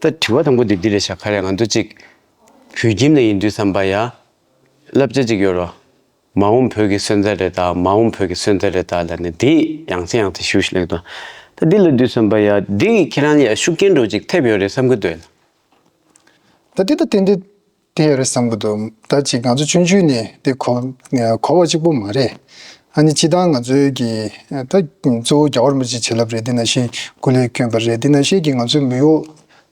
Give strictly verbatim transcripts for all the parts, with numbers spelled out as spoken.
ད་དྲི་བ་དང་པོ་དེ་འདི་རེད་ཤག་ག་རེ་ང་ཚོ་ཅིག་བོད་ཁྱིམ་ལ་ཡིན་དུས་ཙམ་པ་ཡ། བསླབ་བྱ་ཅིག་ཡོད་རོ། མ་འོངས་བོད་ཀྱི་སོན་རྩ་རེད་ད། མ་འོངས་བོད་ཀྱི་སོན་རྩ་རེད་ད་ལབ་ནས་འདི་ཡང་སེ་ཡང་སེ་ཞུ་ཞུ་ལེགས་དོ། ད་འདི་ལ་དུས་བསམ་པ་ཡ་འདི་ཁྱེད་རང་ལ་ཡ་ཤུགས་རྐྱེན་འགྲོ་ཅིག་ཐེབས་ཡོད་རེད་བསམ་གི་འདུག་ལ། ད་འདི་ད་ཏན་ཏན་དེ་ཡོད་རེད་བསམ་གི་འདུག་ད་ཅིག་ང་ཚོ་ཆུང་ཆུང་ནས་དེ་གོ་གོ་བ་གཅིག་པོ་མ་རེད། ཨ་ནི་སྤྱི་བཏང་ང་ཚོའི་གི་ད་གཙོ་བོ་རྒྱལ་བ་རིན་པོ་ཆེའི་བྱིན་རླབས་རེད། དེ་ནང་བཞིན་སྐུ་ལས་བསྐྱོན་པ་རེད། དེ་ནང་བཞིན་གི་ང་ཚོའི་མི་ཡོ་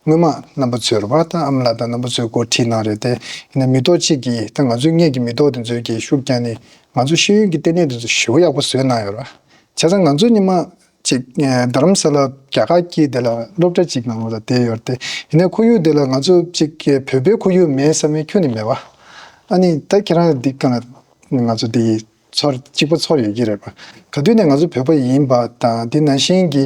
སྔོན་མ་རྣམ་པ་ཚོས་རེད་པ། ད་ཨ་མ་ལགས་དང་རྣམ་པ་ཚོས་འགོ་ཁྲིད་གནང་རེད་དེ། ཡིན་ན་མི་ཐོག་གཅིག་གིས་ད་ང་ཚོའི་སྔས་ཀྱི་མི་ཐོག་དེ་ཚོས་ཀྱི་ཤུགས་བརྒྱབ་ནས་ང་ཚོ་ཤེས་ཡོན་གྱི་ལྟེ་གནས་དེ་ཚོ་ཞེ་པོ་ཡག་པོ་བཟོས་གནང་ཡོད་རེད་པ། བྱས་ཙང་ང་ཚོ་ཉི་མ་གཅིག་རྡ་རམ་ས་ལ་རྒྱ་གར་སྐྱིད་དེ་ལ་སློབ་གྲྭ་གཅིག་ནང་ལ་བསྡད་ཡོད་རེད་དེ། ཡིན་ན་ཁོར་ཡུག་དེ་ལ་ང་ཚོ་གཅིག་བོད་པའི་ཁོར་ཡུག་མེད་བསམ་མཁན་ཁྱོན་ནས་མེད་པ། ཨ་ནི་ད་ཁྱེད་རང་འདི་ག་ང་ཚོ་འདི་ཚོར་གཅིག་པ་ཚོར་ཡོད་ཀྱི་རེད་པ། ག་དུས་ནས་ང་ཚོ་བོད་པ་ཡིན་པ་དང་དེ་ནང་བཞིན་གྱི་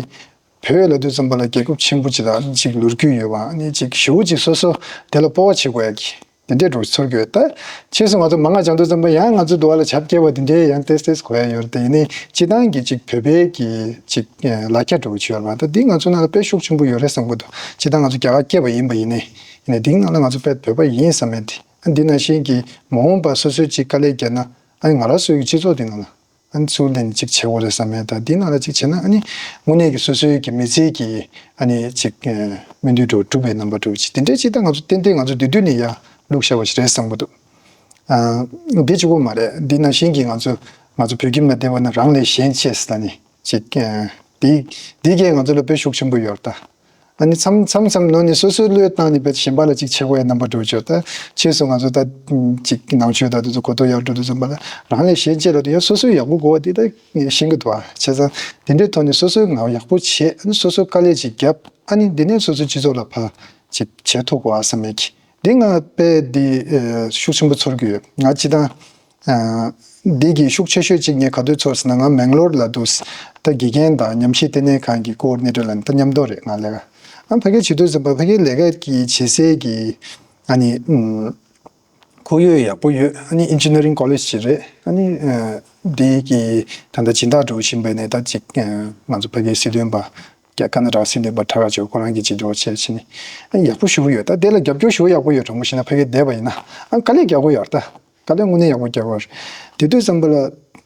བོད་ལབ་དུས་ཙམ་པ་ལ་རྒྱལ་ཁབ་ཆེན་པོ་ཅིག་ལ་ཅིག་ལོ་རྒྱུས་ཡོད་པ། ཨ་ནི་ཅིག་ཞེ་པོ་ཅིག་སོ་སོ་དེ་ལ་སྤོབས་པ་བྱེད་དགོས་ཡ་གི་དེ་འདྲའི་འགྲོ་ཚོར་གི་ཡོད། ད་ཕྱིས་སུ་ང་ཚོ་མང་ང་སྦྱང་དུས་ཙམ་པ་ཡང་ང་ཚོ་འདུག་བ་ལ་བྱབ་སྐྱེ་བ་དེ་འདྲའི་ཡང་ཏེས་ཏེས་གོ་ཡ་ཡོད་རེད་དེ། ཡིན་ནའི་སྤྱི་བཏང་གི་ཅིག་བོད་པའི་གི་ཅིག་ལ་རྒྱ་འགྲོ་གི་ཡོད་རེད་པ། ད་འདི་ང་ཚོ་ནང་ལ་དཔེ་ཤུགས་ཆེན་པོ་ཡོད་རེད་བསམ་གི་འདུག་སྤྱི་བཏང་ང་ཚོ་རྒྱ་གར་སྐྱེ་བ་ཡིན་པ་ཡིན་ནའི་ཡིན་ནའི་འདིའི་ནང་ལ་ང་ཚོ་དཔེ་བོད་པ་ཡིན་བསམ་མེད་དེ། ཨ་འདི་ནང་བཞིན་གྱི་མ་འོངས་པ་སོ་སོའི་ཅིག་དཀའ་ལས་བརྒྱབ་ན་ཨ་ནི་ང་རང་ཚོའི་གི་སྤྱི་ཚོགས་འདི་ནང་ལ། ཨ་ནི་ཚུར་ལེན་ཅིག་བྱེད་དགོས་རེད་བསམ་ཡས། ད་འདི་ནང་ལ་ཅིག་བྱས་ན་ཨ་ནི་དངོས་གནས་ཀྱི་སོ་སོའི་གི་མི་ཚེ་གི་ཨ་ནི་ཅིག་ཨ་སྨོན་འདུན་འགྲོ་གྲུབ་པའི་རྣམ་པ་འགྲོ་ཅིག་དེ་འདྲའི་ཅིག་ད་ང་ཚོ་ཏན་ཏན་ང་ཚོ་དུས་དུས་ནས་ཡར་བླུགས་བཞག་པ་ཞིག་རེད་བསམ་གི་འདུག་ཨ་འདི་གཅིག་པོ་མ་རེད། འདི་ནང་བཞིན་གྱི་ང་ཚོ་ང་ཚོ་བོད་ཁྱིམ་ལ་བསྡད་པ་ན་རང་ལས་གཞན་གཅེས་ཟེར་ད་ནི་ཅིག་ཨ་འདི་འདི་གས་ང་ཚོ་ལ་དཔེ་ཤུགས་ཆེན་པོ་ཡོད་ད། ཨ་ནི་མཚམས་མཚམས་མཚམས་ནང་ནས་སོ་སོའི་བློས་བཏང་ནས་བས་གཞན་པ་ལ་ཅིག་བྱེད་དགོས་ཡ་རྣམ་པ་འགྲོ་ཆོག་ད་ཕྱིས་སུ་ང་ཚོ་ད་ཅིག་ནང་ཆོས་ད་དེ་ཚོ་གོ་རྟོགས་ཡག་འགྲོ་དུས་ཙམ་པ་ལ་རང་ལས་གཞན་གཅེས་ལ་དེ་ཡང་སོ་སོའི་ཡག་པོ་དགོས་པ་དེ་ད་ཤེས་ཀྱི་འདུག་ཨ། བྱས་ཙང་དེ་འདྲའི་ཐོག་ནས་སོ་སོའི་ངག་ཡག་པོ་བྱེད། ཨ་ནི་སོ་སོ་དཀའ་ལས་ཅིག་བརྒྱབ། ཨ་ནི་འདི་ནས་སོ་སོའི་སྤྱི་ཚོགས་ལ་ཕར་ཅིག་བྱེད་ཐུབ་དགོས་ཨ་བསམ་ཡས་ཀྱི་འདི་ང་དཔེ་འདི་ཤུགས་ཆེན་པོ་ཚོར་གྱི་ཡོད། ང་སྤྱི་བཏང་ཨ་འདི་གི་ཤུགས་ཆེ་ཤོས་གཅིག་ངས་ག་དུས་ཚོར་ཟེར་ན། ང་མེང་ལོར་ལ་འདུག་ད་དགེ་རྒན་དང་ཉམས་ཞིབ་ལྟེ་གནས་ཁང་གི་ཀོ་ཨོར་ཌི་ནེ་ཊར་ལ་ད་མཉམ་དུ་རེད་ང་ལས་ཀ། ཨ་ཕ་གིར་བྱེད་དུས་ཙམ་པ་ཕ་གིར་ལས་ཀ་གི་བྱེད་སའི་གི་ཨ་ནི་ཨུམ་ཁོར་ཡུག་ཡག་པོ་ཡོད། ཨ་ནི་ཨིན་ཇི་ནི་ཡ་རིང་ཀོ་ལེཇ་ཅིག་རེད། ཨ་ནི་ཨ་འདི་གི་ད་ལྟ་སྦྱིན་བདག་འགྲོ་བཞིན་པ་ནས་ད་ཅིག་ཨ་ང་ཚོ་ཕ་གིའི་སྲིད་དོན་པ་རྒྱ་ཀར་ནཱ་ཊ་ཀ་སྲིད་དོན་པ་ཁྲ་ཁ་ཅོ་ཁོ་རང་གིས་ཅིག་འགྲོ་བྱས་ཕྱིན་ནས་ཨ་ཡག་པོ་ཞེ་པོ་ཡོད། ད་དེ་ལ་རྒྱབ་སྐྱོར་ཞེ་པོ་ཡག་པོ་ཡོད། དྲང་པོ་བཤད་ན་ཕ་གིར་བསྡད་པ་ཡིན་ན་ཨ་དཀའ་ལས་རྒྱག་དགོས་ཡོད་ད། དཀའ་ལས་དངོས་གནས་ཡག་པོ་རྒྱག་པ་རེད། དེ་དུས་ཙམ་པ་ལ་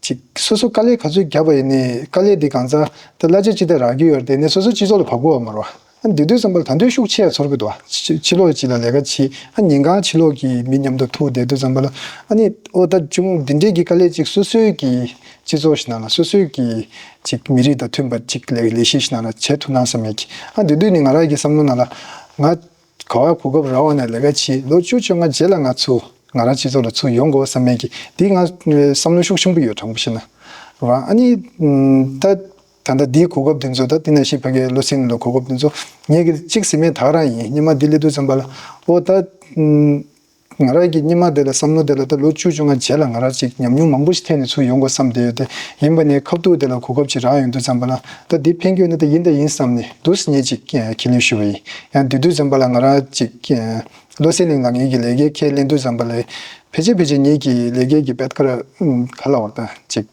ཅིག་སོ་སོ་དཀའ་ལས་ག་ཚོད་རྒྱབ་པ་ཡིན་ནའི་དཀའ་ལས་འདི་གང་ཚ་ད་གླ་ཆ་ཅི་ལྟར་རག་གི་ཡོད་རེད། དེ་ནས་སོ་སོ་སྤྱི་ཚོགས་ལ་བབ་དགོས་པ་མ་རེད་པ། ཨ་དེ་དུས་ཙམ་པ་ལ་ད་དུང་ཤུགས་ཆེ་ཡ་ཚོར་གི་འདུག་པ། ཕྱི་ཕྱི་ལོགས་ཅིག་ལ་ལས་ཀ་བྱེད། ཨ་ཉིན་གང་ཕྱི་ལོགས་ཀྱི་མི་མཉམ་དུ་ཐུག་བསྡད་དུས་ཙམ་པ་ལ་ཨ་ནི་ཨོ་ད་ཅུང་འདི་འདྲས་ཀྱི་དཀའ་ལས་ཅིག་སོ་སོའི་གི་སྤྱི་ཚོགས་ཤིག་ནང་ལ་སོ་སོའི་གི་ཅིག་མི་རིགས་དང་མཐུན་པ་ཅིག་ལས་ལས་གཞི་ཞིག་ནང་ལ་བྱེད་ཐུབ་ན་བསམ་ཡས་ཀྱི། ཨ་དེ་དུས་ནི་ང་རང་གི་བསམ་བློ་ནང་ལ་ང་ག་བ་གོ་སྐབས་རག་པ་ནས་ལས་ཀ་བྱེད། ལོ་བཅུ་བཅོ་ལྔ་རྗེས་ལ་ང་ཚུར་ང་རང་སྤྱི་ཚོགས་ལ་ཚུར་ཡོང་དགོས་བསམ་མེད་ཀྱི་འདི་ང་བསམ་བློ་ཤུགས་ཆེན་པོ་ཡོད། དྲང་པོ་བཤད་ན་ར། ཨ་ནི་ད་ད་ལྟ་འདིའི་གོ་སྐབས་འདི་ཚོ་ད་འདི་ནང་བཞིན་ཕ་གིའི་བློ་སེང་ལ་གོ་སྐབས་འདི་ཚོ་ངས་ཀྱི་གཅིག་ཟེར་མེད་ད་ག་རང་ཡིན། སྔོན་མ་འདི་སླེབས་དུས་ཙམ་པ་ལ་ཨོ་ད་ང་རང་གི་སྔོན་མ་དེ་ལ་བསམ་བློ་དེ་ལ་ད་ལོ་བཅུ་བཅོ་ལྔ་རྗེས་ལ་ང་རང་ཅིག་ཉམས་མྱོང་མང་པོ་ཞིག་ཐོན་ནས་ཚུར་ཡོང་དགོས་བསམ་བསྡད་ཡོད་དེ། ཡིན་པ་ནས་ཁ་ཐུག་དེ་ལ་གོ་སྐབས་ཅིག་རག་ཡོང་དུས་ཙམ་པ་ལ་ད་འདི་ཕན་གྱི་ཡོད་ན་ད་ཡིན་ད་ཡིན་བསམ་ནས་འདུག་སེ་ངས་ཅིག་ཁས་ལེན་ཞུས་པ་ཡིན། ཡང་དེ་དུས་ཙམ་པ་ལ་ང་རང་ཅིག་བློ་གསལ་གླིང་ལ་ངེད་ཀྱི་ལས་ཀའི་ཁས་ལེན་དུས་ཙམ་པ་ལ་ཕལ་ཆེར་ཕལ་ཆེར་ངེད་ཀྱི་ལས་ཀའི་གི་དཔེ་ཁ་ར་ག་ལ་བར་ད་ཅིག་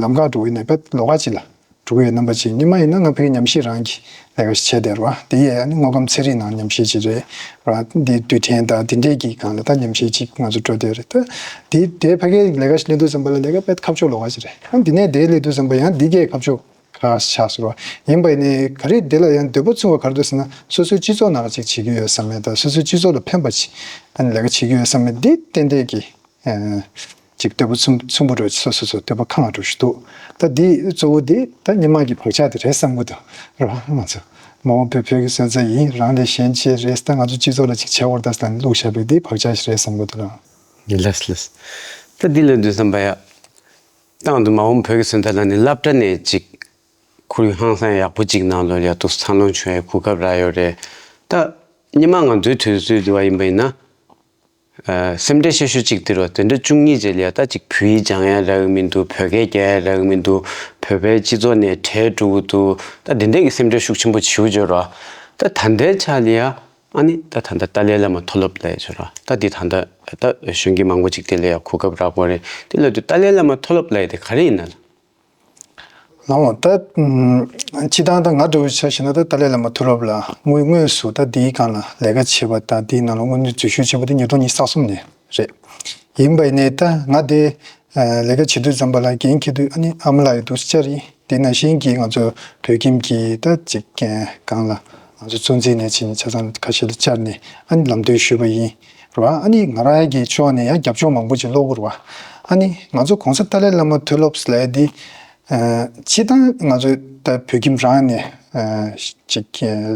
ལམ་ཁ་འགྲོ་གི་ནས་དཔེ་ལོགས་ཀ་ཅིག་ལ་འགྲོ་གི་ཡོད། རྣམ་པ་ཅིག་སྔོན་མ་ཡིན་ན་ང་ཕ་གི་ཉམས་ཞིབ་རང་གི་ལས་ཀ་ཞིག་བྱས་བསྡད་ར་བ། དེ་ཡས་ཨ་ནི་དངོས་ཁམས་ཚན་རིག་ནང་ཉམས་ཞིབ་ཅིག་རེད་ར། འདི་རྡུལ་ཕྲན་དང་དེ་འདྲས་ཀྱི་སྒང་ལ་ད་ཉམས་ཞིབ་ཅིག་ང་ཚོ་འགྲོ་བསྡད་རེད། ད་དེ་དེ་ཕ་གིའི་ལས་ཀ་ཞིག་ལེན་དུས་ཙམ་པ་ལ་ལས་ཀ་དཔེ་ཁ་ཕྱོགས་ལོགས་ཀ་ཅིག་རེད། ཨ་འདི་ནས་དེ་སླེབས་དུས་ཙམ་པ་ཡང་འདི་གས་ཁ་ཕྱོགས་ཁ་ཆགས་སོང་ར། ཡིན་པ་ཡིན་ནའི་ག་རེ་དེ་ལ་ཡང་འདོད་པ་ཚིམ་པ་ག་རེ་འདུག་ཟེར་ན་སོ་སོའི་སྤྱི་ཚོགས་ནང་ལ་ཅིག་བྱེད་ཀྱི་ཡོད་བསམ་མེད། ད་སོ་སོའི་སྤྱི་ཚོགས་ལ་ཕན་པ་ཅིག་ཨ་ནི་ལས་ཀ་བྱེད་ཀྱི་ཡོད་བསམ་མེད་འདི་ཏན་ཏན་གྱི་ཅིག་འདོད་པ་ཚིམ་ཚིམ་པོ་འགྲོ་སོ་སོ་སོ་འདོད་པ་ཁེངས་པ་འགྲོ་ཞིག་འདུག་ད་འདི་གཙོ་བོ་འདི་ད་སྔོན་མ་གི་བག་ཆགས་དེ་རེད་བསམ་གི་འདུག་ར། ང་ཚོ་མ་འོངས་པའི་བོད་ཀྱི་སོན་རྩ་ཡིན། རང་ལས་གཞན་གཅེས་རེད། ད་ང་ཚོ་སྤྱི་ཚོགས་ལ་ཅིག་བྱེད་དགོས་རེད། ད་ལྟ་བླུགས་བཞག་པའི་འདི་བག་ཆགས་ཤིག་རེད་བསམ་གི་འདུག་ར། ལགས་ལགས། ད་འདི་ལ་འདུག་བསམ་པ་ཡ། ཏང་དུ་མ་འོངས་བོད་ཀྱི་སོན་རྩ་ལ་ནི་སློབ་གྲྭ་ནས་ཅིག་ཁོར་ཡུག་ཧང་སང་ཡག་པོ་ཅིག་ནང་ལོགས་ལ་ཡ་འདུག་སེ་འཚར་ལོངས་བྱུང་བའི་གོ་སྐབས་རག་ཡོད་རེད། ད་སྔོན་མ་ང་ཚོའི་དུས་ཚོད་དུ་བ་ཡིན་པ་ཡིན་ན། ཨ་སེམས་ཁྲལ་ཆེ་ཤོས་གཅིག་དེ་རེད། དེ་འདྲ་བཅུ་གཉིས་རྗེས་ལ་ཡ་ད་ཅིག་བོད་ཡིག་སྦྱང་ཡ་རག་གི་མི་འདུག་བོད་སྐད་རྒྱག་ཡ་རག་གི་མི་འདུག་བོད་པའི་སྤྱི་ཚོགས་ནས་བྲལ་འགྲོ་གི་འདུག་ད་དེ་འདྲ་གི་སེམས་ཁྲལ་ཤུགས་ཆེན་པོ་ཞེ་པོ་ཅིག་ཡོད་རེད། ད་ད་ལྟའི་ཆ་ལ་ཡ་ཨ་ནི་ད་ད་ལྟ་ཏཱ་ལའི་བླ་མ་མཐོ་སློབ་ལ་ཡ་ཅིག་རེད། ད་འདི་ད་ལྟ་ད་གཞོན་སྐྱེས་མང་པོ་ཅིག་དེ་ལ་ཡ་གོ་སྐབས་རག་གི་རེད། དེ་ལ་དུས་ཏཱ་ལའི་བླ་མ་མཐོ་སློབ་ལ་ཡ་དེ་ག་རེ་ཡིན་ན་ལ། ནའོ་ད་ཨམ་སྤྱིར་བཏང་ད་ང་འདྲ་བོ་ཆ་བཞག་ན་ད་ཏཱ་ལའི་བླ་མ་མཐོ་སློབ་ལ་དངོས་དངོས་སུ་ད་འདིའི་སྒང་ལ་ལས་ཀ་བྱེད་པ་དང་འདིའི་ནང་ལ་དངོས་གནས་འཛུལ་ཞུགས་བྱེད་པ་དེ་ཉིས་སྟོང་ཉི་ཤུ་རྩ་གསུམ་ནས་རེད། ཡིན་པ་ཡིན་ནའི་ད་ང་དེ་ལས་ཀ་བྱེད་དུས་ཙམ་པ་ལ་འགན་འཁྱེར་དུས་ཨ་ནི་ཨ་མ་ལགས་ཡི་འདུག་སེ་བཅར་ཡིན། དེ་ནང་བཞིན་གྱི་ང་ཚོ་བོད་ཁྱིམ་གྱི་ད་ཅིག་སྒང་ལ་ང་ཚོ་གཙོ་འཛིན་ནས་ཕྱིན་ཆ་ཚང་ཁ་ཤས་ལ་བཅར་ནས་ཨ་ནི་ལམ་སྟོན་ཞུས་པ་ཡིན། རེད་བ། ཨ་ནི་ང་རང་གི་ཕྱོགས་ནས་ཡང་རྒྱབ་ལྗོངས་མང་པོ་ཅིག་ཀློག་དགོས་རེད་བ། ཨ་ནི་ང་ཚོ་གོང་ས་ཏཱ་ལའི་བླ་མ་མཐོ་སློབ་ཟེར་ཡ་དེ། སྤྱིར་བཏང་ང་ཚོ་ད་བོད་ཁྱིམ་རང་ནས་ཅིག་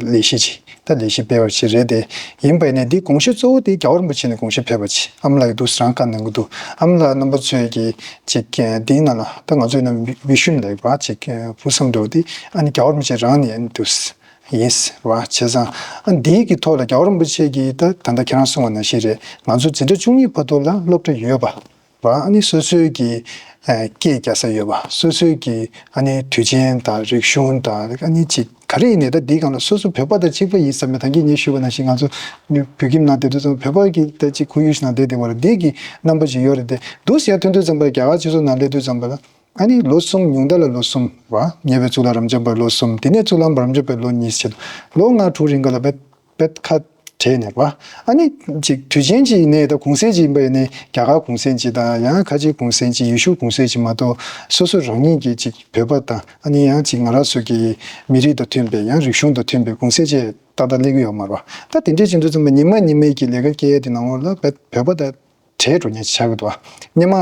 ལས་གཞི་ཅིག་ད་ལས་གཞི་སྤེལ་བ་ཞིག་རེད་དེ། ཡིན་པ་ཡིན་ནའི་འདི་དགོངས་གཞི་གཙོ་བོ་དེ་རྒྱལ་བ་རིན་པོ་ཆེ་ནས་དགོངས་གཞི་ཕེབས་པ་ཅིག་ཨ་མ་ལགས་ཀྱིས་འདུག་རང་བཀའ་གནང་གི་འདུག་ཨ་མ་ལགས་རྣམ་པ་ཚོས་ཀྱི་ཅིག་འདིའི་ནང་ལ་ད་ང་ཚོའི་ནང་བི་ཤུན་ལབ་པ་ཅིག་ཕུགས་བསམ་འདྲ་བོ་དེ་ཨ་ནི་རྒྱལ་བ་རིན་པོ་ཆེ་རང་ནས་ཨ་ནི་འདུག་ཡིན་རེད་བ། བྱས་ཙང་ཨ་འདིའི་གི་ཐོག་ལ་རྒྱལ་བ་རིན་པོ་ཆེ་གིས་ད་ད་ལྟ་ཁྱེད་རང་གསུངས་པ་ནང་བཞིན་རེད། ང་ཚོ་འཛིན་གྲྭ་བཅུ་གཉིས་བར་དུ་ལ་སློབ་གྲྭ་ཡོད་པ། ར། ཨ་ནི་སོ་སོའི་གི་ཨ་སྐད་རྒྱག་ས་ཡོད་པ། སོ་སོའི་གི་ཨ་ནི་དུས་ཆེན་དང་རིག་གཞུང་དང་ཨ་ནི་ཅིག་ག་རེ་ཡིན་ནའི་ད་འདིའི་སྒང་ལ་སོ་སོ་བོད་པ་དང་གཅིག་པ་ཡིན་བསམ་ནས། ད་གིན་ངས་ཞུས་པ་ནང་བཞིན་ང་ཚོ་བོད་ཁྱིམ་ནང་བསྡད་དུས་ཙམ་བོད་པ་གི་ད་ཅིག་ཁོར་ཡུག་ཞིག་ནང་བསྡད་བསྡད་པ་རེད། འདི་གི་རྣམ་པ་ཅིག་ཡོད་རེད་དེ། འདུག་ཟེར་ཐོན་དུས་ཙམ་པ་རྒྱ་གར་སྤྱི་ཚོགས་ནང་སླེབས་དུས་ཙམ་པ་ལ་ཨ་ནི་ལོ་གསུམ། ཉུང་མཐའ་ལ་ལོ་གསུམ་ར། ཉེ་བའི་གཙུག་ལག་རབ་འབྱམས་པའི་ལོ་གསུམ། དེ་ནས་གཙུག་ལག་རབ་འབྱམས་པའི་ལོ་གཉིས་བྱས། ལོ་ལྔ་དྲུག་རིང་ག་ལ་བེད་བེད་ཁ་བྲལ་ནས་པ། ཨ་ནི་ཅིག་དུས་ཆེན་ཅིག་ཡིན་ནའི་ད་གུང་སེང་ཅིག་ཡིན་པ་ཡིན་ནའི་རྒྱ་གར་གུང་སེང་ཅིག་དང་ཡང་ཁ་ཆེའི་གུང་སེང་ཅིག་ཡེ་ཤུ་གུང་སེང་ཅིག་མ་གཏོགས་སོ་སོ་རང་ཉིད་ཀྱི་ཅིག་བོད་པ་དང་ཨ་ནི་ཡང་ཅིག་ང་རང་ཚོ་གི་མི་རིགས་དང་མཐུན་པའི་ཡང་རིག་གཞུང་དང་མཐུན་པའི་གུང་སེང་ཅིག་ཏག་ཏག་སླེབས་ཀྱི་ཡོད་མ་རེད་པ། ད་དེ་འདྲས་བྱེད་དུས་ཙམ་པ་ཉི་མ་ཉི་མའི་གི་ལས་ཀ་སྐྱེལ་ཡ་དེ་ནང་ལོགས་ལ་བོད་བོད་པ་དང་བྲལ་འགྲོ་མཁན་ཆགས་ཀྱི་འདུག་བ། སྔོན་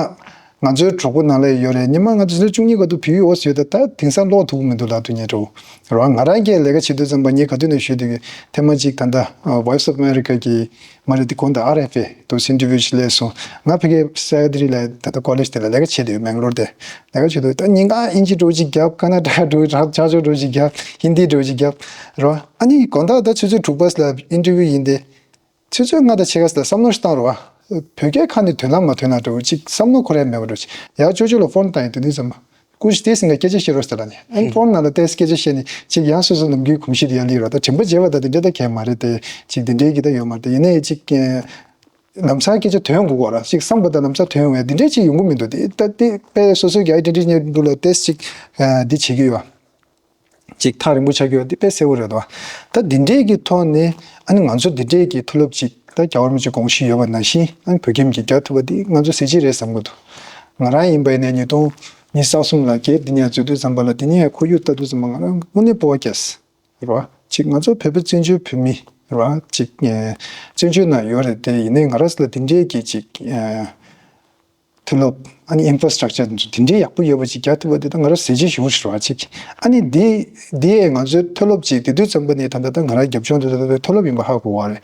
མ་ང་ཚོའི་གྲོགས་པོ་ནང་ལ་ཡོད་རེད། སྔོན་མ་ང་ཚོ་ཆུང་ཆུང་ག་དུས་བོད་ཡིག་འོ་ཟེར་ཡོད། ད་ད་དེང་སང་ཀློག་ཐུབ་ཀྱི་མི་འདུག་ལབ་དུས་ཉན་འགྲོ་རེད་བ། ང་རང་གིས་ལས་ཀ་བྱེད་དུས་ཙམ་པ་ངས་ག་དུས་ནས་ཞུས་དུས་ཐེངས་མ་གཅིག་ད་ལྟ་Voice of America གི་མ་རེད་དེ་གོང་དུ་ཨར་ཨེཕ་ཨེ་དུ་ཨིན་ཊར་བིའུ་ཞིག་སླེབས་སོང་། ང་ཕ་གིའི་སེ་ཀྲེ་ཊ་རི་ལ་ད་ལྟ་ཀོ་ལེཇ་དེ་ལ་ལས་ཀ་བྱེད་དུས་མེང་ལོར་དེ་ལས་ཀ་བྱེད་དུས་ད་ཉིན་གང་ཨིན་ཇི་འདྲ་བོ་ཅིག་རྒྱབ། ཀར་ནཱ་ཊ་ཀ་འདྲ་བོ་ཅིག་རྒྱབ། ཆ་ཆོག་འདྲ་བོ་ཅིག་རྒྱབ། ཧིན་དི་འདྲ་བོ་ཅིག་རྒྱབ་རེད་བ། ཨ་ནི་དགོང་དག་ད་ཆུ་ཚོད་དྲུག་པ་ལ་ཨིན་ཊར་བིའུ་ཡིན་དེ། ཆུ་ཚོད་ལྔ་དང་ཕྱེད་ཀ་ཙམ་ལ་བསམ་བློ་ཞིག་བཏང་རོགས། བོད་སྐད་ཁ་ནས་ཐོན་ན་མ་ཐོན་ན་འདྲ་བོ་ཅིག་བསམ་བློ་འཁོར་ཡ་མེད་པ་འདྲ་བོ་ཅིག་ཡར་ཅོ་ཅོ་ལ་ཕོན་བཏང་ཡིན་དེ་དུས་ཙམ་པ། སྐུ་ཞིག་ཏེ་སེང་ག་སྐད་ཆ་བཤད་རོགས་ཟེར་ལ་ནི། ཨ་ནི་ཕོན་ནང་ལ་ཏེས་སྐད་ཆ་བཤད་ནས་ཅིག་ཡང་སོ་སོ་ནམ་རྒྱུན་གོམས་གཤིས་དེ་ཡར་སླེབས་རོགས། ད་དྲན་པ་བརྗེད་པ་ད་དེ་འདྲ་ད་གས་མ་རེད་དེ། ཅིག་དེ་འདྲའི་གི་ད་ཡོད་མ་རེད་དེ། ཡིན་ནའི་ཅིག་ལམ་སང་སྐད་ཆ་ཐོན་དགོས་གོ་ར། ཅིག་བསམ་པ་ད་ལམ་སང་ཐོན་འོང་ཡ་དེ་འདྲའི་ཅིག་ཡོང་གི་མི་འདུག་དེ་ད་དེ་དཔེ་སོ་སོའི་གི་ཨའི་ཌེན་ཊི་ཊི་ཉེ་འདུག་ལ་ཏེས་ཅིག་འདི་བྱེད་ཀྱི་ཡོད། ཅིག་ཐག་རིང་པོ་ཆགས་ཀྱི་ཡོད་འདི་དཔེ་གསལ་པོ་རེད་དོ། ད་འདི་འདྲས་ཀྱི་ཐོག་ནས་ཨ་ནི་ང་ཚོ་འདི་འདྲས་ཀྱི་མཐོ་སློབ་ཅིག་ད་རྒྱལ་བ་རིན་པོ་ཆེ་དགོངས་གཞི་ཡོད་པ་ནང་བཞིན་ཨ་ནི་བོད་ཁྱིམ་གྱིས་རྒྱག་ཐུབ་པ་འདི་ང་ཚོ་གཟི་བརྗིད་རེད་བསམ་གྱི་འདུག་ང་རང་ཡིན་པ་ཡིན་ནའི་ཉིས་སྟོང་ཉི་ཤུ་རྩ་གསུམ་ལ་སྒེར་འདི་ནས་འཛུལ་དུས་ཙམ་པ་ལ་འདི་ནས་ཁོར་ཡུག་ལྟ་དུས་ཙམ་པ་ང་རང་དངོས་གནས་སྤོབས་པ་སྐྱེས་རེད་བ། ཅིག་ང་ཚོ་བོད་པ་བཙན་བྱོལ་བོད་མི་རེད་བ། ཅིག་བཙན་བྱོལ་ནང་ཡོད་རེད་དེ། ཡིན་ནའི་ང་རང་ཚོ་ལ་འདི་འདྲས་ཀྱི་ཅིག་མཐོ་སློབ་ཨ་ནི་ཨིན་ཕ་སི་ཊག་ཅར་དེ་ཚོ་དེ་འདྲའི་ཡག་པོ་ཡོད་པ་ཅིག་རྒྱག་ཐུབ་པ་དེ་ད་ང་རང་གཟི་བརྗིད་ཞེ་པོ་ཞིག་རེད་བ་ཅིག་ཨ་ནི་འདི་འདི་ཡས་ང་ཚོའི་མཐོ་སློབ་ཅིག་དེ་དུས་ཙམ་པ་ནས་ད་ལྟ་ད་ང་རང་རྒྱབ་ལྗོངས་དེ་ད་ལྟ་མཐོ་སློབ་ཡིན་པ་ཧ་གོ་བ་རེད།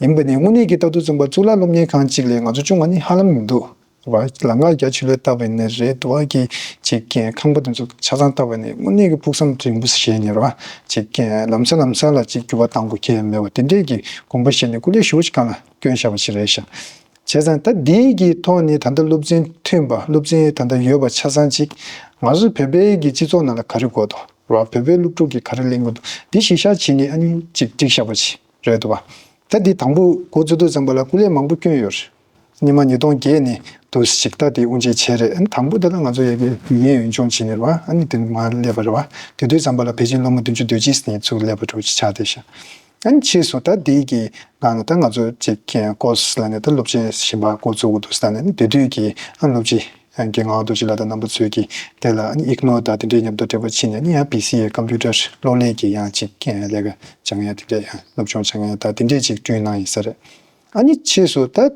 ཡིན་པ་ནས་དངོས་གནས་ཀྱི་ལྟ་དུས་ཙམ་པ་གཙུག་ལག་སློབ་གཉེར་ཁང་ཅིག་ལས་ང་ཚོ་ཅུང་ཨ་ནི་ཧ་ལམ་མི་འདུག་རེད་བ། ལམ་ཁ་རྒྱ་ཆེ་ལོས་བཏབ་པ་ཡིན་ནའི་རེད། དུ་བ་གི་ཅིག་ཁང་པ་དེ་ཚོ་ཆ་ཚང་བཏབ་པ་ཡིན་ནའི་དངོས་གནས་ཀྱི་ཕུགས་བསམ་རིང་པོ་བཞེས་ནས་རེད་བ། ཅིག་ལམ་སང་ལམ་སང་ལ་ཅིག་འགྱུར་བ་གཏང་དགོས་ཁེལ་མེད་པ་དེ་འདྲས་ཀྱི་དགོངས་པ་བཞེས་ནས་སྐུ་ལས་ཞེ་པོ་ཅིག་གང་ལ་བསྐྱོན་བཞག་པ་ཞིག་རེད་ཤག་བྱས་ཙང་ད་འདིའི་གི་ཐོག་ནས་ད་ལྟ་སློབ་ཚན་ཐོན་པ་སློབ་ཚན་ད་ལྟ་ཡོད་པ་ཆ་ཚང་ཅིག་ང་ཚོ་བོད་པའི་གི་སྤྱི་ཚོགས་ནང་ལ་ག་རེ་དགོས་འདུག་རེད་བ། བོད་པའི་སློབ་ཕྲུག་གིས་ག་རེ་ལེན་དགོས་འདུག་འདི་གཞི་བཞག་བྱས་ནས་ཨ་ནི་ཅིག་བསྒྲིགས་བཞག་པ་ཅིག་རེད་འདུག་བ། ད་འདི་དང་པོ་འགོ་བཙུགས་དུས་ཙམ་པ་ལ་སྐུ་ལས་མང་པོ་བསྐྱོན་ཡོད་རེད། སྔོན་མ་ཉིས་སྟོང་བརྒྱད་ནས་འདུག་ཅིག་ད་དེ་དབུ་འབྱེད་བྱས་རེད། ཨ་ནི་དང་པོ་དེ་ལ་ང་ཚོ་ཡ་གི་ཡུན་ཡུན་སྦྱོང་བྱས་ནས་རེད་བ། ཨ་ནི་དེ་ནས་མར་སླེབས་པ་རེད་བ། དེ་དུས་ཙམ་པ་ལ་པེ་ཅིན་སློབ་མ་བདུན་ཅུ་དོན་གཅིག་ནས་ཚུར་སླེབས་པ་འདྲ་བོ་ཅིག་ཆགས་བསྡད་ཤག་ཨ་ནི་ཕྱིས་སུ་ད་དེའི་གི་ནང་ནས་ད་ང་ཚོ་ཅིག་ཀོར་སི་ལ་ནས་ད་སློབ་ཆེན་གཞན་པ་འགོ་བཙུགས་དགོས་འདུག་ཟེར་ནས་དེ་དུས་ཀྱི་ཨ་སློབ་སྤྱི་རྒན་ངག་དབང་རྡོ་རྗེ་ལགས་དང་རྣམ་པ་ཚོས་ཀྱི་དེ་ལ་ཨ་ནི་ཨིག་ནོར་དང་དེ་འདྲའི་མཉམ་དུ་འབྲེལ་བ་བྱས་ནས་ཨ་ནི་ཡང་པི་སི་ཨེ་ཀམ་པུ་ཊར་གློག་ཀླད་ཀྱི་ཡང་ཅིག་ལས་ཀ་སྦྱང་ཡ་དེ་འདྲའི་ཡང་སློབ་སྦྱོང་སྦྱང་ཡ་ད་དེ་འདྲའི་ཅིག་བསྐྲུན་གནང་ཡིན་ས་རེད། ཨ་ནི་ཕྱིས་སུ་ད་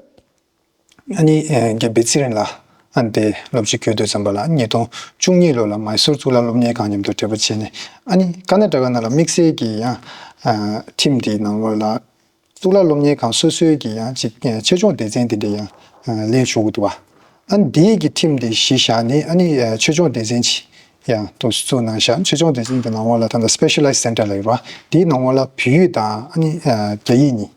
ཨ་ནི་རྒན་བེ་ཚེ་རིང་ལགས་ཨ་ནི་དེ་སློབ་སྤྱི་བསྐོས་དུས་ཙམ་པ་ལ་ཉིས་སྟོང་བཅུ་གཉིས་ལོ་ལ་མའི་སོར་གཙུག་ལག་སློབ་གཉེར་ཁང་མཉམ་དུ་འབྲེལ་བ་བྱས་ནས་ཨ་ནི་ཀར་ནཱ་ཊ་ཀ་ནང་ལ་དམིགས་བསལ་གྱི་ཡང་ཁྲིམས་དེའི་ནང་ལོགས་ལ་གཙུག་ལག་སློབ་གཉེར་ཁང་སོ་སོའི་གི་ཡང་ཅིག་ཆེད་སྦྱོང་སྡེ་ཚན་དེ་འདྲ་ཡང་ལེན་ཞུ་གི་འདུག་བ། ཨ་ནི་དེའི་གི་ཁྲིམས་དེ་གཞི་བཞག་ནས་ཨ་ནི་ཆེད་སྦྱོང་སྡེ་ཚན་ཅིག་ཡང་འདུག་བཙུགས་གནང་ཤག་ཆེད་སྦྱོང་སྡེ་ཚན་གྱི་ནང་ལོགས་ལ་ད་ལྟ་སི་པེ་ཤ་ལའི་ཛི་སེན་ཊར་ལབ་ཡོད་རེད་བ། དེའི་ནང་ལོགས་ལ་བོད་ཡིག་དང་ཨ་ནི་རྒྱ་ཡིག་གཉིས།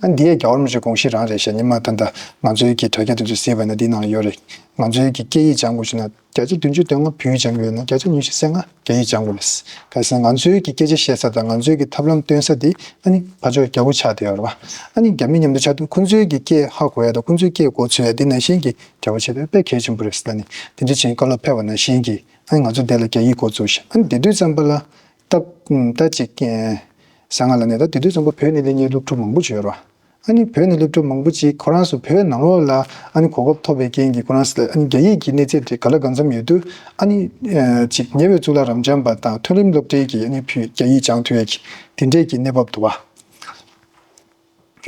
ཨ་ནི་དེ་ཡང་རྒྱལ་བ་རིན་པོ་ཆེའི་དགོངས་གཞི་རང་རེད་ཤག་སྔོན་མ་ད་ལྟ་ང་ཚོའི་གི་དྲ་རྒྱ་དེ་ཚོ་གཟིགས་པ་ན་དེའི་ནང་ཡོད་རེད། ང་ཚོའི་གི་སྐད་ཡིག་སྦྱང་དགོས་ཞུ་ན་བརྒྱ་ཆ་བདུན་ཅུ་དོན་ལྔ་བོད་ཡིག་སྦྱང་དགོས་ཡོད་ན་བརྒྱ་ཆ་ཉི་ཤུ་རྩ་ལྔ་རྒྱ་ཡིག་སྦྱང་དགོས་རེད། གལ་སྲིད་ང་ཚོའི་གི་སྐད་ཆ་བཤད་ས་དང་ང་ཚོའི་གི་ཐབས་ལམ་སྟོན་ས་དེ་ཨ་ནི་ཕར་ཕྱོགས་རྒྱ་པོ་ཆགས་བསྡད་ཡོད་རེད་བ། ཨ་ནི་རྒྱ་མི་མཉམ་དུ་ཆགས་དུས་ཁོང་ཚོའི་གི་སྐད་ཧ་གོ་ཡ་དང་ཁོང་ཚོའི་སྐད་གོ་ཚོད་ཡ་དེ་ནང་བཞིན་གི་རྒྱ་པོ་བྱས་ཏེ་དཔེ་གལ་ཆེན་པོ་རེད་ཟེར་ལབ་ནས་དེ་འདྲ་བྱས་བཀའ་སློབ་ཕེབས་པ་ནང་བཞིན་གྱི་ ཨ་ནི་ང་ཚོ་དེ་ལ་རྒྱ་ཡིག་འགོ་བཙུགས་ཤག་ཨ་ནི་དེ་དུས་ཙམ་པ་ལ་ད་ད་ཅིག་ཟ་ང་ལ་ནས་ད་དེ་དུས་ཙམ་པ་བོད་ནས་སླེབས་མཁན་སློབ་ཕྲུག་མང་པོ་ཅིག་ཡོད་རེད་བ། ཨ་ནི་བོད་ནས་སློབ་ཕྲུག་མང་པོ་ཅིག་ཁོ་རང་ཚོ་བོད་ནང་ལོགས་ལ་ཨ་ནི་གོ་སྐབས་ཐོབ་པའི་རྐྱེན་གྱིས་ཁོ་རང་ཚོ་ལ་ཨ་ནི་རྒྱ་ཡིག་གི་གནས་ཚད་དེ་ག་ལ་གང་འཚམ་ཡོད་དུས་ཨ་ནི་ཅིག་ཉེ་བའི་གཙུག་ལག་རབ་འབྱམས་པ་དང་མཐོ་རིམ་སློབ་གྲྭའི་གི་ཨ་ནི་བོད་རྒྱ་ཡིག་སྦྱང་ཐུབ་ཡས་ཀྱི་དེ་འདྲས་ཀྱི་གནས་བབ་འདུག་བ།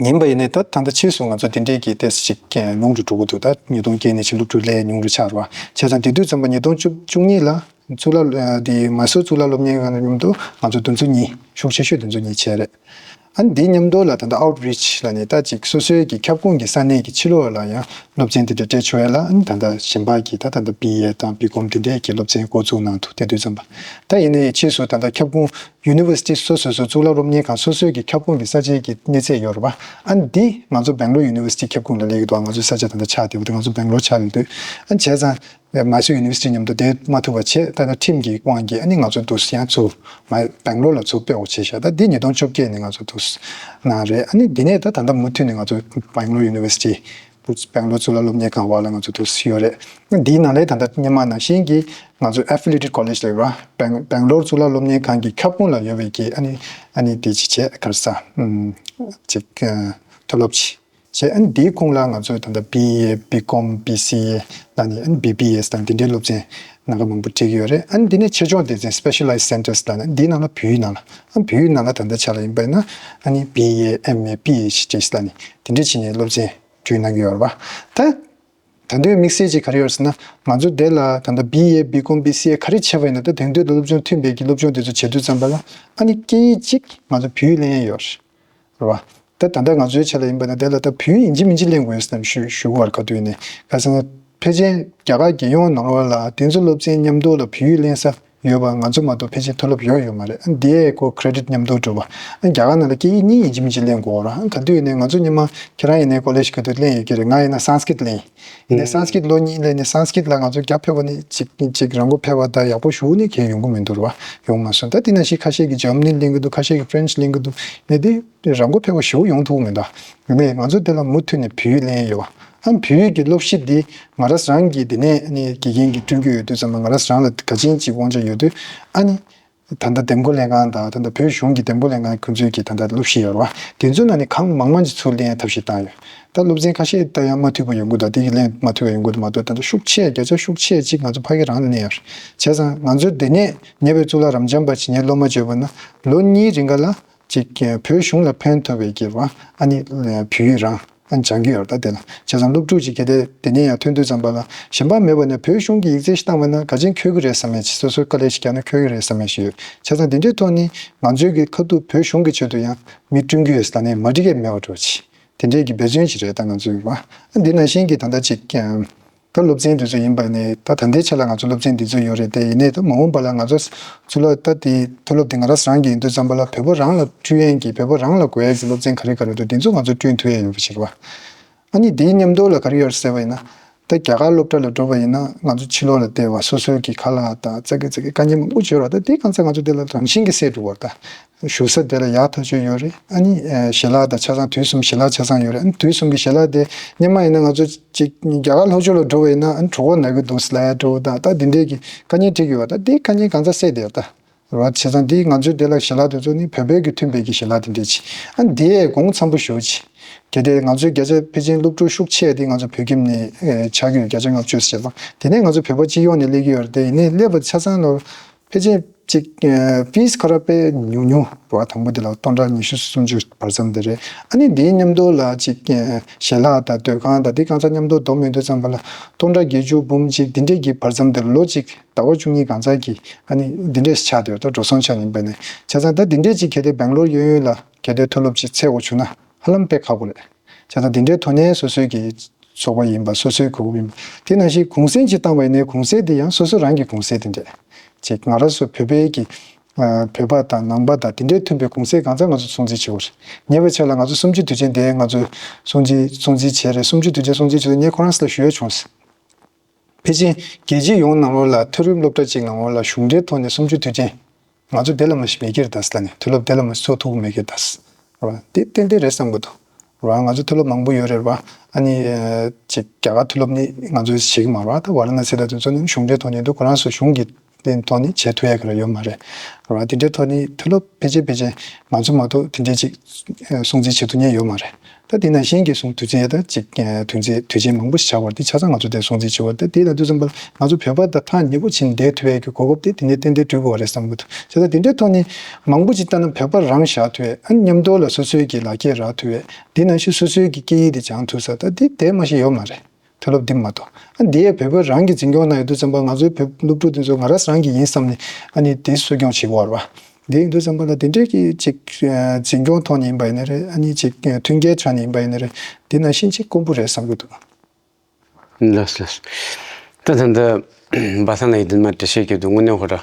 ཡིན་པ་ཡིན་ནའི་ད་ད་ལྟ་ཕྱིས་སུ་ང་ཚོ་དེ་འདྲས་ཀྱི་ཏོག་ཙམ་ཅིག་ཉུང་རུ་འགྲོ་གི་འདུག་ད་ཉིས་སྟོང་བརྒྱད་ནས་ཕྱིན་སློབ་ཕྲུག་སླེབས་ཉུང་རུ་ཆགས་རེད་བ། བྱས་ཙང་དེ་དུས་ཙམ་པ་ཉིས་སྟོང་བཅུ་བཅུ་གཉིས་ལ་གཙུག་ལག་དེ་མ་སུ་གཙུག་ལག་སློབ་གཉེར་ཁང་མཉམ་དུ་ང་ཚོ་དུམ་ཚོ་གཉིས་ཤུགས་ཆེ་ཤོས་དུམ་ཚོ་གཉིས་བྱས་རེད། ཨ་ནི་དེའི་མཉམ་དུ་ལ་ད་ལྟ་outreach་ལ་ནི་ད་ཅིག་སོ་སོའི་གི་ཁྱབ་ཁོངས་ཀྱི་ས་གནས་ཀྱི་ཕྱི་ལོགས་ལ་ཡང་སློབ་ཚན་དེ་འདྲ་སྤྲད་ཆོག་ཡ་ལ་ཨ་ནི་ད་ལྟ་གཞན་པ་གི་ད་ད་ལྟ་B A་དང་B Com་དེ་འདྲས་ཀྱི་སློབ་ཚན་འགོ་བཙུགས་གནང་འདུག་དེ་དུས་ཙམ་པ་ད་ཡིན་ནའི་ཕྱིས་སུ་ད་ལྟ་ཁྱབ་ཁོངས་university་སོ་སོ་སོ་གཙུག་ལག་སློབ་གཉེར་ཁང་སོ་སོའི་གི་ཁྱབ་ཁོངས་ཀྱི་ས་ཆའི་གི་གནས་ཚད་ཡོད་རེད་པ། ཨ་ནི་འདི་ང་ཚོ་Bangalore University་ཁྱབ་ཁོངས་ལ་སླེབས་ཀྱི་འདུག་ང་ཚོའི་ས་ཆ་ད་ལྟ་ཆགས་བསྡད་པ་དེ་ང་ཚོ་Bangalore་ཆགས་ཡོད་དུས་ཨ་ནི་བྱས་ཙང་Mysore University་མཉམ་དུ་བསྡད་མ་ཐུབ་པ་བྱས་ད་ལྟ་ཁྲིམས་ཀྱི་དབང་གིས་ཨ་ནི་ང་ཚོ་འདུག་ཡང་ཚུར་མ་Bangalore་ལ་ཚུར་སྤོ་བ་བྱས་ཤག་ད་འདི་ཉིས་སྟོང་བཅོ་བརྒྱད་ནས་ང་ཚོ་འདུག་གནང་རེད། ཨ་ནི་འདི་ནས་ད་ད་ལྟ་མུ་མཐུད་ནས་ང་ཚོ་Bangalore University Bangalore་གཙུག་ལག་སློབ་གཉེར་ཁང་བར་ལ་ང་ཚོ་འདུག་ཡོད་རེད། འདིའི་ནང་ལས་ད་ལྟ་སྔོན་མ་ནང་བཞིན་གྱི་ང་ཚོ་affiliated college་ལ་ཡོད་ར། Bang- Bangalore་གཙུག་ལག་སློབ་གཉེར་ཁང་གི་ཁྱབ་ཁོངས་ལ་ཡོད་པའི་གི་ཨ་ནི་ཨ་ནི་དེ་ཅིག་བྱས་ག་རེ་ཟ་ཨམ་ཅིག་ཨ་མཐོ་སློབ་ཅིག་བྱས། ཨ་ནི་འདིའི་ཁོངས་ལ་ང་ཚོས་ད་ལྟ་B A B Com B C A་ལ་ནི་ཨ་ནི་B B S་དང་དེ་འདྲའི་སློབ་ཚན་སྣ་ཁ་མང་པོ་སྤྲད་ཀྱི་ཡོད་རེད། ཨ་ནི་འདི་ནས་ཆེད་སྦྱོང་སྡེ་ཚན་specialized centres་ལ་ནི་འདིའི་ནང་ལ་བོད་ཡིག་ནང་ལ་ཨ་བོད་ཡིག་ནང་ལ་ད་ལྟ་ཆ་ལ་ཡིན་པ་ཡིན་ན་ཨ་ནི་B A M A P H Ds་ལ་ནི་དེ་འདྲ་བྱས་ནས་སློབ་ཚན་སྤྲོད་གནང་གི་ཡོད་རེད་བ། ད་ད་དུང་དམིགས་བསལ་ཅིག་ག་རེ་ཡོད་ཟེར་ན་ང་ཚོ་དེ་ལ་ད་ལྟ་B A B Com B C A་ག་རེ་བྱས་པ་ཡིན་ན་ད་དེང་དུས་སློབ་སྦྱོང་མཐུན་པའི་གི་སློབ་སྦྱོང་དེ་ཚོ་བྱེད་དུས་ཙམ་པ་ལ་ཨ་ནི་སྐད་ཡིག་གཅིག་ང་ཚོ་བོད་ཡིག་ལེན་ཡ་ཡོད་རེད་བ། ད་ད་ལྟ་ང་ཚོའི་ཆ་ལ་ཡིན་པ་ན་དེ་ལ་ད་བོད་ཡིག་ཡིན་གཅིག་མིན་གཅིག་ལེན་དགོས་ཡོད་ཟེར་ནས་ཞུ་ཞུ་དགོས་པར་ག་དུས་ནས་ག་ཟེར་ན་ཕལ་ཆེར་རྒྱ་གར་རྒྱལ་ཡོངས་ནང་ལོགས་ལ་དེ་ཚོ་སློབ་ཚན་མཉམ་དུ་ལ་བོད་ཡིག་ལེན་ས་ཡོད་པ་ང་ཚོ་མ་གཏོགས་ཕལ་ཆེར་མཐོ་སློབ་ཡོད་ཡོད་མ་རེད། ཨ་འདི་ཡས་ཁོ་credit་མཉམ་དུ་འགྲོ་བ། ཨ་རྒྱ་གར་ནང་ལ་སྐད་ཡིག་གཉིས་ཡིན་གཅིག་མིན་གཅིག་ལེན་དགོས་ར། ཨ་ག་དུས་ནས་ང་ཚོ་སྔོན་མ་ཁྱེད་རང་ཡིན་ནའི་college་ག་དུས་ལེན་ཡོད་ཀྱི་རེད། ང་ཡིན་ན་Sanskrit་ལེན་ཡིན་ནའི་Sanskrit་ལོ་གཉིས་ལེན་ནས་Sanskrit་ལ་ང་ཚོ་རྒྱ་ཕེབས་པ་ནི་གཅིག་གཅིག་རང་མགོ་ཕེབས་པ་ད་ཡག་པོ་ཞུ་ནི་གས་ཡོང་གི་མི་འདུག་ར་བ། ཡོང་མ་སོང་། ད་དེ་ནང་བཞིན་ཁ་ཤས་ཀྱིས་Germany་ལེན་གི་འདུག་ཁ་ཤས་ཀྱིས་French་ལེན་གི་འདུག་ནས་དེ་རང་མགོ་ཕེབས་པ་ཞུ་ཡོང་ཐུབ་མི་འདུག་ཡིན་ནའི་ང་ཚོ་དེ་ལ་མུ་མཐུད་ནས་བོད་ཡིག་ལེན་ཡོད་བ། ཨ་བོད་ཡིག་གི་སློབ་གཞི་འདི་ང་རང་རང་གིས་དེ་ནས་ནི་དགེ་རྒན་གྱིས་བསྐྲུན་གྱི་ཡོད་དུས་ཙམ་པ་ང་རང་རང་ལ་ག་ཅན་ཅིག་དབང་ཆ་ཡོད་དུས་ཨ་ནི་ད་ལྟ་འདེམས་བསྐོ་ལྷན་ཁང་དང་ད་ལྟ་བོད་གཞུང་གི་འདེམས་བསྐོ་ལྷན་ཁང་ཁོང་ཚོའི་གི་ད་ལྟ་སློབ་གཞི་ཡོད་རེད་བ། དེ་ཚོའི་ནང་ནས་གང་མང་མང་ཅིག་ཚུར་ལེན་ཐབས་ཤེས་བཏང་ཡོད། ད་སློབ་ཚན་ཁ་ཤས་ད་ཡང་མ་འཐུས་པ་ཡོང་གི་འདུག་དེ་གི་ལེན་མ་འཐུས་པ་ཡོང་གི་འདུག་མ་གཏོགས་ད་ལྟ་ཤུགས་ཆེ་བརྒྱ་ཆ་ཤུགས་ཆེ་ཅིག་ང་ཚོ་ཕ་གི་རང་ལ་ལེན་ཡོད་རེད། བྱས་ཙང་ང་ཚོ་དེ་ནས་ཉེ་བའི་གཙུག་ལག་རབ་འབྱམས་པ་ཇི་སྙེད་སློབ་མ་བརྗོད་པ་ན་ལོ་གཉིས་རིང་ག་ལ་ཅིག་བོད་གཞུང་ལ་ཕན་ཐོགས་པའི་གི་རེད་བ། ཨ་ནི་བོད་ཡིག་རང་ཨ་ནི་སྦྱང་གི་ཡོད་རེད། ད་དེ་ལ་བྱས་ཙང་སློབ་ཕྲུག་ཅིག་གལ་ཏེ་དེ་ནས་ཡང་ཐོན་དུས་ཙམ་པ་ལ་གཞན་པ་མེད་པ་ནས་བོད་གཞུང་གི་ཡིག་ཚད་ཞིག་བཏང་བ་ན་ག་ཅན་འཁྱོལ་གི་རེད་བསམ་ཡས་ཅིག་སོ་སོའི་དཀའ་ལས་ཤིག་བརྒྱབ་ན་འཁྱོལ་གི་རེད་བསམ་ཡས་ཤིག་ཡོད། བྱས་ཙང་དེ་འདྲའི་ཐོག་ནས་ང་ཚོའི་གི་ཁ་ཐུག་བོད་གཞུང་གི་ཆེད་དུ་ཡང་མི་བསྐྲུན་གི་ཡོད་ཟེར་ནས་མ་འགྲིག་གི་མེད་པ་འགྲོ་ཅིག་དེ་འདྲའི་གི་འབད་བརྩོན་ཅིག་རེད། ད་ང་ཚོའི་བ་ཨ་འདི་ནང་བཞིན་གི་ད་ལྟ་ཅིག་ད་སློབ་ཚན་དེ་ཚོ་ཡིན་པ་ནས་ད་ད་ལྟའི་ཆ་ལ་ང་ཚོ་སློབ་ཚན་འདི་ཚོ་ཡོད་རེད་དེ། ཡིན་ནའི་ད་མ་འོངས་པ་ལ་ང་ཚོ་ཚུར་ལ་ད་དེ་མཐོ་སློབ་དེ་ང་རང་རང་གི་ཡིན་དུས་ཙམ་པ་ལ་བོད་པ་རང་ལ་བསྐྲུན་ཡས་ཀྱི་བོད་པ་རང་ལ་དགོས་ཡས་ཀྱི་སློབ་ཚན་ག་རེ་ག་རེ་འདུག་དེ་ཚོ་ང་ཚོ་བསྐྲུན་ཐུབ་ཡས་ཡོད་པ་ཞིག་རེད་བ། ཨ་ནི་དེའི་མཉམ་དུ་ལ་ག་རེ་ཡོད་རེད་ཟེར་བ་ཡིན་ན་ད་རྒྱ་གར་སློབ་གྲྭ་ལ་འགྲོ་བ་ཡིན་ན་ང་ཚོ་ཕྱི་ལོགས་ལ་བསྡད་པ་སོ་སོའི་གི་ཁ་ལག་དང་ཙག་གི་ཙག་གི་དཀའ་ངལ་མང་པོ་ཅིག་ཡོད་རེད་བ། ད་དེ་གང་ཚ་ང་ཚོ་དེ་ལ་རང་བཞིན་གྱི་སེལ་འགྲོ་བ་རེད་ད། བཞུགས་ས་དེ་ལ་ཡག་ཐག་ཆོད་ཡོད་རེད། ཨ་ནི་ཞལ་ལག་དང་ཆ་ཚང་དུས་གསུམ་ཞལ་ལག་ཆ་ཚང་ཡོད་རེད། ཨ་ནི་དུས་གསུམ་གྱི་ཞལ་ལག་དེ་སྔོན་མ་ཡིན་ན་ང་ཚོ་ཅིག་རྒྱ་གར་ལྷོ་ཕྱོགས་ལ་འགྲོ་བ་ཡིན་ན་ཨ་ནི་གྲོད་ཁོག་ན་གི་འདུག་ཟེར་ལབ་ཡ་འགྲོ་བ་དང་ད་དེ་འདྲས་ཀྱི་དཀའ་ངལ་འཕྲད་ཀྱི་ཡོད་པ། ད་དེ་དཀའ་ངལ་གང་ཚ་སེལ་བསྡད་ཡོད་ད་རེད་བ། བྱས་ཙང་དེ་ང་ཚོའི་དེ་ལ་ཞལ་ལག་དེ་ཚོ་ནི་བོད་པའི་གི་མཐུན་པའི་གི་ཞལ་ལག་དེ་འདྲས་ཅིག་ཨ་ནི་དེ་གོང་འཚམ་པོ་ཞེ་པོ་ཅིག་གལ་ཏེ་ང་ཚོའི་བརྒྱ་ཆ་ཕལ་ཆེར་སློབ་ཕྲུག་ཤུགས་ཆེ་དེ་ང་ཚོ་བོད་ཁྱིམ་ནས་ཆགས་ཀྱི་ཡོད། བརྒྱ་ཆ་ལྔ་བཅུ་ཙམ་བྱས་པ་དེ་ནས་ང་ཚོ་བོད་པ་སྤྱི་ཡོངས་ནས་སླེབས་ཀྱི་ཡོད་རེད་དེ། ཡིན་ནའི་སླེབས་པ་ཆ་ཚང་ལ་ཕལ་ཆེར་ཅིག་fees་ཁོ་ར་དཔེ་ཉུང་ཉུང་རེད་བ། དང་པོ་དེ་ལ་སྟོང་ཕྲག་ཉི་ཤུ་སུམ་ཅུ་བར་མཚམས་དེ་རེད། ཨ་ནི་དེའི་མཉམ་དུ་ལ་ཅིག་ཞལ་ལག་དང་སྡོད་ཁང་དང་དེ་གང་ཚ་མཉམ་དུ་བསྡོམས་ཡོང་དུས་ཙམ་པ་ལ་སྟོང་ཕྲག་བརྒྱད་ཅུ་འབུམ་གཅིག་དེ་འདྲས་ཀྱི་བར་མཚམས་དེ་ལོ་གཅིག་ཟླ་བ་བཅུ་གཉིས་གང་ཚ་གི་ཨ་ནི་དེ་འདྲས་ཆགས་བསྡད་ཡོད་ད། འགྲོ་སོང་ཆ་ཡིན་པ་ནས་བྱས་ཙང་ད་དེ་འདྲས་ཅིག་གལ་ཏེ་Bangalore་གཡས་གཡོན་ལ་གལ་ཏེ་མཐོ་སློབ་ཅིག་འཚོལ་དགོས་བྱུང་ན་ཧ་ལམ་དཔེ་ཁག་པོ་རེད། བྱས་ཙང་དེ་འདྲའི་ཐོག་ནས་སོ་སོའི་གི་ཚོགས་པ་ཡིན་པ་སོ་སོའི་གོ་སྐབས་ཡིན་པ་དེ་ནང་བཞིན་གུང་སེང་ཅིག་བཏང་བ་ཡིན་ནའི་གུང་སེང་དེ་ཡང་སོ་སོ་རང་གི་གུང་སེང་དེ་འདྲས་ཅིག་ང་རང་ཚོ་བོད་པའི་གི་བོད་པ་དང་ནང་པ་དང་དེ་འདྲའི་མཐུན་པའི་གུང་སེང་གང་ཚ་ང་ཚོ་སྲུང་བརྩི་བྱེད་དགོས་རེད། ཉེ་བའི་ཆར་ལ་ང་ཚོ་གསུམ་བཅུའི་དུས་ཆེན་དེ་ང་ཚོ་སྲུང་བརྩི་སྲུང་བརྩི་བྱས་རེད། གསུམ་བཅུའི་དུས་ཆེན་སྲུང་བརྩི་བྱས་ངས་ཁོ་རང་ཚོ་ལ་ཞུ་ཡ་བྱུང་ཟེར། ཕལ་ཆེར་རྒྱལ་སྤྱི་ཡོངས་ནང་ལོགས་ལ་མཐོ་རིམ་སློབ་གྲྭ་གཅིག་ནང་ལོགས་ལ་གཞུང་འབྲེལ་ཐོག་ནས་གསུམ་བཅུའི་དུས་ཆེན་ང་ཚོ་དེ་ལ་མ་ཞིག་མེད་ཀྱི་རེད་ད་ཟེར་ལ་ནས་མཐོ་སློབ་དེ་ལ་མ་ཞིག་ཚོགས་ཐུབ་ཀྱི་མེད་ཀྱི་རེད་ད་ཟེར་བ། དེ་ཏན་ཏན་རེད་བསམ་གྱི་འདུག་ར། ང་ཚོ་མཐོ་སློབ་མང་པོ་ཡོད་རེད་བ། ཨ་ནི་ཅིག་རྒྱ་གར་མཐོ་སློབ་ནི་ང་ཚོས་ཤེས་ཀྱི་མ་རེད་བ། ད་ཝ་ར་ཎ་སི་ད་དེ་ཚོ་ནི་གཞུང་འབྲེལ་ཐོག་ནས་འདུག་ཁོ་རང་ཚོ་གཞུང་གི་ དེ་ཐོག་ནས་བྱེད་ཐུབ་ཡ་གི་ར་ཡོད་མ་རེད། ར་དེ་འདྲའི་ཐོག་ནས་མཐོ་སློབ་ཕལ་ཆེར་ཕལ་ཆེར་ང་ཚོ་མ་གཏོགས་དེ་འདྲའི་ཅིག་སྲུང་བརྩི་བྱེད་ཐུབ་མཁན་ཡོད་མ་རེད། ད་དེ་ནང་བཞིན་གྱི་སྲུང་དུས་ཚོད་ཡ་ད་ཅིག་དུས་ཚོད་དུས་ཆེན་མང་པོ་ཞིག་ཆགས་པ་རེད། དེ་ཆ་ཚང་ང་ཚོ་དེ་སྲུང་བརྩི་བྱེད་པ་རེད། ད་དེ་ལ་དུས་ཙམ་པ་ང་ཚོ་བོད་པ་ད་ཐག་ཉེ་པོ་ཕྱིན་བསྡད་ཐུབ་ཡ་གི་གོ་སྐབས་དེ་དེ་ནས་ཏན་ཏན་སྤྲོད་དགོས་པ་རེད་བསམ་གི་འདུག་བྱས་ཙང་དེ་འདྲའི་ཐོག་ནས་མང་པོ་ཅིག་ལྟ་ན་བོད་པ་རང་བཞག་ཐུབ་ཡ། ཨ་མཉམ་དུ་ལ་སོ་སོའི་གི་ལག་འཁྱེར་རག་ཐུབ་ཡ། དེ་ནང་བཞིན་སོ་སོའི་གི་སྐད་ཡིག་དེ་སྦྱང་ཐུབ་ས་ད་དེ་དེ་མ་ཞིག་ཡོད་མ་རེད། མཐོ་སློབ་འདི་མ་གཏོགས། ཨ་འདི་ཡང་བོད་པ་རང་གིས་འཛིན་སྐྱོང་གནང་ཡོད་དུས་ཙམ་པ་ང་ཚོའི་བོད་སློབ་ཕྲུག་དེ་ཚོ་ང་རང་རང་གིས་ཡིན་བསམ་ནས་ཨ་ནི་དེ་གསོ་སྐྱོང་བྱེད་དགོས་རེད་བ། འདི་ཡིན་དུས་ཙམ་པ་ལ་དེ་འདྲའི་གི་ཅིག་འཛིན་སྐྱོང་ཐོག་ནས་ཡིན་པ་ཡིན་ན་རེད། ཨ་ནི་ཅིག་མཐུན་རྐྱེན་ཆ་ནས་ཡིན་པ་ཡིན་ན་རེད། དེ་ནང་བཞིན་ཅིག་དཀོན་པོ་རེད་བསམ་གི་འདུག་ལགས་ལགས། ད་ད་ད་སྦ་ས་ལ་ཡིན་དུས་མ་འགྲེལ་བཤད་རྒྱབ་དུས་དངོས་གནས་ཁོ་ར།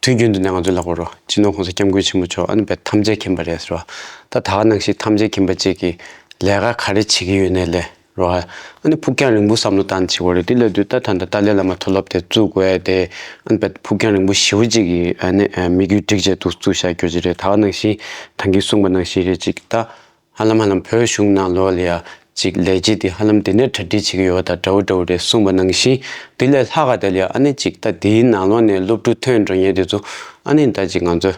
དུས་རྒྱུན་དུ་ནས་ང་ཚོ་ལ་གོ་རོ། སྤྱི་ནོར་༸གོང་ས་༸སྐྱབས་མགོན་ཆེན་པོ་མཆོག་ཨ་ནི་བས་ཐམས་ཅད་མཁྱེན་པ་རེད་ཟེར་བ། ད་ད་ག་ནང་བཞིན་ཐམས་ཅད་མཁྱེན་པ་ཅིག་གིས་ལས་ཀ་ག་རེ་བྱེད་ཀྱི་ཡོད་ནའི་ལས་རོ། ཨ་ནི་ཕུགས་རྒྱང་རིང་པོ་བསམ་བློ་བཏང་བྱེད་དགོས་རེད། དེ་ལས་དུས་ད་ད་ད་ཏཱ་ལའི་བླ་མ་མཐོ་སློབ་དེ་བཙུགས་དགོས་དེ། ཨ་ནི་བས་ཕུགས་རྒྱང་རིང་པོ་ཞེ་པོ་ཅིག་གིས་ཨ་ནི་དམིགས་ཡུལ་བསྒྲིགས་བྱས་འདུག་བཙུགས་བཞག་རྒྱུ་ཅིག་རེད། ད་ག་ནང་བཞིན་ད་གིན་གསུངས་པ་ནང་བཞིན་རེད་ཅིག་ད། ཧ་ལམ་ཧ་ལམ་བོད་གཞུང་ནང་ལོགས་ལ་ཡ་ཅིག་ལས་བྱེད་དེ་ཧ་ལམ་དེ་ནས་གྲ་སྒྲིག་བྱེད་ཀྱི་ཡོད་པ་དང་འདྲ་བོ་འདྲ་བོ་རེད་གསུངས་པ་ནང་བཞིན། དེ་ལས་ལྷག་ག་དེ་ལ་ཡ་ཨ་ནི་ཅིག་ད་དེའི་ནང་ལོགས་ནས་སློབ་ཕྲུག་ཐོན་འགྲོ་མཁན་དེ་ཚོ་ཨ་ནི་ད་ཅིག་ང་ཚོ་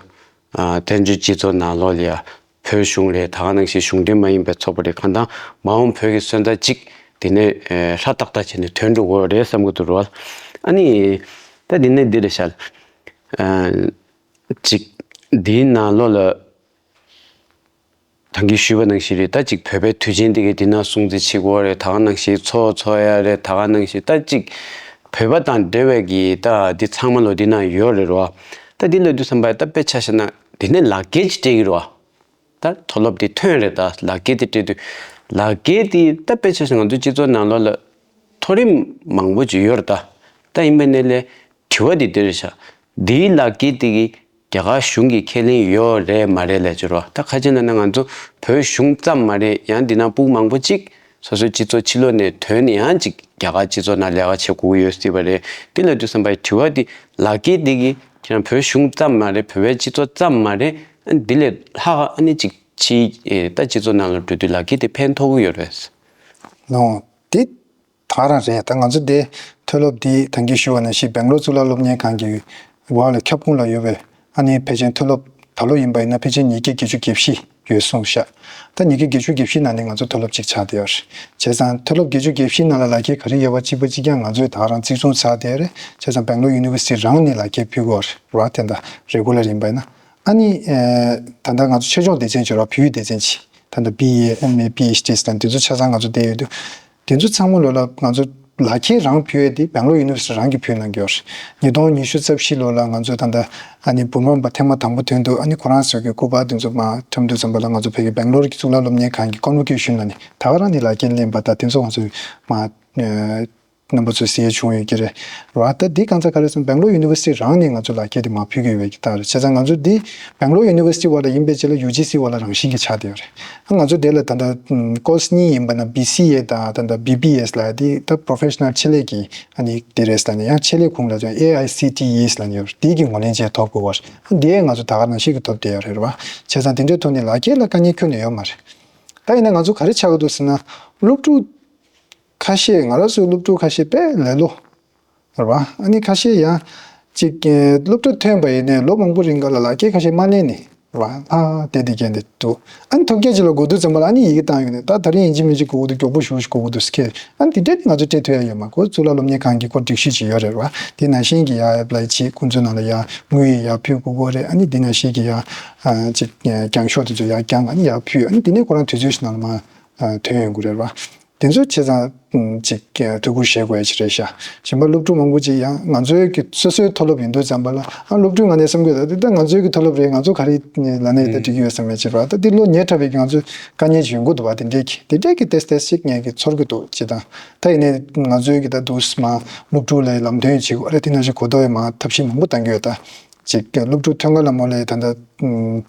ཨ་བཙན་བྱོལ་སྤྱི་ཚོགས་ནང་ལོགས་ལ་ཡ་བོད་གཞུང་རེད། ད་ག་ནང་བཞིན་གཞུང་འབྲེལ་མ་ཡིན་པའི་ཚོགས་པ་རེད། གང་ལྟར་མ་འོངས་བོད་ཀྱི་སོན་རྩ་ཅིག་དེ་ནས་ཨ་ཧྲ་ཏག་ཏག་བྱས་ནས་ཐོན་འགྲོ་དགོས་རེད་བསམ་གྱི་འདུག་རོ། ཨ་ནི་ད་དེ་ནས་འདི་རེད་ཤག་ཨ་ཅིག་དེའི་ནང་ལོགས་ལ། ད་གིན་ཞུས་པ་ནང་བཞིན་རེད། ད་ཅིག་བོད་པའི་དུས་ཆེན་འདི་གའི་འདི་ན་སྲུང་བརྩི་བྱེད་དགོས་རེད། ད་ག་ནང་བཞིན་ཚོགས་འཚོགས་ཡ་རེད། ད་ག་ནང་བཞིན་ད་ཅིག་བོད་པ་དང་འབྲེལ་བའི་གི་ད་འདི་ཚང་མ་ལོ་འདི་ན་ཡོད་རེད་རོ། ད་འདི་ལ་དུས་བསམ་པ་ད་དཔེ་ཆ་བཞག་ན་འདི་ནས་ལག་འཁྱེར་ཅིག་སྤྲད་ཀྱི་རོ། ད་མཐོ་སློབ་འདི་ཐོན་རེད། ད་ལག་འཁྱེར་འདི་སྤྲད་དུས་ལག་འཁྱེར་འདི་ད་དཔེ་ཆ་བཞག་ང་ཚོ་སྤྱི་ཚོགས་ནང་ལོགས་ལ་མཐོ་རིམ་མང་པོ་ཅིག་ཡོད་རེད། ད་ད་ཡིན་པ་ནས་ལས་དྲི་བ་འདི་འདི་རེད་ཤག་འདིའི་ལག་འཁྱེར་འདི་གི་རྒྱ་གར་གཞུང་གིས་ཁས་ལེན་ཡོད་རེད་མ་རེད་ལབ་ཀྱི་རོ། ད་ཁ་ཅིག་ལབ་ན་ང་ཚོ་བོད་གཞུང་ཙམ་མ་རེད། ཡང་འདི་ན་ཕྲུ་གུ་མང་པོ་ཅིག་སོ་སོའི་སྤྱི་ཚོགས་ཕྱི་ལོགས་ནས་ཐོན་ནས་ཡང་ཅིག་རྒྱ་གར་སྤྱི་ཚོགས་ནང་ལས་ཀ་བྱེད་དགོས་ཀྱི་ཡོད་སྲིད་པ་རེད། འདི་ལ་དུས་བསམ་པའི་དྲི་བ་འདི་ལག་འཁྱེར་འདི་གིས་ཁྱེད་རང་བོད་གཞུང་ཙམ་མ་རེད། བོད་པའི་སྤྱི་ཚོགས་ཙམ་མ་རེད། ཨ་འདི་ལས་ལྷག་ཨ་ནི་ཅིག་ཕྱིའི་ཨེ་ད་སྤྱི་ཚོགས་ནང་ལ་འགྲོ་དུས་ལག་འཁྱེར་འདི་ཕན་ཐོགས་ཀྱི་ཡོད་རེད། ལོ། འདི་ད་ག་རང་རེད། ད་ང་ཚོ་འདི་མཐོ་སློབ་འདི་ད་གིན་ཞུ་བ་ནང་བཞིན་སྦེང་ལོར་གཙུག་ལག་སློབ་གཉེར་ཁང་གི་འོག་ལ་ཁྱབ་ཁོངས་ལ་ཡོད་པའི་ཨ་ནི་ཕལ་ཆེར་མཐོ་སློབ་ད་ལོ་ཡིན་པ་ཡིན་ན་ཕལ་ཆེར་ཉིས་བརྒྱ་བརྒྱད་ཅུ་གྱ་བཞི་ཡོད་གསུངས་ཤག་ད་ཉིས་བརྒྱ་བརྒྱད་ཅུ་གྱ་བཞི་ནང་ནས་ང་ཚོ་མཐོ་སློབ་གཅིག་ཆགས་བསྡད་ཡོད་རེད། བྱས་ཙང་མཐོ་སློབ་བརྒྱད་ཅུ་གྱ་བཞི་ནང་ལ་ལག་འཁྱེར་ག་རེ་ཡོད་པ་གཅིག་པ་གཅིག་རྐྱང་ང་ཚོས་ད་ག་རང་རྩིས་སྲུང་ཚར་བསྡད་ཡོད་རེད། བྱས་ཙང་སྦེང་ལོར་ཡུ་ནི་ཝར་སི་ཊི་རང་ནས་ལག་འཁྱེར་ཕུལ་གྱི་ཡོད་རེད་བ། དེ་འདྲ་རེ་གུ་ལར་ཡིན་པ་ཡིན་ན། ཨ་ནི་ཨེ་ད་ལྟ་ང་ཚོ་ཆེད་སྦྱོང་སྡེ་ཚན་བྱེད་རོགས་བོད་ཡིག་སྡེ་ཚན་བྱེད། ད་ལྟ་བི་ཨེ་ཨེམ་ཨེ་པི་ཨེཆ་ཌི་ཟེར་དེ་ཚོ་ཆ་ཚང་ང་ཚོ་བསྡད་ཡོད་དུས། དེ་ཚོ་ཚང་མ་ལོ་ལ་ང་ཚོ་ལག་འཁྱེར་རང་ཕུལ་ཡས་དེ་སྦེང་ལོར་ཡུ་ནི་ཝར་སི་ཊི་རང་གིས་ཕུལ་གནང་གི་ཡོད་རེད། ཉིས་སྟོང་ཉི་ཤུ་རྩ་བཞི་ལོ་ལ་ང་ཚོ་ད་ལྟ་ཨ་ནི་བུ་སློབ་མ་ཐེངས་མ་དང་པོ་ཐོན་དུས་ཨ་ནི་ཁོ་རང་ཚོ་གི་སྐུ་པར་དེ་ཚོ་མར་ཐོན་དུས་ཙམ་པ་ལ་ང་ཚོ་བོད་ཀྱི་སྦེང་ལོར་གྱི་གཙུག་ལག་སློབ་གཉེར་ཁང་གི་ཀོན་ཝོ་ཀེ་ཤན་ལ་ནི་ད་ག་རང་ནས་ལག་འཁྱེར་ལེན་པ་དང་དེ་ཚོ་ང་ཚོས་མར་ཨ། རྣམ་པ་ཚོས་གཟིགས་ཡས་བྱུང་ཡོད་ཀྱི་རེད་བ། ད་འདི་གང་ཚ་ག་རེ་སོང་སྦེང་ལོར་ཡུ་ནི་ཝར་སི་ཊི་རང་ནས་ང་ཚོ་ལག་འཁྱེར་དེ་མར་ཕུལ་གྱི་ཡོད་པའི་གི་རྟགས་རེད། བྱས་ཙང་ང་ཚོ་འདི་སྦེང་ལོར་ཡུ་ནི་ཝར་སི་ཊི་འོག་ལ་ཡིན་པའི་ཆ་ལ་ཡུ་ཇི་སི་འོག་ལ་རང་བཞིན་གྱི་ཆགས་བསྡད་ཡོད་རེད། ཨ་ང་ཚོ་དེ་ལ་ད་ལྟ་ཀོར་སི་གཉིས་ཡིན་པ་ན་བི་སི་ཨེ་དང་ད་ལྟ་བི་བི་ཨེས་ལབ་ཡ་དེ་ད་པོ་རོ་ཕེ་ཤ་ནལ་ཆེད་ལས་ཀྱི་ཨ་ནི་དེ་རེད་ཟེར་ནས་ཡང་ཆེད་ལས་ཁུངས་ལ་ཨེ་ཨའི་སི་ཊི་ཨི་ལབ་ནས་ཡོད་རེད། དེ་གི་ངོས་ལེན་བྱས་ཐོབ་དགོས་པ་རེད། ཨ་འདི་ཡང་ང་ཚོ་ད་ག་ནང་བཞིན་གྱི་ཐོབ་བསྡད་ཡོད་རེད་བ། བྱས་ཙང་དེ་འདྲའི་ཐོག་ནས་ལག་འཁྱེར་ལ་དཀའ་ངལ་ཁྱོན་ནས་ཡོད་མ་རེད། ད་ཡིན་ན་ང་ཚོ་ག་རེ་ཆགས་ཀྱི་འདུག་ཟེར་ན། སློབ་ཕྲུག་ཁ་ཤས་ང་རང་ཚོའི་སློབ་ཕྲུག་ཁ་ཤས་དཔེ་ལེ་ལོ། རེད་བ། ཨ་ནི་ཁ་ཤས་ཡང་། ཅིག་སློབ་གྲྭ་ཐོན་པ་ཡིན་ནའི་ལོ་མང་པོ་རིང་ག་ལ་ལག་འཁྱེར་ཁ་ཤས་མ་ལེན་ནས། རེད་བ། ལྷག་བསྡད་དེ་བསྡད་འདུག་ཨ་ནི་ཐོབ་སྐལ་ཅིག་ལ་དགོས་དུས་ཙམ་པ་ལ་ཨ་ནི་ཡི་གེ་བཏང་ཡོང་ནས་ད་ད་རིང་ཡིན་གཅིག་མིན་གཅིག་དགོས་ཀྱི་འདུག་མགྱོགས་པོ་ཞེ་པོ་ཞིག་དགོས་ཀྱི་འདུག་ཟེར་མཁན། ཨ་ནི་དེ་འདྲས་ནི་ང་ཚོ་སྤྲད་ཐུབ་ཡ་ཡོད་མ་རེད། ཁོ་གཙུག་ལག་སློབ་གཉེར་ཁང་གི་ཁོ་སྒྲིག་གཞི་ཅིག་ཡོད་རེད་བ། དེ་ནང་བཞིན་གྱི་ཡ་ཨེབ་ལའི་བྱེད། ཁོང་ཚོའི་ནང་ལ་ཡ་དངུལ་ཡ་ཕུལ་དགོས་ཀྱི་རེད། ཨ་ནི་དེ་ནང་བཞིན་གྱི་ཡ་ཅིག་རྒྱང་ཤོག་དེ་ཚོ་ཡ་རྒྱང་ཨ་ནི་ཡ་ཕུལ། ཨ་ནི་དེ་ནས་ཁོ་རང་དུས་ཚོད་ཞིག་ནང་ལ་མ། ཐོན་ཡོང་གི་རེད་བ། དེ་ཚོ་བྱས་ཙང་ཅིག་ཐུགས་ཁུར་བཞེས་དགོས་ཡ་ཅིག་རེད་ཤག་གཞན་པ་སློབ་ཕྲུག་མང་པོ་ཅིག་ཡང་ང་ཚོའི་གི་སོ་སོའི་མཐོ་སློབ་ཡིན་དུས་ཙམ་པ་ལ་ཨ་སློབ་ཕྲུག་ང་ནས་བསམ་གི་ཡོད། ད་འདི་ད་ང་ཚོའི་གི་མཐོ་སློབ་རེད། ང་ཚོ་ག་རེ་ལབ་ན་ཡིན་ད་འགྲིག་གི་ཡོད་བསམ་ཡ་ཅིག་རེད་བ། ད་འདི་ལོ་ཉེ་དྲགས་པའི་གི་ང་ཚོའི་དཀའ་ངལ་ཅིག་ཡོང་གི་འདུག་བ། དེ་འདྲས་ཀྱི་དེ་འདྲས་ཀྱི་ཏེས་ཏེས་ཅིག་ངས་གི་ཚོར་གི་འདུག་ཅེས་དང་། ད་ཡིན་ནའི་ང་ཚོའི་གི་ད་འདུག་སེ་མ་སློབ་ཕྲུག་ལ་ལམ་སྟོན་བྱེད་དགོས་རེད། དེ་ནང་བཞིན་གོ་རྟོགས་ཡང་མ་ཐབས་ཤེས་མང་པོ་གཏང་གི་ཡོད་ད། ཅིག་སློབ་ཕྲུག་ཐོན་ཁ་ལ་མོ་ལས་ད་ལྟ་ང་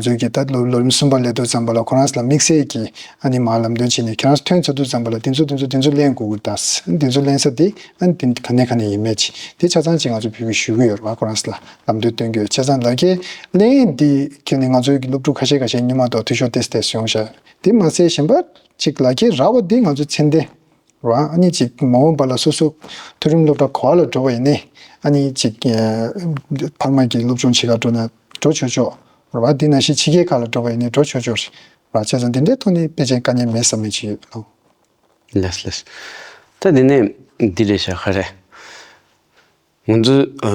ཚོའི་གི་ད་ལོ་ལོ་རིམ་གསུམ་པ་སླེབས་དུས་ཙམ་པ་ལ་ཁོ་རང་ལ་དམིགས་བསལ་གྱི་ཨ་ནི་མར་ལམ་སྟོན་བྱས་ནས་ཁྱེད་རང་ཚོ་ཐོན་ཚར་དུས་ཙམ་པ་ལ་དེ་ཚོ་དེ་ཚོ་དེ་ཚོ་ལེན་དགོས་ཀྱི་རེད་ད། དེ་ཚོ་ལེན་ས་དེ་ཨ་ནི་དེ་ག་ནས་ག་ནས་ཡིན་མེད་ཅིག་དེ་ཆ་ཚང་ཅིག་ང་ཚོ་ཕུལ་གི་ཞུ་གི་ཡོད་རེད་བ། ཁོ་རང་ཚོ་ལ་ལམ་སྟོན་སྟོན་གི་ཡོད། བྱས་ཙང་ལག་འཁྱེར་ལེན་འདི་ཁྱེད་ནི་ང་ཚོའི་གི་སློབ་ཕྲུག་ཁ་ཤས་ཁ་ཤས་ཉི་མ་དང་འཐུས་ཤོར་ཏེས་ཏེས་ཡོང་ཤག་དེ་མ་ཟད་གཞན་པ་ཅིག་ལག་འཁྱེར་རག་པ་འདི་ང་ཚོ་ཚད་ལྡན། རེད་བ། ཨ་ནི་ཅིག་མ་འོངས་པ་ལ་སོ་སོ་མཐོ་རིམ་སློབ་གྲྭ་ག་པ་ལ་འགྲོ་བ་ཡིན་ནའི་ཨ་ནི་ཅིག་ཕར་མ་གི་སློབ་སྦྱོང་བྱེད་ག་འགྲོ་ན་འགྲོ་ཆོག་ཆོག་རེད་བ། དེ་ནང་བཞིན་ཕྱི་རྒྱལ་ཁག་ལ་འགྲོ་བ་ཡིན་ནའི་འགྲོ་ཆོག་ཆོག་རེད་བ། བྱས་ཙང་དེ་འདྲའི་ཐོག་ནས་ཕལ་ཆེར་དཀའ་ངལ་མེད་བསམ་མེད་ཅིག་ཡོད། ལགས་ལགས། ད་དེ་ནས་འདི་རེད་ཤག་ག་རེ། ང་ཚོ་ཨ་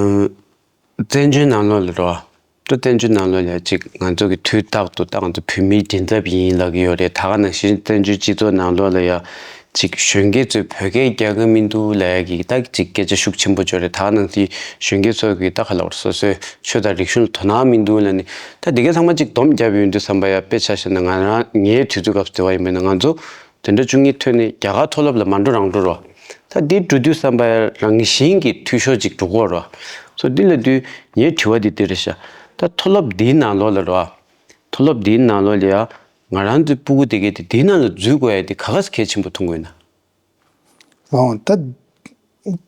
བཙན་བྱོལ་ནང་ལོགས་ལ་རོ། ད་བཙན་བྱོལ་ནང་ལོགས་ལ་ཡ་གཅིག་ང་ཚོ་གི་དུས་རྟག་ཏུ་ད་ང་ཚོ་བོད་མིའི་མགྲིན་ཚབ་ཡིན་ལབ་ཀྱི་ཡོད་རེད། ད་ག་ནང་བཞིན་བཙན་བྱོལ་སྤྱི་ཚོགས་ནང་ལོགས་ལ་ཡ་གཅིག་གཞོན་སྐྱེས་ཚོས་བོད་སྐད་རྒྱག་གི་མི་འདུག་ལབ་ཡ་གི་ད་གཅིག་སྐད་ཆ་ཤུགས་ཆེན་པོ་བརྗོད་རེད། ད་ག་ནང་བཞིན་གཞོན་སྐྱེས་ཚོ་གི་ད་ག་ལབ་རེད། སོ་སོའི་ཆོས་དང་རིག་གཞུང་ལ་དོ་སྣང་མི་འདུག་ལབ་ནས་ད་འདི་ག་ཚང་མ་གཅིག་སྡོམ་བརྒྱབ་ཡོང་དུས་ཙམ་པ་ཡ་དཔེ་ཆ་བཞག་ན་ང་རང་ངའི་དུས་ཚོད་སྐབས་སུ་བལྟས་པ་ཡིན་པ་ཡིན་ན་ང་ཚོ་དེ་འདྲ་བཅུ་གཉིས་ཐོན་ནས་རྒྱ་གར་མཐོ་སློབ་ལ་མ་འགྲོ་རང་འགྲོ་རོ། ད་འདི་འགྲོ་དུས་ཙམ་པ་རང་བཞིན་གྱིས་འཐུས་ཤོར་ཅིག་འགྲོ་གི་ཡོད་རོ། སོ་འདི་ལབ་དུས་ངའི་དྲི་བ་འདི་འདི་རེད་ཤག་ད་མཐོ་སློབ་འདིའི་ནང་ལོགས་ལ་རོ། མཐོ་སློབ་འདིའི་ནང་ལོགས་ལ་ཡ་ང་རང་ཚོའི་སྤུ་གུ་དེ་གས་དེ་འདིའི་ནང་ལ་འཛུལ་དགོས་ཡ་དེ་ག་ག་སེ་གལ་ཆེན་པོ་མཐོང་གི་ཡོད་ན། འོ་ད།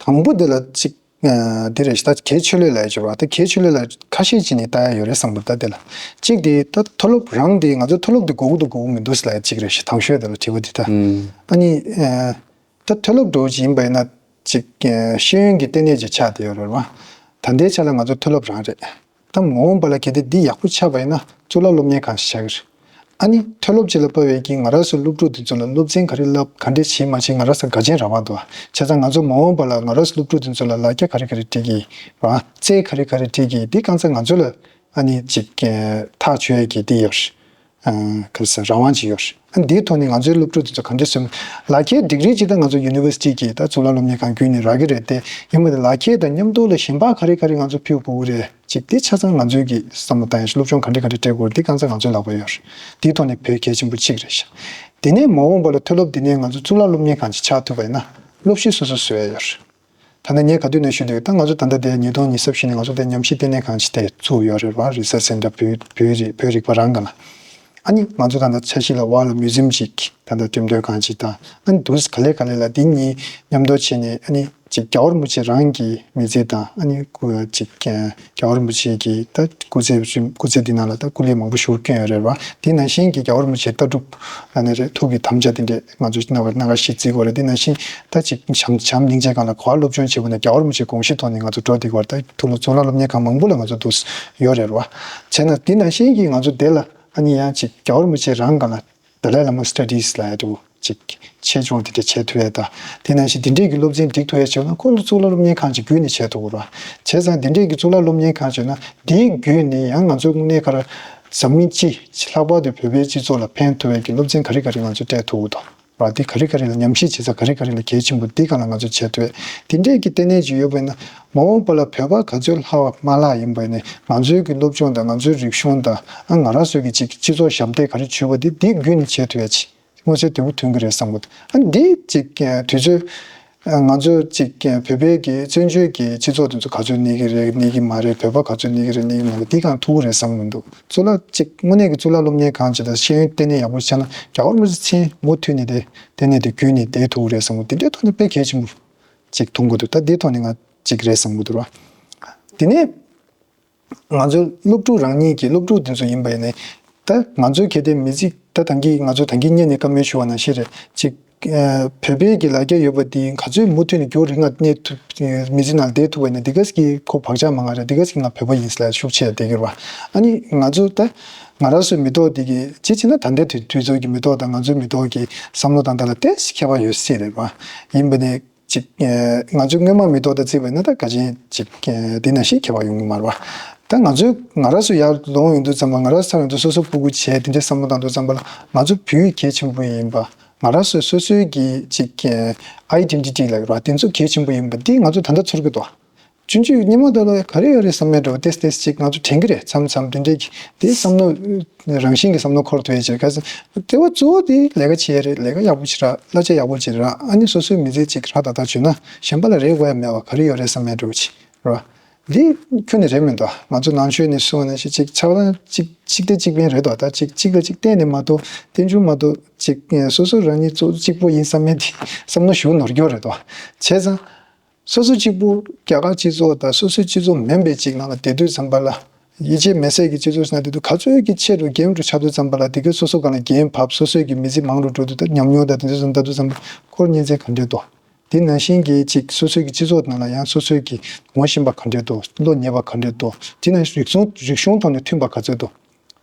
དང་པོ་དེ་ལ་གཅིག་ཨ་དེ་རེད། ད་གལ་ཆེ་ལོས་ལབ་ཡ་ཅིག་རེད་བ། ད་གལ་ཆེ་ལོས་ལ་ཁ་ཤས་ཅིག་ནས་ལྟ་ཡ་ཡོད་རེད་བསམ་གི་འདུག་ད་དེ་ལ་གཅིག་དེ་ད་མཐོ་སློབ་རང་དེ་ང་ཚོ་མཐོ་སློབ་དེ་དགོས་ཀྱི་འདུག་དགོས་ཀྱི་མི་འདུག་ཟེར་ལབ་ཡ་གཅིག་རེད་ཤག་དང་ཤོས་དེ་ལ་དྲི་བ་དེ་ད། ཨ་ནི་ཨ་ད་མཐོ་སློབ་འགྲོ་བཞིན་པ་ཡིན་ན་གཅིག་ཨ་ཤེས་ཡོན་གྱི་ལྟེ་གནས་ཅིག་ཆགས་བསྡད་ཡོད་རེད་བ། ད་ལྟའི་ཆ་ལ་ང་ཚོ་མཐོ་སློབ་རང་རེད། ད་མ་འོངས་པ་ལ་གལ་ཏེ་འདི་ཡག་པོ་ཆགས་པ་ཡིན་ན་གཙུག་ལག་སློབ་གཉེར་ཁང་ཞིག་ཆགས་ཀྱི་རེད། ཨ་ནི་མཐོ་སློབ་ཅིག་ལ་བབས་པའི་གི་ང་རང་ཚོའི་སློབ་ཕྲུག་དེ་ཚོ་ལ་སློབ་ཚན་ག་རེ་བསླབ་ག་འདྲས་བྱེད་མ་བྱེད་ང་རང་ཚོ་དགའ་ཆེན་རང་དབང་འདུག་བྱས་ཙང་ང་ཚོ་མ་འོངས་པ་ལ་ང་རང་ཚོའི་སློབ་ཕྲུག་དེ་ཚོ་ལ་ལག་ཆ་ག་རེ་ག་རེ་སྤྲད་ཀྱི་རེད། རྩལ་ག་རེ་ག་རེ་སྤྲད་ཀྱི་འདི་གང་ཚ་ང་ཚོ་ལ་ཨ་ནི་ཅིག་ཐག་ཆོད་ཡ་གི་འདི་ཡོད་རེད། ག་རེ་ཟེར་རང་དབང་ཅིག་ཡོད་རེད། ཨ་འདིའི་ཐོག་ནས་ང་ཚོའི་སློབ་ཕྲུག་དེ་ཚོ་ག་འདྲས་སེམས་ལག་ཁྱེར་ཌིག་རི་ཅིག་ད་ང་ཚོ་ཡུ་ནི་ཝར་སི་ཊི་གི་ད་གཙུག་ལག་སློབ་གཉེར་ཁང་བརྒྱུད་ནས་རག་གི་རེད་དེ་ཡིན་པ་དེ་ལག་ཁྱེར་དང་མཉམ་དུ་ལ་གཞན་པ་ག་རེ་ག་རེ་ང་ཚོ་ཕུལ་དགོས་ཀྱི་རེད། ཅིག་དེ་ཆ་ཚང་ང་ཚོའི་གི་བསམ་བློ་བཏང་ཡ་ཞིག་སློབ་སྦྱོང་ག་འདྲ་ག་འདྲ་སྤྲད་དགོས་རེད་དེ་གང་ཚ་ང་ཚོའི་ལག་པར་ཡོད་རེད། དེའི་ཐོག་ནས་བོད་གལ་ཆེན་པོ་གཅིག་རེད་ཤག་དེ་ནས་མ་འོངས་པ་ལ་མཐོ་སློབ་དེ་ནས་ང་ཚོ་གཙུག་ལག་སློབ་གཉེར་ཁང་ཅིག་ཆགས་ཐུབ་པ་ཡིན་ན་སློབ་གཞི་སོ་སོ་བཟོ་ཡ་ཡོད་རེད། ད་ལྟ་ངས་ག་དུས་ནས་ཞུ་འདོད་ད་ང་ཚོ་ད་ལྟ་དེ་ཉིས་སྟོང་ཉི་ཤུ་རྩ་བཞི་ནས་ང་ཚོ་དེ་ཉམས་ཞིབ་ལྟེ་གནས་ཁང་ཅིག་དེ་བཙུགས་ཡོད་རེད་བ། རི་སར་ཆི་སེན་ཊར་བོད་བོད་རིག་བོད་རིག་པ་རང་ག་ལ། ཨ་ནི་ང་ཚོ་ད་ལྟ་འཆར་གཞི་ལ་བ་ལ་མིའུ་ཛི་ཡམ་ཅིག་ད་ལྟ་འགྲེམས་སྟོན་ཁང་ཅིག་དང་ཨ་ནི་དུས་ག་ལེ་ག་ལེ་ལ་འདི་གཉིས་མཉམ་དུ་བྱས་ནས་ཨ་ནི་ཅིག་རྒྱལ་བ་རིན་པོ་ཆེ་རང་གི་མི་ཚེ་དང་ཨ་ནི་སྐུ་ཅིག་རྒྱལ་བ་རིན་པོ་ཆེ་གི་ད་སྐུ་ཚེ་རིང་སྐུ་ཚེ་འདི་ནང་ལ་ད་སྐུ་ལས་མང་པོ་ཞིག་བསྐྱོན་ཡོད་རེད་བ། དེ་ནང་བཞིན་གྱི་རྒྱལ་བ་རིན་པོ་ཆེ་ལྟ་གྲུབ་ཨ་ནི་རེད་ཐུགས་ཀྱི་དམ་བཅའ་དེ་འདྲས་ང་ཚོ་སྣ་བར་སྣ་ཁ་ཤས་བརྩི་དགོས་རེད། དེ་ནང་བཞིན་ད་ཅིག་བྱམས་བྱམས་སྙིང་རྗེ་སྒང་ལ་གོ་བ་སློབ་སྦྱོང་བྱེད་དགོས་ན་རྒྱལ་བ་རིན་པོ་ཆེའི་དགོངས་གཞི་ཐོག་ནས་ང་ཚོ་འགྲོ་བསྡད་དགོས་རེད། ད་ཐུགས་ལ་གཙུག་ལག་སློབ་གཉེར་ཁང་མང་པོ་ལ་ང་ཚོ་འདུག་ཡོད་རེད་བ། བྱས་ན་དེ་ནང་བཞིན་གྱི་ང་ཚོ་དེ་ལ་ཨ་ནི་ཡང་ཅིག་རྒྱལ་བ་རིན་པོ་ཆེ་རང་སྒང་ལ་ཏཱ་ལའི་བླ་མ་སི་ཊ་ཌི་སི་ལབ་ཡ་འདུག་ཅིག་ཆེད་སྦྱོང་དེ་འདྲ་བྱེད་ཐུབ་ཡ་དང་དེ་ནང་བཞིན་དེ་འདྲས་ཀྱི་སློབ་ཚན་སྒྲིག་ཐུབ་ཡ་བྱས་ན་ཁོང་ཚོ་གཙུག་ལག་སློབ་གཉེར་ཁང་ཅིག་བརྒྱུད་ནས་བྱེད་ཐུབ་དགོས་རེད་བ། བྱས་ཙང་དེ་འདྲས་ཀྱི་གཙུག་ལག་སློབ་གཉེར་ཁང་བྱས་ན་དེའི་བརྒྱུད་ནས་ཡང་ང་ཚོ་དངོས་གནས་ཁ་ར་འཛམ་གླིང་སྤྱི་ལྷག་པར་དུ་བོད་པའི་སྤྱི་ཚོགས་ལ་ཕན་ཐོགས་པའི་གི་སློབ་ཚན་ག་རེ་ག་རེ་ང་ཚོས་སྤྲད་ཐུབ་ཀྱི་འདུག་ར། དེ་ག་རེ་ག་རེ་ལ་ཉམས་ཞིབ་བྱེད་ས་ག་རེ་ག་རེ་ལ་གལ་ཆེན་པོ་འདི་སྒང་ལ་ང་ཚོས་བྱེད་ཐུབ་པས་དེ་འདྲས་ཀྱི་ལྟེ་གནས་ཅིག་ཡོད་པ་ཡིན་ན་མ་འོངས་པ་ལ་བོད་པ་ག་ཚོད་ལྷག་པ་མ་ལྷག་ཡིན་པ་ཡིན་ནའི་ང་ཚོའི་གི་སློབ་སྦྱོང་དང་ང་ཚོའི་རིག་གཞུང་དང་ཨ་ང་རང་ཚོའི་གི་ཅིག་སྤྱི་ཚོགས་ཞབས་འདེགས་ག་རེ་ཞུས་པ་འདི་འདི་བརྒྱུད་ནས་བྱེད་ཐུབ་ཡ་ཅིག་མངོན་གསལ་དོད་པོ་ཐོན་གི་རེད་བསམ་གི་འདུག་ཨ་འདི་ཅིག་དུས་ཚོད་ང་ཚོ་ཅིག་བོད་པའི་གི་བཙན་བྱོལ་གི་སྤྱི་ཚོགས་དེ་ཚོ་ག་ཚོད་གནས་ཀྱི་རེད་གནས་ཀྱི་མ་རེད། བོད་པ་ག་ཚོད་གནས་ཀྱི་རེད་གནས་ཀྱི་མ་རེད། འདི་གང་ཐུག་གི་རེད་བསམ་གི་མི་འདུག་གཙུག་ལག་ཅིག་དངོས་གནས་ཀྱི་གཙུག་ལག་སློབ་གཉེར་ཁང་ཅིག་དང་ཤེས་ཡོན་ལྟེ་གནས་ཡག་པོ་བྱས་ན་རྒྱལ་བ་རིན་པོ་ཆེ་མཚན་མུ་མཐུད་ནས་དེ་ལྟེ་གནས་དེ་བརྒྱུད་ནས་བསྡད་ཐུབ་ཀྱི་རེད་བསམ་གི་འདུག་དེ་འདྲའི་ཐོག་ནས་དཔེ་གལ་ཆེན་པོ་ཅིག་མཐོང་གི་འདུག་ད་འདིའི་ཐོག་ནས་ང་ཅིག་རེད་བསམ་གི་འདུག་ར། དེ་ནས་ང་ཚོ་སློབ་ཕྲུག་རང་ཉིད་ཀྱི་སློབ་ཕྲུག་དེ་ཚོ་ཡིན་པ་ཡིན་ནའི་ད་ང་ཚོའི་གལ་ཏེ་མི་ཚེ་ད་ད་གིན་ང་ཚོ་ད་གིན་སྔོན་ནས་བཀའ་མོལ་ཞུ་བ་ནང་བཞིན་རེད་ཅིག་བོད་པའི་གི་ལ་རྒྱ་ཡོད་པ་དེ་ག་ཚོད་མུ་མཐུད་ནས་རྒྱུན་རིང་ང་གནས་ཐུབ་མི་ཚེ་ནང་བསྡད་ཐུབ་པ་ཡིན་ན་འདི་ག་ཟིག་གི་ཁོ་བག་ཆགས་མ་ང་རེད། འདི་ག་ཟིག་གི་ང་བོད་པ་ཡིན་ཟེར་ལ་ཤུགས་ཆེ་བསྡད་ཀྱི་རེད་བ། ཨ་ནི་ང་ཚོ་ད་ང་རང་ཚོའི་མི་ཐོག་དེ་གི་ཅི་བྱས་ན་ད་ལྟའི་དུས་དུས་ཚོད་ཀྱི་མི་ཐོག་དང་ང་ཚོའི་མི་ཐོག་གི་བསམ་བློ་དང་ད་ལ་ཏོག་ཙམ་ཁྱད་པར་ཡོད་སྲིད་རེད་བ། ཡིན་པ་ནས། ཅིག་ང་ཚོའི་སྔོན་མ་མི་ཐོག་དང་བརྩིས་པ་ཡིན་ན་ད་ག་ཅན་ཅིག་འདི་ནང་བཞིན་ཁྱད་པར་ཡོང་གི་མ་རེད་བ། ད་ང་ཚོའི་ང་རང་ཚོ་ཡར་ལོངས་ཡོང་དུས་ཙམ་པ་ང་རང་ཚོ་ཡོང་དུས་སོ་སོ་སྤུ་གུ་བྱས་དེ་འདྲའི་བསམ་བློ་བཏང་དུས་ཙམ་པ་ལ་ང་ཚོ་བོད་གལ་ཆེན་པོ་ཡིན་པ་ང་རང་ཚོ་སོ་སོའི་གི་ཅིག་ཨའི་ཌེན་ཊི་ཊི་ལབ་ཀྱི་རེད་བ། དེ་ཚོ་གལ་ཆེན་པོ་ཡིན་པ་འདི་ང་ཚོ་ད་ལྟ་ཚོར་གི་འདུག་སྤྱོད་འཇུག་སྔོན་མ་དག་ལ་ག་རེ་ཡོད་རེད་བསམ་མེད་འགྲོ་ཏེས་ཏེས་ཅིག་ང་ཚོ་དྲན་གི་རེད། མཚམས་མཚམས་དེ་འདྲའི་གི་དེ་བསམ་བློ་རང་བཞིན་གྱི་བསམ་བློ་འཁོར་ཐུབ་ཡས་ཅིག་ག་ཚོད་ལྟེ་བ་གཙོ་བོ་དེ་ལས་ཀ་བྱེད་ཡས་རེད། ལས་ཀ་ཡག་པོ་བྱེད་ར་གླ་ཆ་ཡག་པོ་བྱེད་ར་ཨ་ནི་སོ་སོའི་མི་ཚེ་ཅིག་ར་ད་ད་བྱུང་ན་གཞན་པ་ལ་རེ་དགོས་ཡ་མེད་བ་ག་རེ་ཡོད་རེད་བསམ་མེད་འགྲོ་ཅིག་ར། འདི་ཁྱོན་ནས་རེད་མི་འདུག་ང་ཚོ་ནང་ཆོས་ནས་གསུངས་ནས་ཅིག་ཅིག་ཆགས་སྡང་ཅིག་ཅིག་སྟེ་ཅིག་ཕན་རེད་དོ། ད་ཅིག་ཅིག་ལ་ཅིག་བརྟེན་ནས་མ་གཏོགས་རྟེན་འབྱུང་མ་གཏོགས་ཅིག་སོ་སོ་རང་ཉིད་གཙོ་གཅིག་པོ་ཡིན་བསམ་མེད་དེ་བསམ་བློ་ཞུ་ནོར་འགྱོ་རེད་དོ། བྱས་ཙང་། སོ་སོ་གཅིག་པུ་རྒྱ་གར་སྤྱི་ཚོགས་དང་སོ་སོའི་སྤྱི་ཚོགས་མིན་པའི་ཅིག་ནང་ལ་བསྡད་དུས་ཙམ་པ་ལ་ ཡིད་ཆེས་མེད་སའི་གི་སྤྱི་ཚོགས་ཤིག་ནང་དེ་དུས་ག་ཚོད་ཀྱི་ཆེ་རུ་རྒན་རུ་ཆགས་དུས་ཙམ་པ་ལ་དེ་གའི་སོ་སོ་སྒང་ལ་འགན་བབས། སོ་སོའི་གི་མི་ཚེ་མང་རུ་འགྲོ་དུས་ད་ཉམས་མྱོང་དང་དེ་ཚོ་ཚོ་ལྟ་དུས་ཙམ་པ་འཁོར་གཉན་ཚད་ག་འདྲས་འདུག་དེ་ནང་བཞིན་གྱི་ཅིག་སོ་སོའི་གི་སྤྱི་ཚོགས་ནང་ལ་ཡང་སོ་སོའི་གི་ངོ་ཤེས་པ་ག་འདྲས་འདུག་བློ་ཉེ་བ་ག་འདྲས་འདུག་དེ་ནང་རིག་གཞུང་རིག་གཞུང་ཐོག་ནས་མཐུན་པ་ག་ཚོད་འདུག་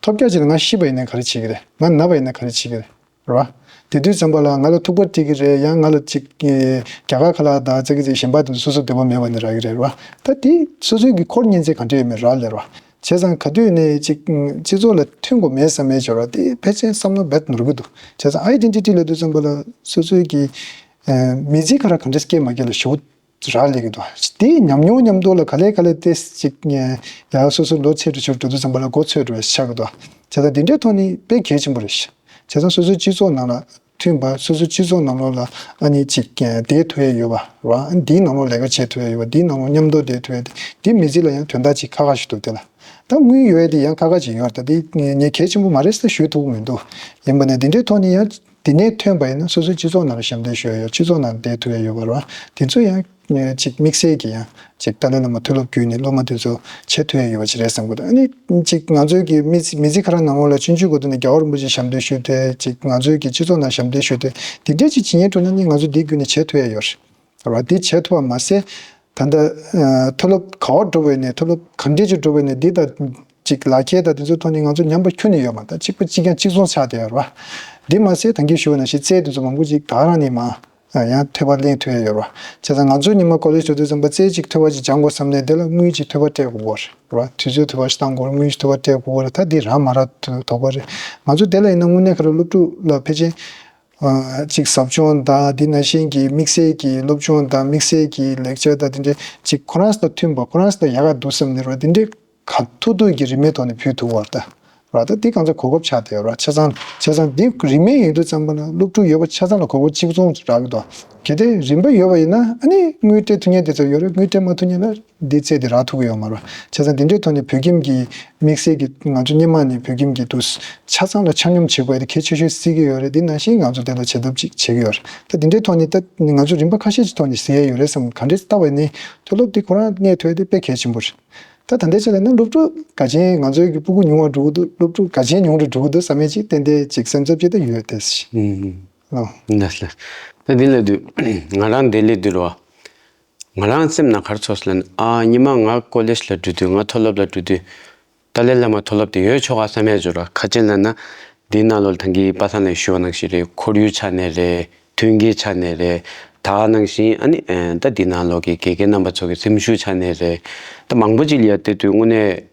ཐོབ་རྒྱ་ཆེ་ན་ང་ཤི་བ་ཡིན་ན་ག་རེ་བྱེད་ཀྱི་རེད། ང་ན་བ་ཡིན་ན་ག་རེ་བྱེད་ཀྱི་རེད། རེད་བ། དེ་དུས་ཙམ་པ་ལ་ང་ལ་ཐུག་པ་སྤྲད་ཀྱི་རེད། ཡང་ང་ལ་ཅིག་ཨེ་རྒྱ་གར་ཁ་ལག་དང་ཙི་གི་ཙི་གཞན་པ་དེ་ཚོ་སོ་སོ་འདོད་པ་མེད་པ་ནས་རག་གི་རེད། རེད་བ། ད་དེ་སོ་སོའི་གི་འཁོར་གཉན་ཚད་ག་འདྲ་ཡོད་མེད་རག་ལས་རེད་བ། བྱས་ཙང་ག་དུས་ནས་ཅིག་སྤྱི་ཚོགས་ལ་མཐུན་དགོས་མེད་བསམ་མེད་བྱོས་ར་དེ་ཕལ་ཆེར་བསམ་བློ་རྦད་ནོར་གི་འདུག་བྱས་ཙང་ཨའི་ཌེན་ཊི་ཊི་ལབ་དུས་ཙམ་པ་ལ་སོ་སོའི་གི་ཨེ་མི་ཚེ་ག་ར་ག་འདྲ་སྐྱེལ་མ་སྐྱེལ་ལ་ཞེ་པོ་རག་ལས་ཀྱི་འདུག་དེའི་ཉམས་མྱོང་མཉམ་དུ་ལ་ག་ལེ་ག་ལེ་ཏེ་ཅིག་ཡང་སོ་སོ་ལོ་ཆེ་རུ་ཆེ་རུ་འགྲོ་དུས་ཙམ་པ་ལ་མགོ་ཚོས་འགྲོ་བའི་ཆགས་ཀྱི་འདུག་བྱས་ཙང་དེ་འདྲའི་ཐོག་ནས་དཔེ་གལ་ཆེན་པོ་རེད། བྱས་ཙང་སོ་སོའི་སྤྱི་ཚོགས་ནང་ལ་མཐུན་པ། སོ་སོའི་སྤྱི་ཚོགས་ནང་ལོགས་ལ་ཨ་ནི་ཅིག་བསྡད་ཐུབ་ཡ་ཡོད་པ་རེད་བ། འདིའི་ནང་ལོགས་ལས་ཀ་བྱེད་ཐུབ་ཡ་ཡོད་པ། འདིའི་ནང་ལོགས་མཉམ་དུ་བསྡད་ཐུབ་ཡ་དེ་འདི་མི་ཚེ་ལ་ཡང་དོན་དག་ཅིག་ཁག་ཁག་ཞིག་འདུག་དེ་ལ་ད་དངུལ་ཡོད་ཡ་དེ་ཡང་ཁག་ཁག་ཅིག་ཡོད་རེད། ད་དེ་ངས་གལ་ཆེན་པོ་མ་རེད་ཟེར་ཞུ་ཐུབ་ཀྱི་མི་འདུག་ཡིན་པ་ནས་དེ་འདྲའི་ཐོག་ནས་ཡང་དེ་ནས་ཐོན་པ་ཡིན་ན་སོ་སོའི་སྤྱི་ཚོགས་ནང་ལ་ཞབས་འདེགས་ཞུ་ཡ་ཡོད། སྤྱི་ཚོགས་ནང་བསྡད་ཐུབ་ཡ་ཡོད་པ་རེད་བ། དེ་ཚོ་ཡང་ཅིག་དམིགས་བསལ་གྱི་ཡང་ཅིག་ཏཱ་ལའི་བླ་མ་མཐོ་སློབ་བརྒྱུད་ནས་སློབ་མ་དེ་ཚོ་བྱེད་ཐུབ་ཡ་ཡོད་པ་ཅིག་རེད་བསམ་གྱི་འདུག་ཨ་ནི་ཅིག་ང་ཚོའི་གི་མི་མི་ཚེ་ག་ར་ནང་ལོགས་ལ་ཆུང་ཆུང་གི་དུས་ནས་རྒྱལ་བ་རིན་པོ་ཆེ་ཞབས་འདེགས་ཞུས་ཏེ་ཅིག་ང་ཚོའི་གི་སྤྱི་ཚོགས་ནང་ཞབས་འདེགས་ཞུས་ཏེ་དེ་འདྲས་ཅིག་བྱེད་མཁན་འགྲོ་ན་ནི་ང་ཚོ་འདི་བརྒྱུད་ནས་བྱེད་ཐུབ་ཡ་ཡོད་རེད། རེད་བ། འདི་བྱེད་ཐུབ་པ་མ་ཟད། ད་ལྟ་ཨ་མཐོ་སློབ་ག་པར་འགྲོ་བའི་ནས་མཐོ་སློབ་ག་འདྲས་ཅིག་འགྲོ་བའི་ནས་འདི་ད་ཅིག་ལག་ཁྱེར་དང་དེ་ཚོའི་ཐོག་ནས་ང་ཚོ་ཉམས་པ་ཁྱོན་ནས་ཡོད་མ་རེད། ད་གཅིག་པ་གཅིག་རྐྱང་གཅིག་མཚུངས་ཆགས་བསྡད་ཡོད་རེད་བ། འདི་མ་ཟད་ད་གིན་ཞུས་པ་ནང་བཞིན་རྩལ་དེ་ཚོ་མང་པོ་ཅིག་ད་ག་རང་ནས་མ་ཨ་ཡང་ཐོས་པ་ལེན་ཐུབ་ཡ་ཡོད་རེད་བ། བྱས་ཙང་ང་ཚོ་ཉི་མ་ཀོ་ལེཇ་འགྲོ་དུས་ཙམ་པ་རྩལ་ཅིག་ཐོས་པ་ཅིག་སྦྱང་དགོས་བསམ་ནས་དེ་ལ་དངུལ་ཅིག་ཐོས་པ་སྤྲད་དགོས་ཀྱི་རེད་བ། དུས་ཚོད་ཐོས་པ་ཞིག་བཏང་དགོས་རེད། དངུལ་ཅིག་ཐོས་པ་སྤྲད་དགོས་ཀྱི་རེད། ད་འདི་རག་མ་རག་དོགས་པ་རེད། ང་ཚོ་དེ་ལ་ཡིན་ན་དངོས་གནས་ཁ་ར་སློབ་ཕྲུག་ལ་ཕལ་ཆེར། ཨ་ཅིག་ཟབ་སྦྱོང་དང་དེ་ནང་བཞིན་གྱི་དམིགས་བསལ་གྱི་སློབ་སྦྱོང་དང་དམིགས་བསལ་གྱི་ལེགས་ཆར་དང་དེ་འདྲའི་ཅིག་ཁོ་རང་ཚོ་དང་མཐུན་པ། ཁོ་རང་ཚོ་དང་ཡག་ག་འདུག་བསམ་ནས་རོགས་དེ་འདྲའི་ག་ཐུག་ཐུག་གི་རིན་མེད་ཐོག་ནས་ཕུལ་ཐུབ་པ་རེད་ད། ར་ད་འདི་གང་ཚ་གོ་སྐབས་ཆགས་བསྡད་ཡོད་ར། ཆ་ཚང་ཆ་ཚང་འདི་རིན་མེད་ཡིན་དུས་ཙམ་པ་ན་སློབ་ཕྲུག་ཡོད་པ་ཆ་ཚང་ལ་གོ་སྐབས་གཅིག་མཚུངས་རག་གི་འདུག་གལ་ཏེ་རིན་པ་ཡོད་པ་ཡིན་ན་ཨ་ནི་དངུལ་སྤྲད་ཐུབ་མཁན་དེ་ཚོ་ཡོད་རེད། དངུལ་སྤྲད་མ་ཐུབ་མཁན་ལ། འདི་རྩལ་དེ་རག་ཐུབ་ཀྱི་ཡོད་མ་རེད། བྱས་ཙང་འདི་འདྲའི་ཐོག་ནས་བོད་ཁྱིམ་གྱི་དམིགས་བསལ་གྱི་ང་ཚོ་སྔོན་མ་ནས་བོད་ཁྱིམ་གྱི་དུ་ཆ་ཚང་ལ་ཆ་སྙོམས་བྱེད་དགོས་དེ་གལ་ཆེ་ཤོས་བརྩི་གི་ཡོད་རེད། འདི་ནང་བཞིན་ང་ཚོ་དེ་ལ་བྱེད་ཐབས་ཅིག་བྱེད་ཀྱི་ཡོད་རེད། ད་འདི་འདྲའི་ཐོག་ནས་ད་ང་ཚོ་རིམ་པ་ཁ་ཤས་ཀྱི་ཐོག་ནས་ཟེར་ཡ་ཡོད་རེད་བསམ། ག་འདྲས་ལྟ་བ་ནི་མཐོ་སློབ་དེ་ཁོ་རང་གནས་ཐུབ་ཡ་དེ་དཔེ་གལ་ཆེན་པོ་རེད། ད་ད་ལྟའི་ཆ་ལ་ན་སློབ་ཕྲུག་ག་ཅན་ང་ཚོའི་གི་སྤུ་གུ་ཉུང་བ་འགྲོ་གི་འདུག་སློབ་ཕྲུག་ག་ཅན་ཉུང་རུ་འགྲོ་གི་འདུག་བསམ་ཡས་ཅིག་ཏན་ཏན་ཅིག་སེམས་འཚབ་ཅིག་ད་ཡོད་དེ། ཨུམ། ཨོ། ད་འདི་ལ་དུས་ང་རང་འདི་ལས་དུས་རོ། ང་རང་སེམས་ནང་ག་རེ་ཚོར་སོང་ལབ་ན། ཨ་ཉི་མ་ང་ཀོ་ལེཇ་ལ་འགྲོ་དུས། ང་མཐོ་སློབ་ལ་འགྲོ་དུས། ཏཱ་ལའི་བླ་མ་མཐོ་སློབ་དེ་ཡོད་ཆོག་ག་བསམ་ཡ་ཅིག་ཡོད་ར། ག་ཅི་ལབ་ན། འདིའི་ནང་ལོགས་ལ་ད་གིན་པ་སངས་ལགས་ཞུས་པ་ནང་བཞིན་རེད། ཁོར་ཡུག་ཆ་ནས་རེད། མཐུན་རྐྱེན་ཆ་ནས་རེད། ད་ག་ནང་བཞིན་ཨ་ནི་ཨེ་ད་འདི་ནང་ལོགས་ཀྱི་དགེ་རྒན་རྣམ་པ་ཚོ་གི་སེམས་ཤུགས་ཆ་ནས་རེད། ད་མང་པོ་ཅིག་ལ་ཡ་བལྟས་དུས་དངོས་གནས།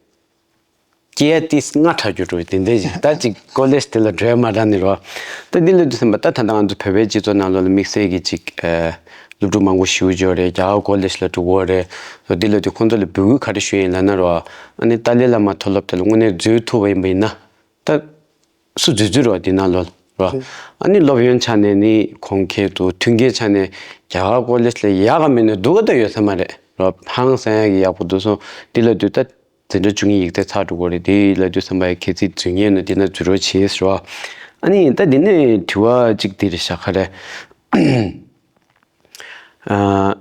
སྐྱེ་ཡ་ཏིས་སྔ་དྲགས་རྒྱུ་འགྲོ་དེ་འདྲ་ཞིག་ད་ཅིག་ཀོ་ལེཇ་དེ་ལ་འགྲོ་ཡ་མ་དྲགས་ནི་རོ། ད་འདི་ལ་དུས་ཙམ་པ་ད་ད་ལྟ་ང་ཚོ་བོད་པའི་སྤྱི་ཚོགས་ནང་ལོགས་ལ་དམིགས་བསལ་གྱི་ཅིག་ཨ་སློབ་ཕྲུག་མང་པོ་ཞིག་འབྱོར་རེད། རྒྱ་གར་ཀོ་ལེཇ་ལ་འགྲོ་གི་ཡོད་རེད། འདི་ལ་དུས་ཁོང་ཚོ་ལ་འབོད་སྐུལ་ག་རེ་ཞུ་ཡིན་ལབ་ན་རོ། ཨ་ནི་ཏཱ་ལའི་བླ་མ་མཐོ་སློབ་དེ་ལ་དངོས་གནས་འཛུལ་ཐུབ་པ་ཡིན་པ་ཡིན་ན། ད་སུ་འཛུལ་འཛུལ་རོ་འདི་ནང་ལོགས་ལ་རོ། ཨ་ནི་སློབ་ཡོན་ཆ་ནས་ནི་གོང་འཕེལ་འདུག་མཐུན་རྐྱེན་ཆ་ནས་རྒྱ་གར་ཀོ་ལེཇ་ལ་ཡག་ག་མེད་ནས་སྡུག་ག་ད་ཡོད་ས་མ་རེད་རོ། ཧང་སང་ཡག་གི་ཡག་པོ་འདུག་སོང་། འདི་ལ་དུས་ད། འཛིན་གྲྭ་བཅུ་གཉིས་ཡིག་ཚད་ཚར་འགྲོ་གི་རེད། དེ་ལ་དུས་ཙམ་པ་ཡ་གལ་སྲིད་འཛུལ་མཁན་ཡོད་ན་འདི་ན་འཛུལ་རོགས་བྱེད་ཟེར་བ། ཨ་ནི་ད་འདི་ནས་དྲི་བ་གཅིག་འདི་རེད་ཤག་ག་རེ། ཨ་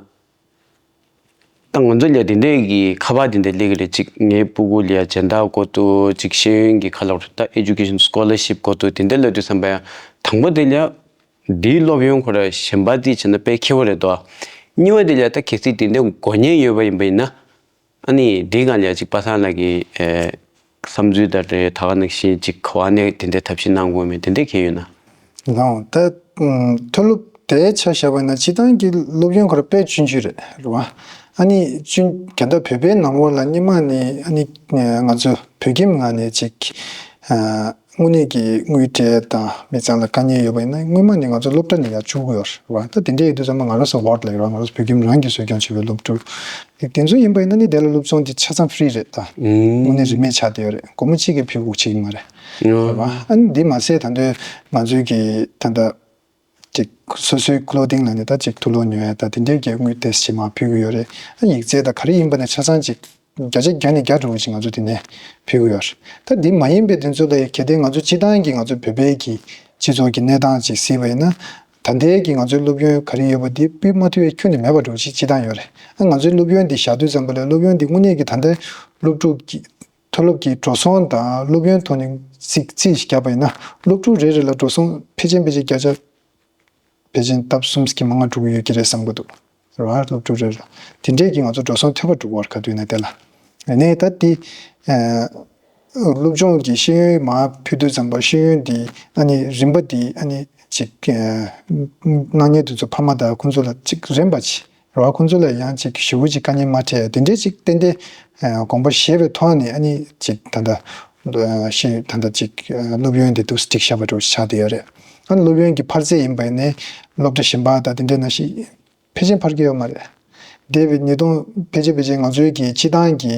ད་ང་ཚོ་ལ་འདི་འདྲས་ཀྱི་ཁ་པར་འདི་འདྲས་སླེབས་ཀྱི་རེད། གཅིག་ངའི་སྤུ་གུ་ལ་ཡ་སྦྱིན་བདག་དགོས་འདུག་གཅིག་ཤེས་ཡོན་གྱི་ཁ་ལོ་ད་ཨེ་ཌུ་ཀེ་ཤན་སི་ཀོ་ལར་ཤིབ་དགོས་འདུག་དེ་འདྲས་ལ་དུས་ཙམ་པ་ཡ་དང་པོ་དེ་ལ་ཡ་འདིའི་སློབ་ཡོན་ཁོ་ར་གཞན་པ་འདི་བྱས་ན་དཔེ་ཁེ་པོ་རེད་དོ། གཉིས་པ་དེ་ལ་ཡ་ད་གལ་སྲིད་འདི་འདྲས་དགོས་མཁན་ཡོད་པ་ཡིན་པ་ཡིན་ན། ཨ་ནི་འདི་གང་ལ་ཅིག་པ་སངས་ལགས་ཀྱིས་ཨེ་བསམ་ཚུལ་དང་འབྲེལ་ད་ག་ནང་བཞིན་ཅིག་ག་བ་ནས་དེ་འདྲའི་ཐབས་ཤེས་གནང་དགོས་མེད་དེ་འདྲ་གང་ཡོད་ན། ལགས་འོང་། ད་ཨུམ་མཐོ་སློབ་དེ་ཆ་བཞག་པ་ཡིན་ན་སྤྱིར་བཏང་གི་སློབ་ཡོན་ཁོ་ར་དཔེ་ཆུང་ཆུང་རེད་རེད་བ། ཨ་ནི་ཆུང་རྒན་ད་བོད་པའི་ནང་ལོགས་ལ་སྔོན་མ་ནས་ཨ་ནི་ང་ཚོ་བོད་ཁྱིམ་ནང་ནས་ཅིག་ཨ། དངོས་གནས་ཀྱི་དངུལ་སྤྲད་དང་མི་ཚང་ལ་དཀའ་ངལ་ཡོད་པ་ཡིན་ན་སྔོན་མ་ནས་ང་ཚོ་སློབ་གྲྭ་ནས་ཡར་བཅུག་གི་ཡོད་རེད་བ། ད་དེ་འདྲ་ཡིན་དུས་ཙམ་པ་ང་རང་ཚོ་ཝར་ལ་ཡོད་ར། ང་རང་ཚོ་བོད་ཁྱིམ་རང་གིས་གསོ་སྐྱོང་བྱེད་པའི་སློབ་ཕྲུག་དེ་ཚོ་ཡིན་པ་ཡིན་ན་ནི་དེ་ལ་སློབ་སྦྱོང་དེ་ཆ་ཚང་ཧྥི་རི་རེད་ད། དངོས་གནས་རིན་མེད་ཆགས་བསྡད་ཡོད་རེད། སྒོར་མོ་གཅིག་གི་ཕྲུ་གུ་གཅིག་མ་རེད་རེད་བ། ཨ་ནི་འདི་མ་ཟད་ད་དུང་ང་ཚོའི་གི་ད་ལྟ་ཅིག་སོ་སོའི་ཀློ་ཏིང་ལ་ནི་ད་ཅིག་དུག་ལོག་ཉོ་ཡ་ད་དེ་འདྲའི་གི་དངུལ་དེ་ཞིག་མར་ཕུལ་གི་ཡོད་རེད། ཨ་ཡིག་ཚད་ད་ག་རེ་ཡིན་པ་ནི་ཆ་ཚང་ཅིག་བརྒྱ་ཆ་བརྒྱ་ནས་བརྒྱ་འགྲོ་བ་ཞིག་ང་ཚོ་དེ་ནས་ཕུལ་གི་ཡོད་རེད། ད་འདི་མ་ཡིན་པའི་དེ་ཚོ་ལ་གལ་ཏེ་ང་ཚོ་སྤྱིར་བཏང་གི་ང་ཚོ་བོད་པའི་གི་སྤྱི་ཚོགས་ཀྱི་གནས་སྟངས་ཅིག་གཟིགས་པ་ཡིན་ན། ད་ལྟའི་གི་ང་ཚོའི་སློབ་ཡོན་ག་རེ་ཡོད་པ་འདི་ཕུལ་མ་ཐུབ་པའི་ཁྱོན་ནས་མེད་པ་འགྲོ་ཞིག་སྤྱིར་བཏང་ཡོད་རེད། ཨ་ང་ཚོའི་སློབ་ཡོན་འདི་བཞག་དུས་ཙམ་པ་ལ་སློབ་ཡོན་འདི་དངོས་གནས་ཀྱི་ད་ལྟའི་སློབ་ཕྲུག་གི་ མཐོ་སློབ་ཀྱི་འགྲོ་སོང་དང་སློབ་ཡོན་ཐོག་ནས་རྩིས་རྩིས་ཤིག་བརྒྱབ་པ་ཡིན་ན། སློབ་ཕྲུག་རེ་རེ་ལ་འགྲོ་སོང་ཕལ་ཆེར་ཕལ་ཆེར་བརྒྱ་ཆ་ཕལ་ཆེར་ལྡབ་གསུམ་གྱི་མང་ང་འགྲོ་གི་ཡོད་ཀྱི་རེད་བསམ་གྱི་འདུག་རེད་བ། སློབ་ཕྲུག་རེ་རེ་ལ་དེ་འདྲས་ཀྱི་ང་ཚོ་འགྲོ་སོང་ཐོབ་པ་འགྲོ་གི་ཡོད་རེད། ག་དུས་ན་དེ་ལ་ནས་ད་དེ་ཨ་སློབ་སྦྱོང་གི་ཤེས་ཡོན་མར་ཕུལ་དུས་ཙམ་པ། ཤེས་ཡོན་དེ་ཨ་ནི་རིམ་པ་དེ་ཨ་ནི་ཅིག་ཨ་གནང་མཁན་དེ་ཚོ་ཕ་མ་དང་ཁོང་ཚོ་ལ་ཅིག་རན་པ་ཅིག་རེད་བ། ཁོང་ཚོ་ལ་ཡང་ཅིག་ཞེ་པོ་ཅིག་དཀའ་ངལ་མ་འཕྲད། དེ་འདྲས་ཅིག་ཏན་ཏན་ཨ་དགོངས་པ་བཞེས་པའི་ཐོག་ནས་ཨ་ནི་ཅིག་ད་ལྟ་ཨ་ཤེས་ད་ལྟ་ཅིག་ཨ་སློབ་ཡོན་དེ་འདུག་སྒྲིག་བཞག་པ་འདྲ་བོ་ཆགས་བསྡད་ཡོད་རེད། ཨ་ནི་སློབ་ཡོན་གྱི་འཕར་ཚད་ཡིན་པ་ཡིན་ནའི་སློབ་གྲྭ་གཞན་པ་དང་དེ་འདྲས་ནང་བཞིན་ཕལ་ཆེར་འཕར་གྱི་ཡོད་མ་རེད། འདས་པའི་ཉིས་སྟོང་ཕལ་ཆེར་ཕལ་ཆེར་ང་ཚོའི་གི་སྤྱི་བཏང་གི་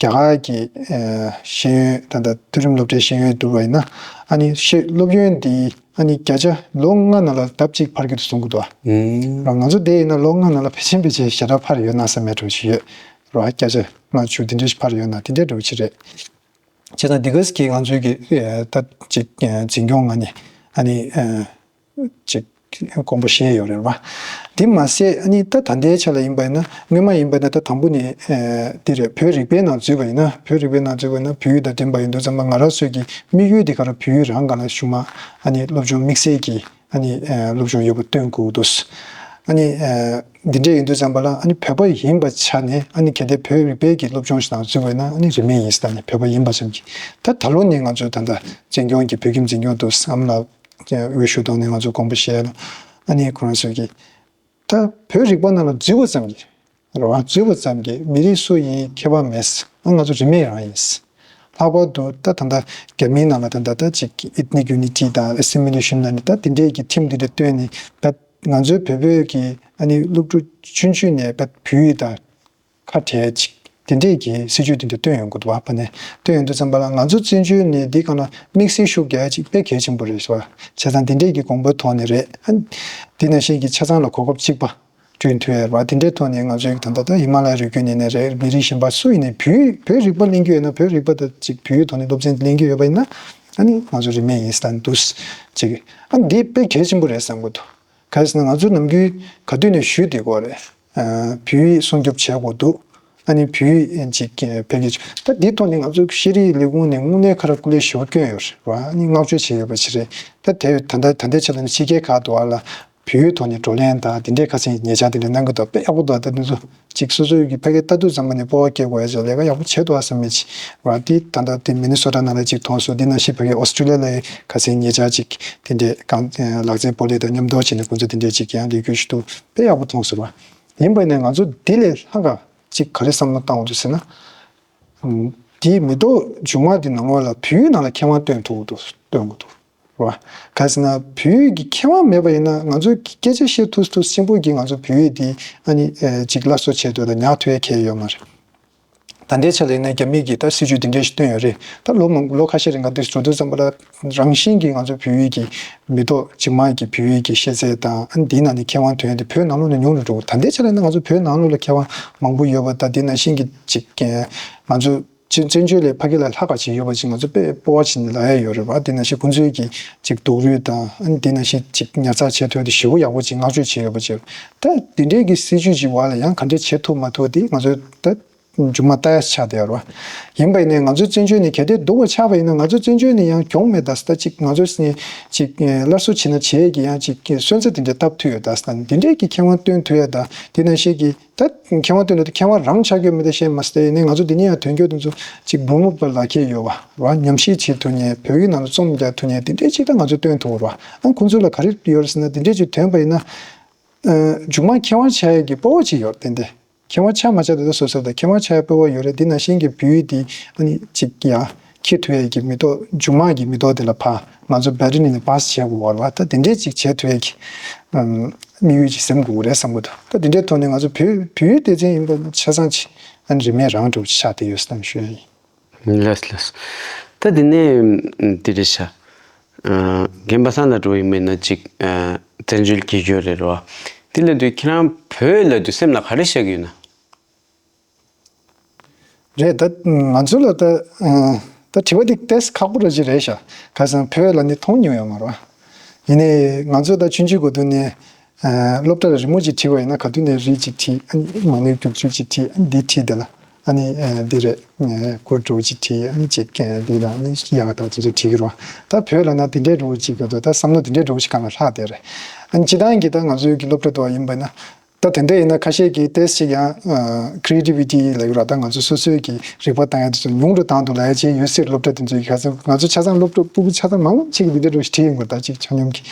རྒྱ་གར་གྱི་ཨ་ཤེས་ཡོན་ད་ལྟ་མཐོ་རིམ་སློབ་གྲྭའི་ཤེས་ཡོན་བསྡུར་བ་ཡིན་ན། ཨ་ནི་ཤེས་སློབ་ཡོན་འདི་ཨ་ནི་བརྒྱ་ཆ་ལོ་ལྔ་ནང་ལ་ལྡབ་གཅིག་འཕར་གྱི་འདུག་གསུང་གི་འདུག་ཨ། ཨུམ། རང་ང་ཚོ་འདི་ཡིན་ན་ལོ་ལྔ་ནང་ལ་ཕལ་ཆེར་ཕལ་ཆེར་ཞེ་དྲག་འཕར་ཡོད་ན་བསམ་པའི་འདྲ་བོ་ཞིག་ཡོད་རེད་བ། བརྒྱ་ཆ་ལྔ་བཅུ་དེ་འདྲ་ཞིག་འཕར་ཡོད་ན་དེ་འདྲའི་འདྲ་བོ་ཞིག་རེད། བྱས་ཙང་འདི་ག་གིས་ང་ཚོའི་གི་ཨ་ད་ཅིག་ཨ་འཛིན་སྐྱོང་ངང་ནས་ཨ་ནི་ཨ་ཅིག་དགོངས་པ་བཞེས་ཡོད་རེད་བ། དེ་མ་ཟད་ཨ་ནི་ད་ད་ལྟའི་ཆ་ལ་ཡིན་པ་ཡིན་ན། སྔོན་མ་ཡིན་པ་ཡིན་ན་ད་དང་པོ་ནས་ཨ་འདི་རེད། བོད་རིག་པའི་ནང་འཛུལ་བ་ཡིན་ན། བོད་རིག་པའི་ནང་འཛུལ་བ་ཡིན་ན་བོད་ཡིག་དང་ལྡན་པ་ཡིན་དུས་ཙམ་པ་ང་རང་ཚོའི་གི་དམིགས་ཡུལ་དེ་ག་རང་བོད་ཡིག་རང་སྒང་ལ་གཞུག་མ་ཨ་ནི་སློབ་སྦྱོང་དམིགས་བསལ་གྱི་ཨ་ནི་ཨ་སློབ་སྦྱོང་ཡོད་པ་སྟོན་དགོས་འདུག་ཨ་ནི་ཨ་འདི་འདྲས་ཡིན་དུས་ཙམ་པ་ལ་ཨ་ནི་བོད་པ་ཡིན་པ་ཆ་ནས་ཨ་ནི་གལ་ཏེ་བོད་རིག་པའི་གི་སློབ་སྦྱོང་ཞིག་ནང་འཛུལ་བ་ཡིན་ན་ཨ་ནི་རིན་མེད་ཡིན་ཟེར། ད་ནི་བོད་པ་ཡིན་པ་ཙམ་གྱིས། ད་ད་ལོ་ནས་ང་ཚོ་ད་ལྟ་འཛིན་སྐྱོང་གི་བོད་ཁྱིམ་འཛིན་སྐྱོང་དུ་བསམ་ལ་འོས་ཤོག་བཏང་ནས་ང་ཚོ་དགོངས་པ་བཞེས་ལ། ཨ་ནི་ཁོ་རང་ཚོས་ཀྱིས་ད་བོད་རིག་པ་ནང་ལ་འཛུལ་བ་ཙམ་གྱིས་རེད་བ། འཛུལ་བ་ཙམ་གྱིས་མི་རིགས་སུ་ཡིན་ཁྱད་པར་མེད། ཨ་ང་ཚོ་རིན་མེད་རང་ཡིན། ལྷག་པར་དུ་ད་ད་ལྟ་རྒྱ་མིའི་ནང་ལ་ད་ལྟ་ད་ཅིག་ethnic unity་དང་assimilation་ལ་ནི་ད་དེ་འདྲས་ཀྱི་ཁྲིམས་དེ་འདྲ་བཏོན་ནས། ད་ང་ཚོའི་བོད་བོད་ཀྱི་ཨ་ནི་སློབ་ཕྲུག་ཆུང་ཆུང་ནས་ད་བོད་ཡིག་དང་ཁ་བྲལ་ཅིག་དེ་འདྲས་ཀྱི་སྲིད་ཇུས་དེ་འདྲ་བཏོན་ཡོང་གི་འདུག་བ། ཕ་ནས་བཏོན་ཡོང་དུས་ཙམ་པ་ལ་ང་ཚོ་བཙན་བྱོལ་ནས་འདི་ག་ན་དམིགས་བསལ་ཤུགས་རྒྱག་ཅིག་དཔེ་གལ་ཆེན་པོ་རེད་ཟེར་བ། བྱས་ཙང་དེ་འདྲས་ཀྱི་དགོངས་པའི་ཐོག་ནས་རེད། ཨ་འདི་ནང་བཞིན་གྱི་ཆ་ཚང་ལ་གོ་སྐབས་གཅིག་པ་བསྐྲུན་ཐུབ་ཡོད་པ། དེ་འདྲའི་ཐོག་ནས་ང་ཚོའི་ད་ལྟ་ད་ཧི་མ་ལ་ཡའི་རི་རྒྱུད་ནས་ནས་རེད། མི་རིགས་གཞན་པ་སུ་ཡིན་ནའི་བོད་བོད་རིག་པ་གླེང་རྒྱུ་ཡོད་ན། བོད་རིག་པ་དང་ཅིག་བོད་ཡིག་ཐོག་ནས་སློབ་ཚན་གླེང་རྒྱུ་ཡོད་པ་ཡིན་ན། ཨ་ནི་ང་ཚོ་རིན་མེད་ཡིན་ཟེར་འདུག་ཅིག་ཨ་འདི་དཔེ་གལ་ཆེན་པོ་རེད་བསམ་གྱི་འདུག་ག་རེ་ཟེར་ན་ང་ཚོ་ནམ་རྒྱུན་ག་དུས་ནས་ཞུས་བསྡད་ཀྱི་ཡོད་རེད། ཨ་བོད་ཡིག་སྲུང་སྐྱོབ་བྱེད་དགོས་འདུག་ཨ་ནི་བོད་ཡིག་ཅིག་འཕེལ་རྒྱས་བྱུང་། ད་འདིའི་ཐོག་ནས་ང་ཚོ་ཤེས་རིག་ལས་ཁུངས་ནས་དངོས་གནས་ཁ་ར་སྐུ་ལས་ཞེ་པོ་བསྐྱོན་ཡོད་རེད་བ། ཨ་ནི་བསྔགས་བརྗོད་བྱེད་ཡོད་པ་ཞིག་རེད། ད་དེ་ད་ལྟ་ད་ལྟའི་ཆ་ལ་ནི་ཕྱི་རྒྱལ་ཁག་ཏུ་བ་ལ་བོད་ཡིག་ཐོག་ནས་བགྲོ་གླེང་དང་དེ་འདྲའི་ཁ་སང་ཉེ་ཆར་དེ་འདྲ་གནང་གི་འདུག་དཔེ་ཡག་པོ་འདུག་ད་དེ་ཚོ་ཅིག་སོ་སོའི་གི་ཕ་གིར་ལྟ་དུས་ཙམ་པ་ནས་སྤོབས་པ་སྐྱེ་དགོས་ཡ་ཅིག་ལས་ཀ་ཡག་པོ་བྱས་འདུག་ཨ་བསམ་མི་ཅིག་བ། དེ་ད་ལྟ་དེ་མི་ནི་སོ་ཊ་ནང་ལ་ཅིག་མཐོང་སོང་། དེ་ནང་བཞིན་ཕ་གིར་ཨོ་སི་ཀྲི་ལི་ཡ་ལ་ཁ་སང་ཉེ་ཆར་ཅིག་དེ་འདྲའི་གང་ལག་རྩལ་སྤོ་ལོ་དང་མཉམ་དུ་བྱས་ནས་ཁོང་ཚོ་དེ་འདྲའི་ཅིག་ཡང་ལས་འགུལ་ཞིག་འདུག་དཔེ་ཡག་པོ་མཐོང་སོང་བ། ཡིན་པ་ནས་ང་ཚོ་དེ་ལས་ལྷག་ག་ཅིག་ག་རེ་བསམ་བློ་བཏང་དགོས་འདུག་ཟེར་ན། དེའི་མེ་ཏོག་མཇུག་མ་དེ་ནང་ལོགས་ལ་བོད་ཡིག་ནང་ལ་མཁས་དབང་སྟོན་ཐུབ་འདུག་སྟོན་དགོས་འདུག་རེད་བ། ག་རེ་ཟེར་ན་བོད་ཡིག་གི་མཁས་དབང་མེད་པ་ཡིན་ན་ང་ཚོ་སྐད་ཆ་བཤད་ཐུབ་ཐུབ་ཆེན་པོ་གི་ང་ཚོ་བོད་ཡིག་དེ་ཨ་ནི་ཅིག་སླར་གསོ་བྱེད་ཐུབ་དང་ཉར་ཐུབ་ཡ་གང་ཡང་ཡོད་མ་རེད། ད་ལྟའི་ཆ་ལ་ཡིན་ན་རྒྱ་མི་གིས་ད་སྲིད་ཇུས་དེ་འདྲས་ཞིག་བཏོན་ཡོད་རེད། ད་ལོ་མང་ལོ་ཁ་ཤས་རིང་ག་འདིར་འགྲོ་དུས་ཙམ་པ་ལ་རང་བཞིན་གྱིས་ང་ཚོ་བོད་ཡིག་གི་མེ་ཏོག་མཇུག་མ་གི་བོད་ཡིག་གི་ཤེས་ཚད་དང་ཨ་ནི་དེའི་ནང་ནས་མཁས་དབང་ཐོན་ཡ་དེ་བོད་ནང་ལོགས་ནས་ཉུང་རུ་འགྲོ། ད་ལྟའི་ཆ་ལ་ཡིན་ན་ང་ཚོ་བོད་ནང་ལོགས་ལ་མཁས་དབང་མང་པོ་ཡོད་པ་དང་དེ་ནང་བཞིན་གྱི་ཅིག་ང་ཚོ་བཙན་བྱོལ་ལས་ཕ་གི་ལ་ལྷག་ག་ཅིག་ཡོད་པ་ཅིག་ང་ཚོ་དཔེ་སྤོབས་པ་བྱས་ནས་ལབ་ཡ་ཡོད་རེད་བ། དེ་ནང་བཞིན་ཁོང་ཚོའི་གི་ཅིག་སྡུག་རུས་དང་ཨ་ནི་དེ་ནང་བཞིན་ཅིག་ཉར་ཚགས་བྱེད་ཐུབ་ཡ་དེ་ཞེ་པོ་ཡག་པོ་ཅིག་བསྔགས་བརྗོད་བྱས་ཡོད་པ་ཅིག་ད་དེ་འདྲའི་གི་སྲིད་ཇུས་ཅིག་འོག་ལ་ཡང་ག་འདྲས་བྱེད་ཐུབ་མ་ཐུབ་དེ་ང་ཚོས་ད་མཇུག་མ་ལྟ་ཡ་ཆགས་བསྡད་ཡོད་རེད་བ། ཡིན་པ་ཡིན་ནའི་ང་ཚོ་བཙན་བྱོལ་ནས་གལ་ཏེ་སྡུག་པ་ཆགས་པ་ཡིན་ན་ང་ཚོ་བཙན་བྱོལ་ནས་ཡང་གྱོང་མེད། ད་ད་ཅིག་ང་ཚོ་ནས་ཅིག་སླར་གསོ་བྱེད་ན་བྱེད་ཀྱི་ཡང་ཅིག་སོན་རྩ་དེ་འདྲ་བཏབ་ཐུབ་ཡོད། ད་ད་འདི་འདྲའི་གི་མཁས་དབང་སྟོན་ཐུབ་ཡ་ད་དེ་ནང་བཞིན་གྱི་ད་མཁས་དབང་སྟོན་ན་ད་མཁས་དབང་རང་ཆགས་ཀྱི་མེད། ད་བཤད་མ་སྟེ་ནས་ང་ཚོ་འདི་ནས་ཡང་ཐོན་རྒྱུ་དེ་ཚོ་ཅིག་འབུམ་པ་ལག་ཁྱེར་ཡོད་བ་ར། ཉམས་ཞིབ་བྱེད་ཐུབ་མཁན་བོད་ཡིག་ནང་ལ་རྩོམ་རྒྱག་ཐུབ་མཁན་དེ་འདྲའི་ཅིག་ད་ང་ཚོ་སྟོན་ཐུབ་ར། ཨ་ཁོང་ཚོ་ལ་ག་རེ་ཡོད་རེད་ཟེར་ན་དེ་འདྲའི་ཅིག་ཐོན་པ་ཡིན་ན། ཨ་མཇུག་མ་མཁས་དབང་ཆགས་ཡས་ཀྱི་སྤོབས་པ་ཅིག་ཡོད་རེད། ཏན་ཏན་མཁས་དབང་ཆགས་མ་ཆགས་དེ་ད་སོ་སོ་ད་མཁས་དབང་ཆགས་ཡས་སྤོབས་པ་ཡོད་རེད། དེ་ནང་བཞིན་གྱི་བོད་ཡིག་དེ་ཨ་ནི་ཅིག་ཡ་འཁྱེར་ཐུབ་ཡས་ཀྱི་མེ་ཏོག་མཇུག་མ་གི་མེ་ཏོག་དེ་ལ་ཕར་ང་ཚོ་བེ་ཊ་རི་ནས་པཱ་སི་བྱེད་དགོས་པ་རེད་བ། ད་དེ་འདྲས་ཅིག་བྱེད་ཐུབ་ཡས་ཀྱི་ཨམ་དམིགས་ཡུལ་ཅིག་འཛིན་དགོས་རེད་བསམ་གྱི་འདུག་ད་དེ་འདྲའི་ཐོག་ནས་ང་ཚོ་བོད་བོད་ཡིག་སྡེ་ཚན་ཡིན་པ་ཆ་ཚང་ཅིག་ཨ་ནི་རིན་མེད་རང་འགྲོ་ཆགས་བསྡད་ཡོད་བསམ་ཞུ་ཡ་ཡིན། ལགས་ལགས། ད་དེ་ནས་དེ་རེད་ཤག་ཨ་རྒན་པ་སངས་ལགས་འགྲོ་ཡིན་མིན་ན་ཅིག་ཨ་བཙན་བྱོལ་གྱི་ཡོད་རེད་རོ། དེ་ལབ་དུས་ཁྱེད་རང་བོད་ལབ་དུས་སེམས་ལ་ག་རེ་ཤར་གྱི་ཡོད་ན། རེད། ད་ང་ཚོ་ལ་ད་ཨ་ད་དྲི་བ་འདི་ཏོག་ཙམ་ཁག་པོ་ར་ཅིག་རེད་ཤག་ག་ཟེར་ན་བོད་ལ་ནི་མཐོང་མྱོང་ཡོད་མ་རེད་བ། ཡིན་ནའི་ང་ཚོ་ད་ཆུང་ཆུང་གོ་དུས་ནས་ཨ་སློབ་གྲྭ་ལ་རི་མོ་ཅིག་བྲིས་པ་ཡིན་ན་ག་དུས་ནས་རི་ཅིག་བྲིས། ཨ་ནི་མ་ཎི་རྒྱུག་ཆུ་ཅིག་བྲིས། ཨ་ནི་འདི་བྲིས་དེ་ལ་ ཨ་ནི་ཨ་འདི་རེད། ཨ་གུར་འདྲ་བོ་ཅིག་བྲིས། ཨ་ནི་ཅིག་ཨ་འདི་ལ་ཨ་ནི་ཡག་ཐག་ཅིག་ཅིག་བྲིས་ཀྱི་རེད་བ། ད་བོད་ལ་ན་འདི་འདྲའི་འདྲ་བོ་ཅིག་ག་དུས་ད་བསམ་བློ་འདི་འདྲའི་འདྲ་བོ་ཞིག་གང་ལ་ལྷག་བསྡད་རེད། ཨ་ནི་སྤྱིར་བཏང་གི་ད་ང་ཚོའི་གི་སློབ་གྲྭ་དུ་བ་ཡིན་པ་ན། ད་དེ་འདྲ་ཡིན་ན་ཁ་ཤས་ཀྱིས་ཏོག་ཙམ་ཅིག་ཡང་ཨ་creativity་ལབ་ཀྱི་རེད་བ། ད་ང་ཚོ་སོ་སོའི་གི་རིག་པ་བཏང་ཡ་དེ་ཚོ་ཉུང་རུ་བཏང་འདུག་ལབ་ཡ་ཅིག་ཡོད་སྲིད། སློབ་གྲྭ་དེ་ཚོའི་གི་ཁ་སང་ང་ཚོ་ཆ་ཚང་སློབ་གྲྭ་སྤུ་གུ་ཆ་ཚང་མང་མང་ཅིག་གིས་འདི་འདྲའི་འདྲ་བོ་ཞིག་བྲིས་ཡོང་གི་རེད། ད་ཅིག་ཆ་སྙོམས་ཀྱི་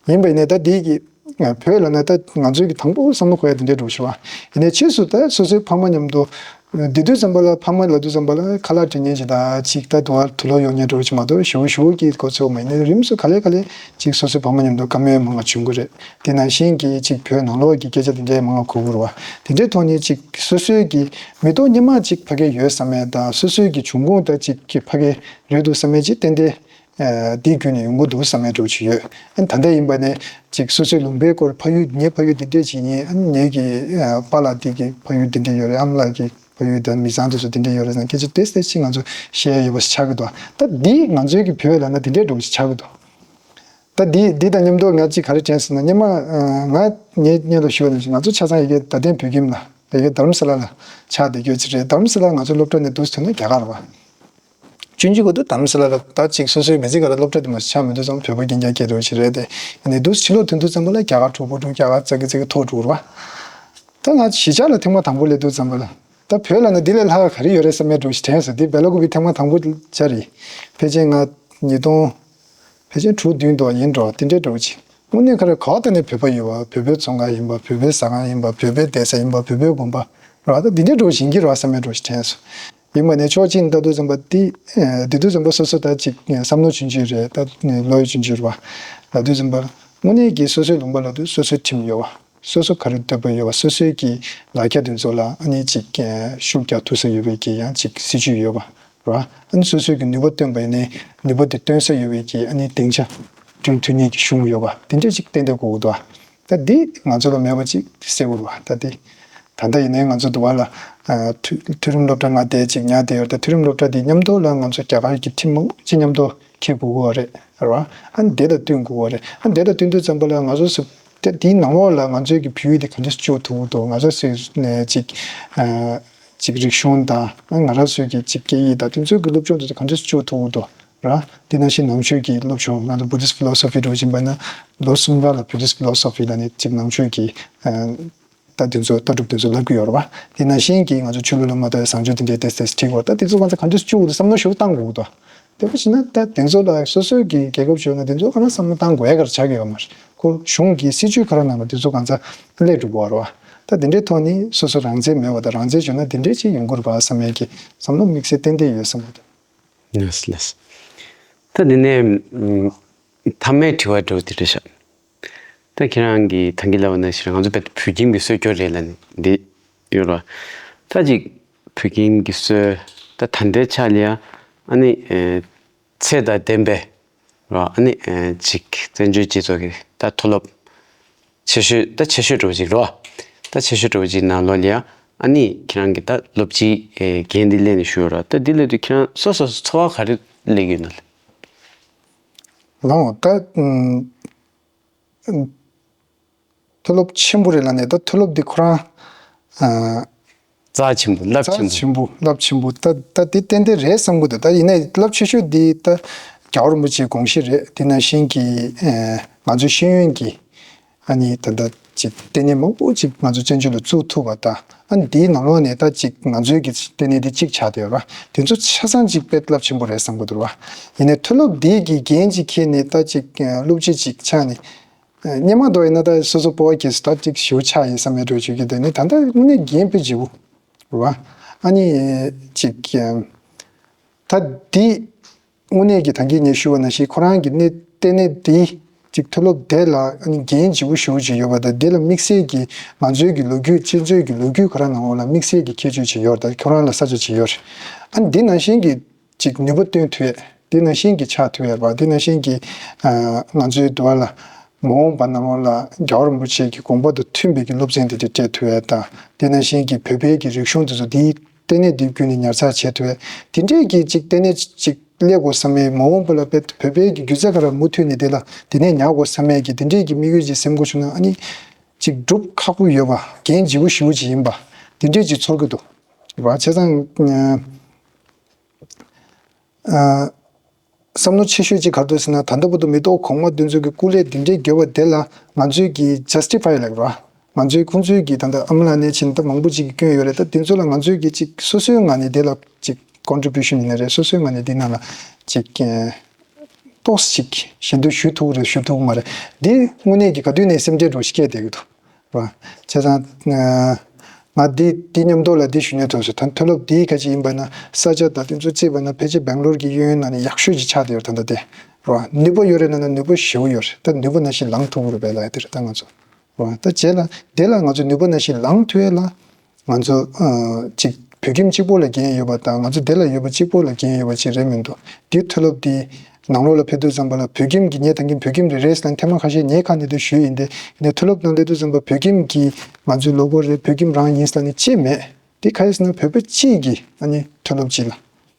ཡིན་པ་ཡིན་ནའི་ད་འདི་གི་བོད་ལ་ན་ད་ང་ཚོའི་གི་དང་པོ་བསམ་བློ་འཁོར་ཡ་དེ་འདྲའི་འདྲ་བོ་ཞིག་བ། ཡིན་ནའི་ཕྱིས་སུ་ད་སོ་སོའི་ཕ་མ་མཉམ་དུ་བསྡད་དུས་ཙམ་པ་ལ་ཕ་མ་ལབ་དུས་ཙམ་པ་ལ་ཁ་ལག་སྤྲད་མཁན་ཞིག་དང་ཅིག་ད་དུ་བ་དུག་ལོག་གཡོག་མཁན་འདྲ་བོ་ཞིག་མ་གཏོགས་ཞེ་པོ་ཞེ་པོ་གི་གོ་ཚོད་མ་ཡིན་ནའི་རིམ་བཞིན་ག་ལེ་ག་ལེ་ཅིག་སོ་སོའི་ཕ་མ་མཉམ་དུ་བཀའ་མོལ་མང་བ་བྱུང་གི་རེད། དེ་ནང་བཞིན་གྱི་ཅིག་བོད་ནང་ལོགས་ཀྱི་སྐད་ཆ་དེ་འདྲའི་མང་བ་གོ་གི་རེད་བ། དེ་འདྲའི་ཐོག་ནས་ཅིག་སོ་སོའི་གི་མི་ཐོག་སྔོན་མ་ཅིག་ཕ་གི་ཡོད་བསམ་ཡ་དང་སོ་སོའི་གི་འབྱུང་ཁུངས་ད་ཅིག་གི་ཕ་གི་རེད་འདུག་བསམ་ཡ་ཅིག་ཏན་ཏན་ཨ་འདི་བརྒྱུད་ནས་ཡོང་གི་འདུག་བསམ་ཡ་འདྲ་བོ་ཅིག་ཡོད། ཨ་ནི་ད་ལྟ་ཡིན་པ་ནས་ཅིག་སོ་སོའི་ལུང་པའི་སྐོར་ཕ་ཡུལ་ངའི་ཕ་ཡུལ་འདི་འདྲས་ཅིག་ཡིན། ཨ་ནི་ངའི་གི་ཨ་པཱ་ལགས་འདི་གི་ཕ་ཡུལ་འདི་འདྲས་ཡོད་རེད། ཨ་མ་ལགས་ཀྱི་ཕ་ཡུལ་དང་མི་ཚང་དེ་ཚོ་འདི་འདྲས་ཡོད་རེད་ཟེར་ན་སྐད་ཆ་ཏོག་ཙམ་ཅིག་ང་ཚོ་བཤད་ཡ་ཡོད་པ་ཞིག་ཆགས་ཀྱི་འདུག་ད་འདི་ང་ཚོའི་གི་བོད་ལ་ན་འདི་འདྲས་འདྲ་བོ་ཞིག་ཆགས་ཀྱི་འདུག་ད་འདི་འདི་དང་མཉམ་དུ་ང་ཅིག་ག་རེ་དྲན་སོང་ན་སྔོན་མ་ཨ་ང་ངའི་སྙན་ལ་ཞུས་པ་ནང་བཞིན་ང་ཚོ་ཆ་ཚང་ཡ་གི་ད་ལྟའི་བོད་ཁྱིམ་ལ་ཡ་གི་རྡ་རམ་ས་ལ་ལ་ཆགས་བསྡད་རྒྱུ་ཅིག་རེད། རྡ་རམ་ས་ལ་ང་ཚོའི་སློབ་གྲྭ་ནས་འདུག་སེ་ཐོན་ན་རྒྱ་གར་རེད་བ། ཆུང་ཆུང་གི་འདུག་རྡ་རམ་ས་ལ་ལ་ད་ཅིག་སོ་སོའི་མི་ཚེ་ག་ལ་སློབ་གྲྭ་དེ་མ་ཆགས་མི་འདུག་ཙང་བོད་པ་རྐྱང་རྐྱང་སྐད་འདྲ་བོ་ཞིག་རེད་དེ། ཡིན་ནའི་འདུག་ཕྱི་ལོགས་ཐོན་དུས་ཙམ་པ་ལ་རྒྱ་གར་གྲོགས་པོ་འདྲ་བོ་རྒྱ་གར་ཙག་གི་ཙག་གི་ཐོག་འགྲོ་གི་རེད་བ། ད་ང་གཞིས་ཆགས་ལ་ཐེངས་མ་དང་པོ་སླེབས་དུས་ཙམ་པ་ལ། ད་བོད་ལ་ན་འདི་ལས་ལྷག་ག་རེ་ཡོད་རེད་བསམ་ཡ་འདྲ་བོ་ཞིག་དྲན་སོང་། འདི་སྦེ་ལ་ཀུ་པི་ཐེངས་མ་དང་པོ་ཆགས་རེད། ཕལ་ཆེར་ང་ཉིས་སྟོང་། ཕལ་ཆེར་དྲུག་བདུན་དུ་ཡིན་འགྲོ་དེ་འདྲའི་འདྲ་བོ་ཅིག་དངོས་གནས་ཁ་རེ་ག་བ་ད་ནི་བོད་པ་ཡོད་བ། བོད་པའི་ཚོང་ཁང་ཡིན་པ། བོད་པའི་ཟ་ཁང་ཡིན་པ། བོད་པའི་བསྡད་ས་ཡིན་པ། བོད་པའི་དགོན་པ་ར་ད་འདི་འདྲའི་འདྲ་བོ་ཞིག་ཡིན་གྱི་རེད་བསམ་ཡ་འདྲ་བོ་ཞིག་དྲན་སོང་། ཡིན་པ་ནས་ཕྱོགས་གཅིག་ནས་ལྟ་དུས་ཙམ་པ་འདི་འདི་དུས་ཙམ་པ་སོ་སོ་ད་ཅིག་བསམ་བློ་ཆུང་ཆུང་རེད། ད་བློ་ཡི་ཆུང་ཆུང་རེད་བ། ལབ་དུས་ཙམ་པ་དངོས་གནས་ཀྱི་སོ་སོའི་ལུང་པ་ལབ་དུས་སོ་སོའི་ཁྲིམས་ཡོད་བ། སོ་སོ་ག་རེ་འདོད་པ་ཡོད་པ། སོ་སོའི་གི་ལ་རྒྱ་དེ་ཚོ་ལ་ཨ་ནི་ཅིག་ཤུགས་རྒྱག་ཐུབ་ས་ཡོད་པའི་གི་ཡང་ཅིག་སྲིད་ཇུས་ཡོད་པ་ར། ཨ་ནི་སོ་སོའི་གི་ནུས་པ་བཏོན་པ་ཡིན་ནའི་ནུས་པ་དེ་བཏོན་ས་ཡོད་པའི་གི་ཨ་ནི་སྡིངས་ཆ་བསྐྲུན་ཐུབ་མཁན་གྱི་གཞུང་ཡོད་པ་དེ་འདྲས་ཅིག་ཏན་ཏན་དགོས་ཀྱི་འདུག་ད་འདི་ང་ཚོ་ལ་མེད་པ་ཅིག་གསལ་པོ་རེད་བ། ད་འདི་ད་ལྟ་ཡིན་ནའི་ང་ཚོ་འདི་བ་ལ་ཨ་མཐོ་མཐོ་རིམ་སློབ་གྲྭ་ང་དེ་ཅིག་ཉར་བསྡད་ཡོད། ད་མཐོ་རིམ་སློབ་གྲྭ་འདི་མཉམ་དུ་ལ་ང་ཚོ་རྒྱ་གར་གྱི་ཁྲིམས་མང་པོ་ཅིག་མཉམ་དུ་འཁྱེར་དགོས་ཀྱི་རེད་ར། ཨ་ནི་དེ་དང་བསྟུན་དགོས་ཀྱི་རེད། ཨ་ནི་དེ་དང་བསྟུན་དུས་ཙམ་པ་ལ་ང་ཚོ་སུ་དེ་དེའི་ནང་ལོགས་ལ་ང་ཚོའི་གི་བོད་ཡིག་དེ་ག་འདྲས་སེ་སྤྱོད་ཐུབ་ཀྱི་འདུག་ང་ཚོ་སུ་ནས་ཅིག་ཨ་ཅིག་རིག་གཞུང་དང་ང་རང་ཚོའི་གི་ཅིག་སྐད་ཡིག་དང་དེ་ཚོའི་གི་སློབ་སྦྱོང་དེ་ཚོ་ག་འདྲས་སེ་སྤྱོད་ཐུབ་ཀྱི་འདུག་ར། དེ་ནང་བཞིན་ནང་ཆོས་ཀྱི་སློབ་སྦྱོང་ང་ཚོ་Buddhist philosophy་འདྲ་བོ་ཡིན་པ་ན་ལོ་གསུམ་ར་ལ་Buddhist philosophy་ལ་ནི་ཅིག་ནང་ཆོས་ཀྱི་ཨ་ད་དེ་ཚོ་ལྟ་གྲུབ་དེ་ཚོ་ལབ་ཀྱི་ཡོད་རེད་བ། དེ་ནང་བཞིན་གྱི་ང་ཚོ་ཆོས་ལུགས་ལ་མ་ལྟོས་བཟང་སྤྱོད་དེ་འདྲའི་ཏོག་ཙམ་ཁྲིད་དགོས། ད་དེ་ཚོ་ང་ཚོ་ག་འདྲས་སེ་སྤྱོད་དགོས་འདུག་བསམ་བློ་ཞིག་བཏང་དགོས་འདུག་དེ་འདྲ་བྱས་ན་ད་དེ་ཚོ་ལ་སོ་སོའི་གི་རྒྱལ་ཁབ་བྱུང་ན་དེ་ཚོ་ག་རེ་བསམ་བློ་བཏང་དགོས་ཡ་ག་རེ་ཆགས་ཀྱི་ཡོད་མ་རེད། ཁོ་གཞུང་གི་སྲིད་ཇུས་ག་རེ་ནང་ལ་དེ་ཚོ་གང་ཚ་སླེབས་འགྲོ་གི་ཡོད་རེད་བ། ད་དེ་འདྲའི་ཐོག་ནས་སོ་སོ་རང་བཙན་མེད་པ་དང་རང་བཙན་བྱུང་ན་དེ་འདྲའི་ཅིག་ཡོང་གི་རེད་བ་བསམ་ཡ་གི་བསམ་བློ་དམིགས་བསལ་ཏན་ཏན་ཡོད་བསམ་གི་འདུག་ལགས་ལགས། ད་འདི་ནས་ཨམ་མཐའ་མའི་དྲི་བ་འདྲ་བོ་དེ་རེད་ཤག་ད་ཁྱེད་རང་གིས་ད་གིན་ལབ་པ་ནང་བཞིན་ང་ཚོ་བོད་ཁྱིམ་གྱི་སྲོལ་སྐྱོར་རེད་ལབ་ནས་འདི་ཡོད་རེད། ད་ཅིག་བོད་ཁྱིམ་གྱི་སྲོལ་ད་ད་ལྟའི་ཆ་ལ་ཡ་ཨ་ནི་ཨེ་ཚད་དང་ལྡན་པའི་རེད་བ། ཨ་ནི་ཨེ་ཅིག་བཙན་བྱོལ་སྤྱི་ཚོགས་ཀྱི་ད་མཐོ་སློབ་ཆེ་ཤོས་ད་ཆེ་ཤོས་འདྲ་བོ་ཅིག་རེད་བ། ད་ཆེ་ཤོས་འདྲ་བོ་ཅིག་ནང་ལོགས་ལ་ཡ་ཨ་ནི་ཁྱེད་རང་གི་ད་སློབ་སྤྱིའི་ཨེ་འགན་འདི་ལེན་ནས་བཞུགས་ཡོད་རེད་བ། ད་འདི་ལབ་དུས་ཁྱེད་རང་སོ་སོ་སོ་ཚོར་བ་ག་རེ་སླེབས་ཀྱི་ཡོད་ན་ལགས། ལགས་འོང་ད་ཨམ། མཐོ་སློབ་ཆེན་པོ་རེད་ལབ་ནས་ད་མཐོ་སློབ་འདི་ཁོ་རང་ཨ། རྩ་ཆེན་པོ་རླབས་ཆེན་རྩ་པོ། ཆེན་པོ་རླབས་ཆེན་པོ་ད་ད་འདི་ཏན་ཏན་རེད་བསམ་གི་འདུག་ད་ཡིན་ནའི་རླབས་ཆེ་ཤོས་འདི་ད་རྒྱལ་བ་རིན་པོ་ཆེའི་དགོངས་གཞི་རེད། དེ་ནང་བཞིན་གྱི་ཨ་ང་ཚོའི་ཤེས་ཡོན་གྱི་ཨ་ནི་ད་ལྟ་ཅིག་ལྟེ་གནས་མང་པོ་ཅིག་ང་ཚོ་བཙན་བྱོལ་ལ་བཙུགས་ཐུབ་པ་དང་། ཨ་ནི་འདིའི་ནང་ལོགས་ནས་ད་ཅིག་ང་ཚོའི་གི་ལྟེ་གནས་འདི་གཅིག་ཆགས་བསྡད་ཡོད་ར། དེ་ཚོ་ཆ་ཚང་ཅིག་དཔེ་རླབས་ཆེན་པོ་རེད་བསམ་གི་འདུག་ར། ཡིན་ནའི་མཐོ་སློབ་འདི་གི་འགན་ཅིག་འཁྱེར་ནས་ད་ཅིག་སློབ་སྤྱི་ཅིག་ཆགས་ནས། སྔོན་མ་འདྲ་ཡིན་ན་ད་སོ་སོ་སྤོབས་པ་སྐྱེས་སུ་ད་ཅིག་ཞེ་པོ་ཆགས་ཡིན་བསམ་ཡས་འདྲ་བྱེད་ཀྱི་འདུག་ནི་ད་ལྟ་དངོས་གནས་འགན་དཔེ་ལྗིད་པོ་རེད་བ། ཨ་ནི་ཅིག་ད་འདི་དངོས་གནས་ཀྱི་ད་གིན་ངས་ཞུས་པ་ནང་བཞིན་ཁོ་རང་གི་གནས་ལྟེ་གནས་འདི་ཅིག་མཐོ་སློབ་དེ་ལ་ཨ་ནི་འགན་ལྗིད་པོ་ཞེ་པོ་ཅིག་ཡོད་པ་དང་། འདི་ལ་དམིགས་བསལ་གྱི་ང་ཚོའི་གི་ལོ་རྒྱུས་སྤྱི་ཚོགས་ཀྱི་ལོ་རྒྱུས་ཁོ་རང་ནང་ལོགས་ལ་དམིགས་བསལ་གྱི་ཁྱད་ཆོས་ཅིག་ཡོད་རེད། ད་ཁོ་རང་ལ་ས་ཆ་ཅིག་ཡོད་རེད། ཨ་ནི་འདི་ནང་བཞིན་གྱི་ཅིག་ནུས་པ་བཏོན་ཐུབ་ཡས། དེ་ནང་བཞིན་གྱི་ཆགས་ཐུབ་ཡས་པ། དེ་ནང་བཞིན་གྱི་ཨ་ང་ཚོའི་འདུལ་བ་ལ་མ་འོངས་པ་ནང་ལོགས་ལ་རྒྱལ་བ་རིན་པོ་ཆེ་གི་དགོངས་པ་དང་མཐུན་པའི་གི་སློབ་ཚན་དེ་འདྲ་སྤྲད་ཐུབ་ཡས་དང་། དེ་ནང་བཞིན་གྱི་བོད་པའི་གི་རིག་གཞུང་དེ་ཚོ་དེའི་ལྟེ་གནས་དེ་བརྒྱུད་ནས་ཉར་ཚགས་བྱེད་ཐུབ་ཡས། དེ་འདྲས་ཀྱི་ཅིག་ལྟེ་གནས་ཅིག་སླེབས་དགོས་བསམ་ཡས། མ་འོངས་པ་ལ་བོད་པའི་གི་སྒྱུ་རྩལ་ག་རེ་མུ་མཐུད་ནས་དེ་ལ་དེ་ནས་ཉར་དགོས་བསམ་ཡས་ཀྱི་དེ་འདྲས་ཀྱི་དམིགས་ཡུལ་ཅིག་སེམས་ཁུར་བྱུང་ན་ཨ་ནི་ཅིག་སྒྲུབ་ཁག་པོ་ཡོད་པ། འགན་ལྗིད་པོ་ཞེ་པོ་ཅིག་ཡིན་པ་དེ་འདྲས་ཅིག་ཚོར་གི་འདུག་རེད་བ། བྱས་ཙང་། ཨ། བསམ་བློ་ཆེ་ཤོས་ཅིག་ག་རེ་འདུག་ཟེར་ན། ད་ལྟ་བར་དུ་མི་ཐོག་གོང་མ་དེ་ཚོ་གི་སྐུ་ལས་འདི་འདྲའི་བརྒྱབ་པ་དེ་ལ་ང་ཚོས་ཀྱི་ཇ་སི་ཊི་ཕའི་ལབ་ར། ང་ཚོའི་ཁོང་ཚོའི་གི་ད་ལྟ་ཨ་མ་ལགས་ནས་ཕྱིན་ད་མང་པོ་ཅིག་གིས་བསྐྱོན་ཡོད་རེད། ད་དེ་ཚོ་ལ་ང་ཚོས་ཀྱི་ཅིག་སོ་སོའི་ངོས་ནས་དེ་ལ་ཅིག་ཀོན་ཊི་བྷིའུ་ཤན་ཡིན་ན་རེད། སོ་སོའི་ངོས་ནས་དེ་ནང་ལ་ཅིག་ཏོག་ཙམ་ཅིག་ཞལ་འདོན་ཞུ་ཐུབ་རེད་ཞུ་ཐུབ་མ་རེད། འདི་དངོས་གནས་ཀྱི་ག་དུས་ནས་སེམས་ཁྲལ་འདྲ་བོ་ཞིག་སྐྱེས་བསྡད་ཀྱི་འདུག་ར། བྱས་ཙང་། ང་འདི་འདི་མཉམ་དུ་ལ་འདི་ཞུ་ནས་ཐོན་སོང་། ད་མཐོ་སློབ་འདི་ག་ཅིག་ཡིན་པ་ན་ས་ཆ་དང་དེ་ཚོ་བརྩིས་པ་ན་ཕལ་ཆེར་སྦེང་ལོར་གྱི་གཡས་གཡོན་ནང་ནས་ཡག་ཤོས་ཅིག་ཆགས་བསྡད་ཡོད་རེད། ད་ལྟ་དེ་ར་ནུས་པ་ཡོད་རེད་ན་ན་ནུས་པ་ཞེ་པོ་ཡོད་རེད། ད་ནུས་པ་ནང་བཞིན་ལངས་ཐུབ་ཀྱི་རེད་པས་ལབ་ཡ་དེ་རེད། ད་ང་ཚོ་ར་ད་རྗེས་ལ་དེ་ལ་ང་ཚོ་ནུས་པ་ནང་བཞིན་ལངས་ཐུབ་ཡ་ལ། ང་ཚོ་ཨ་ཅིག་བོད་ཁྱིམ་གཅིག་པོ་ལ་འགན་ཡོད་པ་དང་ང་ཚོ་དེ་ལ་ཡོད་པ་གཅིག་པོ་ལ་འགན་ཡོད་པ་ཅིག་རེད་མི་འདུག་འདི་མཐོ་སློབ་འདི་ནང་ལོགས་ལ་ཕེབས་དུས་ཙམ་པ་ལ་བོད་ཁྱིམ་གྱི་ངས་ད་གིན་བོད་ཁྱིམ་རེ་རེ་ཟེར་ལ་ཐེངས་མ་ཁ་ཤས་ངས་ཁ་ནས་དུ་ཞུས་ཡིན་ཏེ། ཡིན་ནའི་མཐོ་སློབ་ནང་སླེབས་དུས་ཙམ་པ་བོད་ཁྱིམ་གྱི་ང་ཚོའི་ལོ་གོ་རེད། བོད་ཁྱིམ་རང་ཡིན་ཟེར་ལ་ནི་ཅི་མེད། འདི་ག་རེ་ཟེར་ན་བོད་པ་གཅིག་གིས་ཨ་ནི་མཐོ་སློབ་གཅིག་ལ་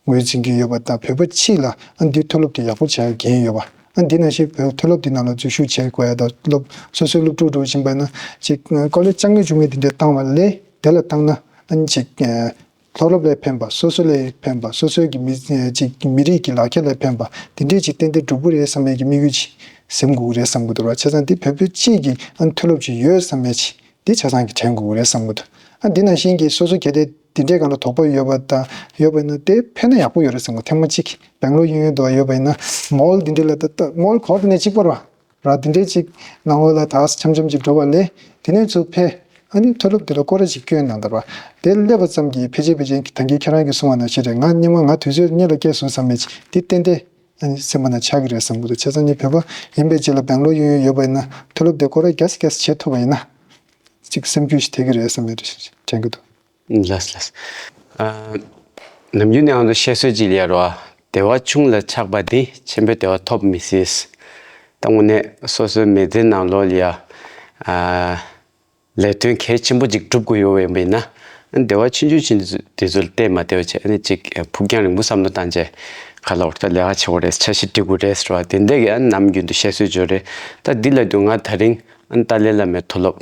ངོས་འཛིན་གྱི་ཡོད་པ་དང་བོད་པ་གཅིག་ལ་ཨ་འདི་མཐོ་སློབ་དེ་ཡག་པོ་བྱ་འགན་ཡོད་པ། ཨ་འདི་ནང་བཞིན་བོད་མཐོ་སློབ་འདི་ནང་ལ་འཛུལ་ཞུགས་བྱེད་དགོས་ཡ་དང་སློབ་སོ་སོའི་སློབ་ཕྲུག་འགྲོ་བཞིན་པ་ན་ཅིག་ཀོ་ལེཇ་ཅང་ངེས་བྱུང་ངེས་འདི་འདྲ་བཏང་བ་ལས་དེ་ལ་བཏང་ན་ཨ་ནི་ཅིག་མཐོ་སློབ་ལས་ཕན་པ། སོ་སོ་ལས་ཕན་པ། སོ་སོའི་གི་མི་ཅིག་མི་རིགས་ཀྱི་ལག་ཁྱེར་ལས་ཕན་པ་དེ་འདྲའི་ཅིག་ཏན་ཏན་འགྲུབ་ཀྱི་རེད་བསམ་པའི་གི་དམིགས་ཡུལ་ཅིག་སེམས་འགུག་རེད་བསམ་གི་འདུག་ར། བྱས་ཙང་འདི་བོད་པའི་སྤྱི་གི་ཨ་མཐོ་སློབ་ཅིག་ཡོད་བསམ་པའི་ཅིག་འདི་ཆ་ཚང་གི་དྲན་དགོས་རེད་བསམ་གི་འདུག་ཨ་འདི་ནང་བཞིན་གྱི་སོ་སོ་གལ་ཏེ་འདི་འདྲའི་སྒང་ལ་དོགས་པ་ཡོད་པ་དང་ཡོད་པ་ཡིན་ན་དེ་ཕན་ན་ཡག་པོ་ཡོད་རེད་བསམ་གི། ཐེངས་མ་གཅིག་སྦེང་ལོར་གཡས་གཡོན་དུ་ཡོད་པ་ཡིན་ན་མོལ་འདི་འདྲའི་ལ་ད་ལྟ་མོལ་གོ་དེ་ནས་གཅིག་པ་ར། ར་དེ་འདྲའི་ཅིག་ནང་ལོགས་ལ་ད་འཆམ་འཆམ་ཅིག་འགྲོ་བ་ལས་དེ་ནས་ཚུར་ཕེབས། ཨ་ནི་མཐོ་སློབ་དེ་ལ་སྐོར་ར་ཅིག་སྐྱོན་གནང་དང་ར། དེ་སླེབས་པ་ཙམ་གྱིས་ཕལ་ཆེར་ཕལ་ཆེར་ད་གིན་ཁྱེད་རང་གིས་གསུངས་པ་ནང་བཞིན་རེད། ང་སྔོན་མ་ང་དུས་ཚོད་སྔོན་ལ་སྐྱེལ་སོང་བསམ་མེད་ཅིག་འདི་ཏན་ཏན་ཨ་ནི་སེམས་པ་ན་ཆགས་ཀྱི་རེད་བསམ་གི་འདུག་བྱས་ཙང་ནི་བོད་པ་ཡིན་པའི་རྗེས་ལ་སྦེང་ལོར་གཡས་གཡོན་ཡོད་པ་ཡིན་ན་མཐོ་སློབ་དེ་སྐོར་ར་རྒྱ་སེ་རྒྱ་སེ་བྱེད་ཐུབ་པ་ཡིན་ན་ཅིག་སེམས་འགུལ་ཞིག་ཐེབས་ཀྱི་རེད་བསམ་ཡོད་དྲན་གྱི་འདུག་ལགས་ལགས། ཨ། ནམ་རྒྱུན་ནས་ང་ཚོ་བཤད་སྲོལ་ཅིག་ལ་ཡོད་རེད་བ། བདེ་བ་ཆུང་ལ་ཆགས་པ་འདི་ཆེན་པོའི་བདེ་བ་ཐོབ་མི་སྲིད། ད་དངོས་གནས་སོ་སོའི་མི་ཚེའི་ནང་ལོགས་ལ་ཡ། ཨ། ལས་དོན་གལ་ཆེན་པོ་ཅིག་སྒྲུབ་དགོས་ཡོད་པ་ཡིན་ན། བདེ་བ་ཆུང་ཆུང་ཆུང་དེ་ཚོ་ལ་བལྟས་མ་བསྡད་པ་བྱས་ཨ་ནི་ཅིག་ཕུགས་རྒྱང་རིང་པོ་བསམ་བློ་བཏང་བྱས་ག་ལ་འོར་ད་ལས་ཀ་བྱེད་དགོས་རེད། འཆར་གཞི་སྒྲིག་དགོས་རེད་ཟེར་བ་དེ་འདྲ་གི་ཨ་ནི་ནམ་རྒྱུན་དུ་བཤད་སྲོལ་ཅིག་ཡོད་རེད། ད་འདི་ལ་དུས་ང་ད་རིང་ཨ་ནི་ཏཱ་ལའི་བླ་མའི་མཐོ་སློབ་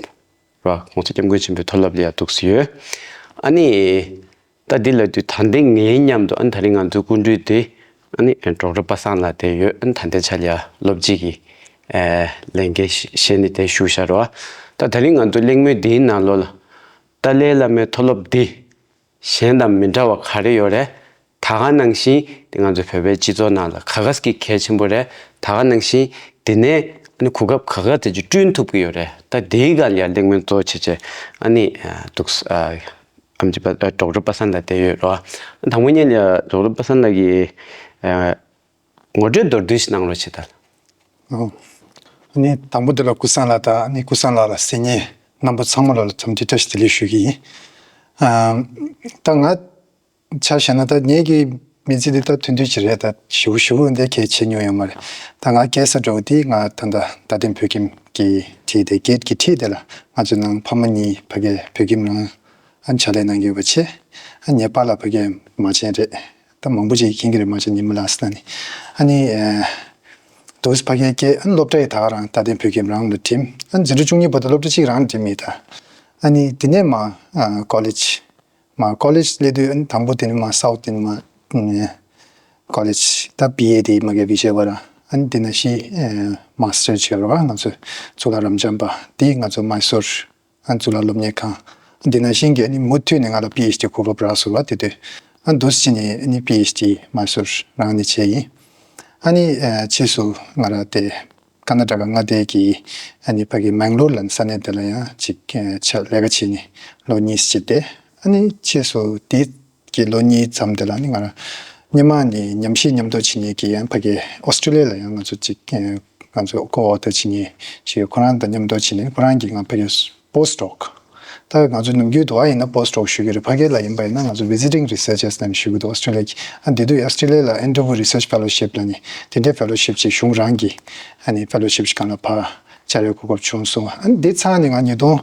ར་༸གོང་ས་༸སྐྱབས་མགོན་ཆེན་པོའི་མཐོ་སློབ་ལ་ཡ་འདུག་སེ་ཡོད། ཨ་ནི། ད་འདི་ལ་དུས་ད་ལྟའི་ངའི་མཉམ་དུ་ཨ་ནི་ད་རིང་ང་ཚོའི་སྐུ་མགྲོན་དེ་ཨ་ནི་ཌོག་ཊར་པ་སངས་ལགས་དེ་ཡོད། ཨ་ནི་ད་ལྟའི་ཆ་ལ་ཡ་སློབ་སྤྱི་གི་ཨེ་ལས་འགན་བཞེས་ནས་དེ་བཞུགས་བཞག་རེད་བ། ད་ད་རིང་ང་ཚོ་གླེང་མོལ་འདིའི་ནང་ལོགས་ལ་ཏཱ་ལའི་བླ་མའི་མཐོ་སློབ་འདི་གཞན་དང་མི་འདྲ་བ་ག་རེ་ཡོད་རེད། ད་ག་ནང་བཞིན་དེ་ང་ཚོ་བོད་པའི་སྤྱི་ཚོགས་ནང་ལ་ག་ག་གི་གལ་ཆེན་པོ་རེད། ད་ག་ནང་བཞིན་དེ་ནས་ཨ་ནི་གོ་སྐབས་ག་ག་དེ་ཅིག་བསྐྲུན་ཐུབ་ཀྱི་ཡོད་རེད། ད་དེའི་སྒང་ལ་ཡ་གླེང་མོལ་གཙོ་བོ་བྱས་བྱས་ཨ་ནི་འདུག་སེ། ཨམ་ཆི་པ་ཌོག་ཊར་པ་སངས་ལགས་དེ་ཡོད་རོ། དང་པོ་ཉིད་ལ་ཌོག་ཊར་པ་སངས་ལགས་ཀྱིས་ངོ་སྤྲོད་མདོར་བསྡུས་ཤིག་གནང་རོགས་བྱེད་དང་། ཨོ། ཨ་ནི་དང་པོ་དེ་ལ་ཀུན་བཟང་ལགས་དང་ཨ་ནི་ཀུན་བཟང་ལགས་ལ་གསན་མཁན་རྣམ་པ་ཚང་མ་ལ་འཚམས་འདྲི་བཀྲ་ཤིས་བདེ་ལེགས་ཞུ་གི་ཡིན། ཨ། ད་ང་ཆ་བཞག་ན་ད་ངེད་ཀྱི་མི་ཚེ་འདི་ད་ཐུང་ཐུང་ཅིག་རེད། ད་ཞེ་པོ་ཞེ་པོ་འདི་གལ་ཆེ་མྱོང་ཡོད་མ་རེད། ད་ང་སྐྱེས་ས་འདྲ་བོ་དེ་ང་ད་ལྟ་རྡ་སྟེང་བོད་ཁྱིམ་གྱི་འཁྲིས་དེ་སྐད་ཀྱི་འཁྲིས་དེ་ལ་ང་ཚོའི་ནང་ཕ་མ་གཉིས་ཕ་གི་བོད་ཁྱིམ་རང་ཨ་ནི་ཕྱག་ལས་གནང་གི་ཡོད་པ་བྱས། ཨ་ངའི་པཱ་ལགས་ཕ་གི་མ་བྱན་རེད། ད་མང་པོ་ཅིག་མཁྱེན་གྱི་རེད། མ་བྱན་ཉི་མ་ལགས་ཟེར་ན་ནི། ཨ་ནི་ཨ་དུས་ཕ་གིར་སྐྱེས། ཨ་ནི་སློབ་གྲྭ་ཡི་ད་ག་རང་རྡ་སྟེང་བོད་ཁྱིམ་རང་ལ་འགྲིམས། ཨ་ནི་འཛིན་གྲྭ་བཅུ་གཉིས་བར་དུ་སློབ་གྲྭ་གཅིག་རང་འགྲིམས་ཡིན་ད། ཨ་ནི་དེ་ནས་མར་ཨ་ཀོ་ལེཇ། མར་ཀོ་ལེཇ་སླེབས་དུས་ཨ་ནི་དང་པོ་དེ་ནི་མར་སའུཐ་དེ་ནི་མར་ཨ་ཀོ་ལེཇ་ད་བི་ཨེ་དེ་མ་གི་བི་ཇེ་བ་ར། ཨ་ནི་དེ་ནང་བཞིན་ཨ་མ་སི་ཊར་བྱས་ར་ང་ཚོ་གཙུག་ལག་རབ་འབྱམས་པ་དེ་ང་ཚོ་མཱི་སོར་ཨ་གཙུག་ལག་སློབ་གཉེར་ཁང་། འདི་ནང་བཞིན་གྱི་ཨ་ནི་མུ་མཐུད་ནས་ང་ལ་པི་ཨེཆ་ཌི་གོ་སྐབས་རག་སོང་བ་དེ་དུས། ཨ་འདུག་སེ་བྱས་ནས་ཨ་ནི་པི་ཨེཆ་ཌི་མཱི་སོར་རང་ནས་བྱས་ཡིན། ཨ་ནི་ཨ་ཕྱིས་སུ་ང་རང་དེ་ཀར་ནཱ་ཊ་ཀ་མངའ་སྡེ་གི་ཨ་ནི་ཕ་གི་མེང་ལོར་ལ་ས་གནས་དེ་ལ་ཡང་ཅིག་ཨ་ཆ་ལས་ཀ་བྱས་ནས་ལོ་གཉིས་ཅིག་བསྡད། ཨ་ནི་ཕྱིས་སུ་དེ་གི་ལོ་གཉིས་མཚམས་དེ་ལ་ནི་ང་རང་སྔོན་མ་ནས་ཉམས་ཞིབ་མཉམ་དུ་བྱེད་མཁན་གྱི་ཡང་ཕ་གི་ཨོ་སི་ཊྲེ་ལི་ཡ་ལ་ཡང་ང་ཚོ་ཅིག་ཨ་ང་ཚོ་ཀོ་ཨོ་ཐར་བྱེད་མཁན་ཞིག་ཁོ་རང་དང་མཉམ་དུ་བྱས་ནས་ཁོ་རང་གིས་ང་ཕ་གི་པོ་སི་ཊོག་ད་ང་ཚོ་ནམ་རྒྱུན་དུ་བ་ཡིན་ན་པོ་སི་ཊོག་ཞུ་གི་རེད། ཕ་གི་ལ་ཡིན་པ་ཡིན་ན་ང་ཚོ་ཝི་ཛི་ཊིང་རི་སར་ཆར་ལབ་ནས་ཞུ་གི་འདུག་ཨོ་སི་ཊྲེ་ལི་ཡ་གི། ཨ་འདི་དུས་ཨོ་སི་ཊྲེ་ལི་ཡ་ལ་ཨེན་ཌི་རབ་ལིའུ་རི་སར་ཆི་ཕེ་ལོ་ཤིབ་ལབ་ནས་དེ་འདྲའི་ཕེ་ལོ་ཤིབ་ཅིག་གཞུང་རང་གིས་ཨ་ནི་ཕེ་ལོ་ཤིབ་ཅིག་སྒང་ལ་ཕར་བཅར་ཡའི་གོ་སྐབས་བྱུང་སོང་། ཨ་འདི་ཚར་ནས་ང་ཉིས་སྟོང་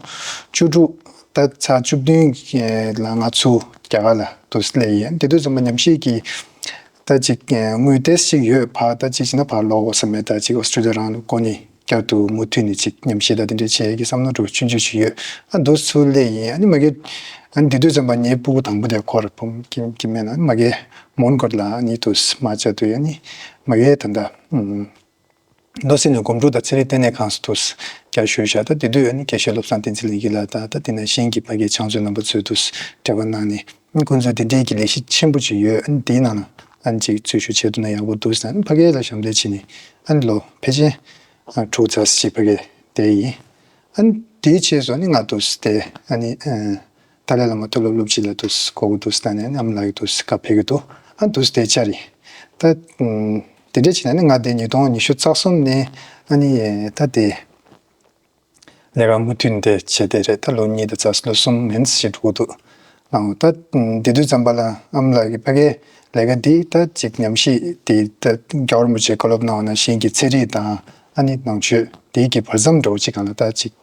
བཅུ་དྲུག་ད་ཚར་བཅུ་བདུན་ལ་ང་ཚུར་རྒྱ་གར་ལ་འདུག་སླེབས་ཡིན། དེ་དུས་ཙམ་པ་ཉམས་ཞིབ་ཀྱི་ད་ཅིག་དངོས་བསྡུར་ཅིག་ཡོད། ཕར་ད་ཅིག་བྱས་ན་ཕར་ལོག་དགོས་བསམ་མེད། ད་ཅིག་ཨོ་སི་ཊྲེ་ལི་ཡ་རང་ལ་སྐོར་ནས་བསྐྱར་དུ་མུ་མཐུད་ནས་ཅིག་ཉམས་ཞིབ་དང་དེ་འདྲ་བྱེད་ཡས་ཀྱི་བསམ་བློ་འདྲ་བོ་ཆུང་ཆུང་ཞིག་ཡོད། ཨ་འདུག་ཚུར་སླེབས་ཡིན། ཨ་ནི་མ་གི་ ཨ་ནི་དེ་དུས་ཙམ་པ་ངའི་ཕྲུ་གུ་དང་པོ་དེ་ཁོ་རེད། བུ་མོ་སྐྱེས་སྐྱེས་མེད་ན། ཨ་ནི་མ་གིའི་མོན་གྷོ་ལ་ཨ་ནི་དུས་མ་བཅར་དུས། ཨ་ནི་མ་གིའི་ད་ལྟ་ཨུམ། མདོ་སྨད་ནས་སྒོམ་སྒྲུབ་དང་ཚན་རིག་ལྟེ་གནས་ཁང་སུ་དུས་བསྐྱར་ཞུས་བཞག་ད་དེ་དུས་ཨ་ནི་དགེ་བཤེས་བློ་བཟང་བསྟན་འཛིན་ལྷན་རྒྱས་ལགས་དང་། ད་དེ་ནང་བཞིན་གྱི་ཕ་གིའི་ཕྱག་མཛོད་རྣམ་པ་ཚོས་དུས་འབྲེལ་བ་གནང་ནས། ཨ་ནི་ཁོང་ཚོས་དེ་འདྲའི་གི་ལས་གཞི་ཆེན་པོ་ཅིག་ཡོད། ཨ་ནི་དེའི་ནང་ལ་ཨ་ནི་ཅིག་འཛུལ་ཞུགས་བྱེད་ཐུབ་ན་ཡག་པོ་འདུག་ཟེར། ཨ་ནི་ཕ་གི་ལ་ཞབས་འདེགས་བྱས་ནས། ཨ་ནི་ལོ་ཕལ་ཆེར་ཨ་དྲུག་ཙམ་ཞིག་ཕ་གི་བསྡད་ཡིན། ཨ་ནི་དེའི་རྗེས་སུ་ཨ་ནི་ང་དུས་དེ་ཨ་ནི་ཨ་ཏཱ་ལའི་བླ་མ་མཐོ་སློབ་སློབ་སྤྱི་ལ་དུས་གོ་དགོས་འདུག་ཟེར་ནས། ཨ་ནི་ཨ་མ་ལགས་ཀྱིས་དུས་བཀའ་ཕེབས་ཀྱི་འདུག་ཨ་ནི་དུས་དེ་བཅར་ཡིན། ད་ཨ་དེ་འདྲ་བྱས་ནས་ཨ་ནི་ང་དེ་ཉིས་སྟོང་ཉི་ཤུ་རྩ་གསུམ་ནས་ཨ་ནི་ད་དེ་ལས་ཀ་མུ་མཐུད་དེ་བྱས་བསྡད་རེད། ད་ལོ་གཉིས་དང་རྩ་ལོ་གསུམ་མིན་ཞིག་འགྲོ་གི་འདུག་ཨང་། ད་དེ་དུས་ཙམ་པ་ལ་ཨ་མ་ལགས་ཀྱིས་ཕ་གིའི་ལས་ཀ་འདི་ད་ཅིག་ཉམས་ཞིབ་དེ་ད་རྒྱལ་བ་རིན་པོ་ཆེས་བཀའ་སློབ་གནང་བ་ནང་བཞིན་གྱི་ཚན་རིག་དང་ཨ་ནི་ནང་ཆོས་དེའི་གི་བར་མཚམས་འདྲ་བོ་ཅིག་སྒང་ལ་ད་ཅིག་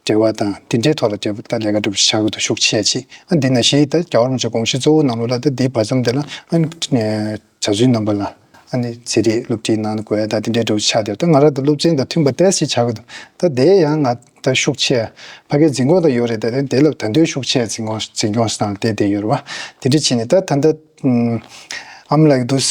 འབྲེལ་བ་དང་དེ་འདྲའི་ཐོག་ལ་འབྲེལ་བ་ད་ལས་ཀ་འདྲ་བོ་ཞིག་ཆགས་ཀྱི་འདུག་ཤུགས་ཆེ་ཅིག་ཨ་འདི་ནང་བཞིན་ད་རྒྱལ་བ་རིན་པོ་ཆེའི་དགོངས་གཞི་གཙོ་བོ་ནང་ལོགས་ལ་ད་དེའི་བར་མཚམས་དེ་ལ་ཨ་ནི་བྱ་ཚུལ་རྣམ་པ་ལ་ཨ་ནི་ཚན་རིག་སློབ་ཁྲིད་གནང་དགོས་ཡ་ད་དེ་འདྲའི་འདྲ་བོ་ཆགས་བསྡད། ད་ང་རང་ད་སློབ་ཚན་དང་མཐུན་པ་ཏོག་ཙམ་ཆགས་ཀྱི་འདུག་ད་དེ་ཡང་ང་ད་ཤུགས་ཆེ་ཕ་གིའི་འཛིན་སྐྱོང་ད་ཡོད་རེད། ད་དེ་ལ་ད་དུང་ཤུགས་ཆེ་འཛིན་སྐྱོང་འཛིན་སྐྱོང་སྟངས་དེ་དེ་ཡོད་རེད་བ། དེ་འདྲ་བྱས་ནས་ད་ད་ལྟ་ཨམ་ལགས་དུས་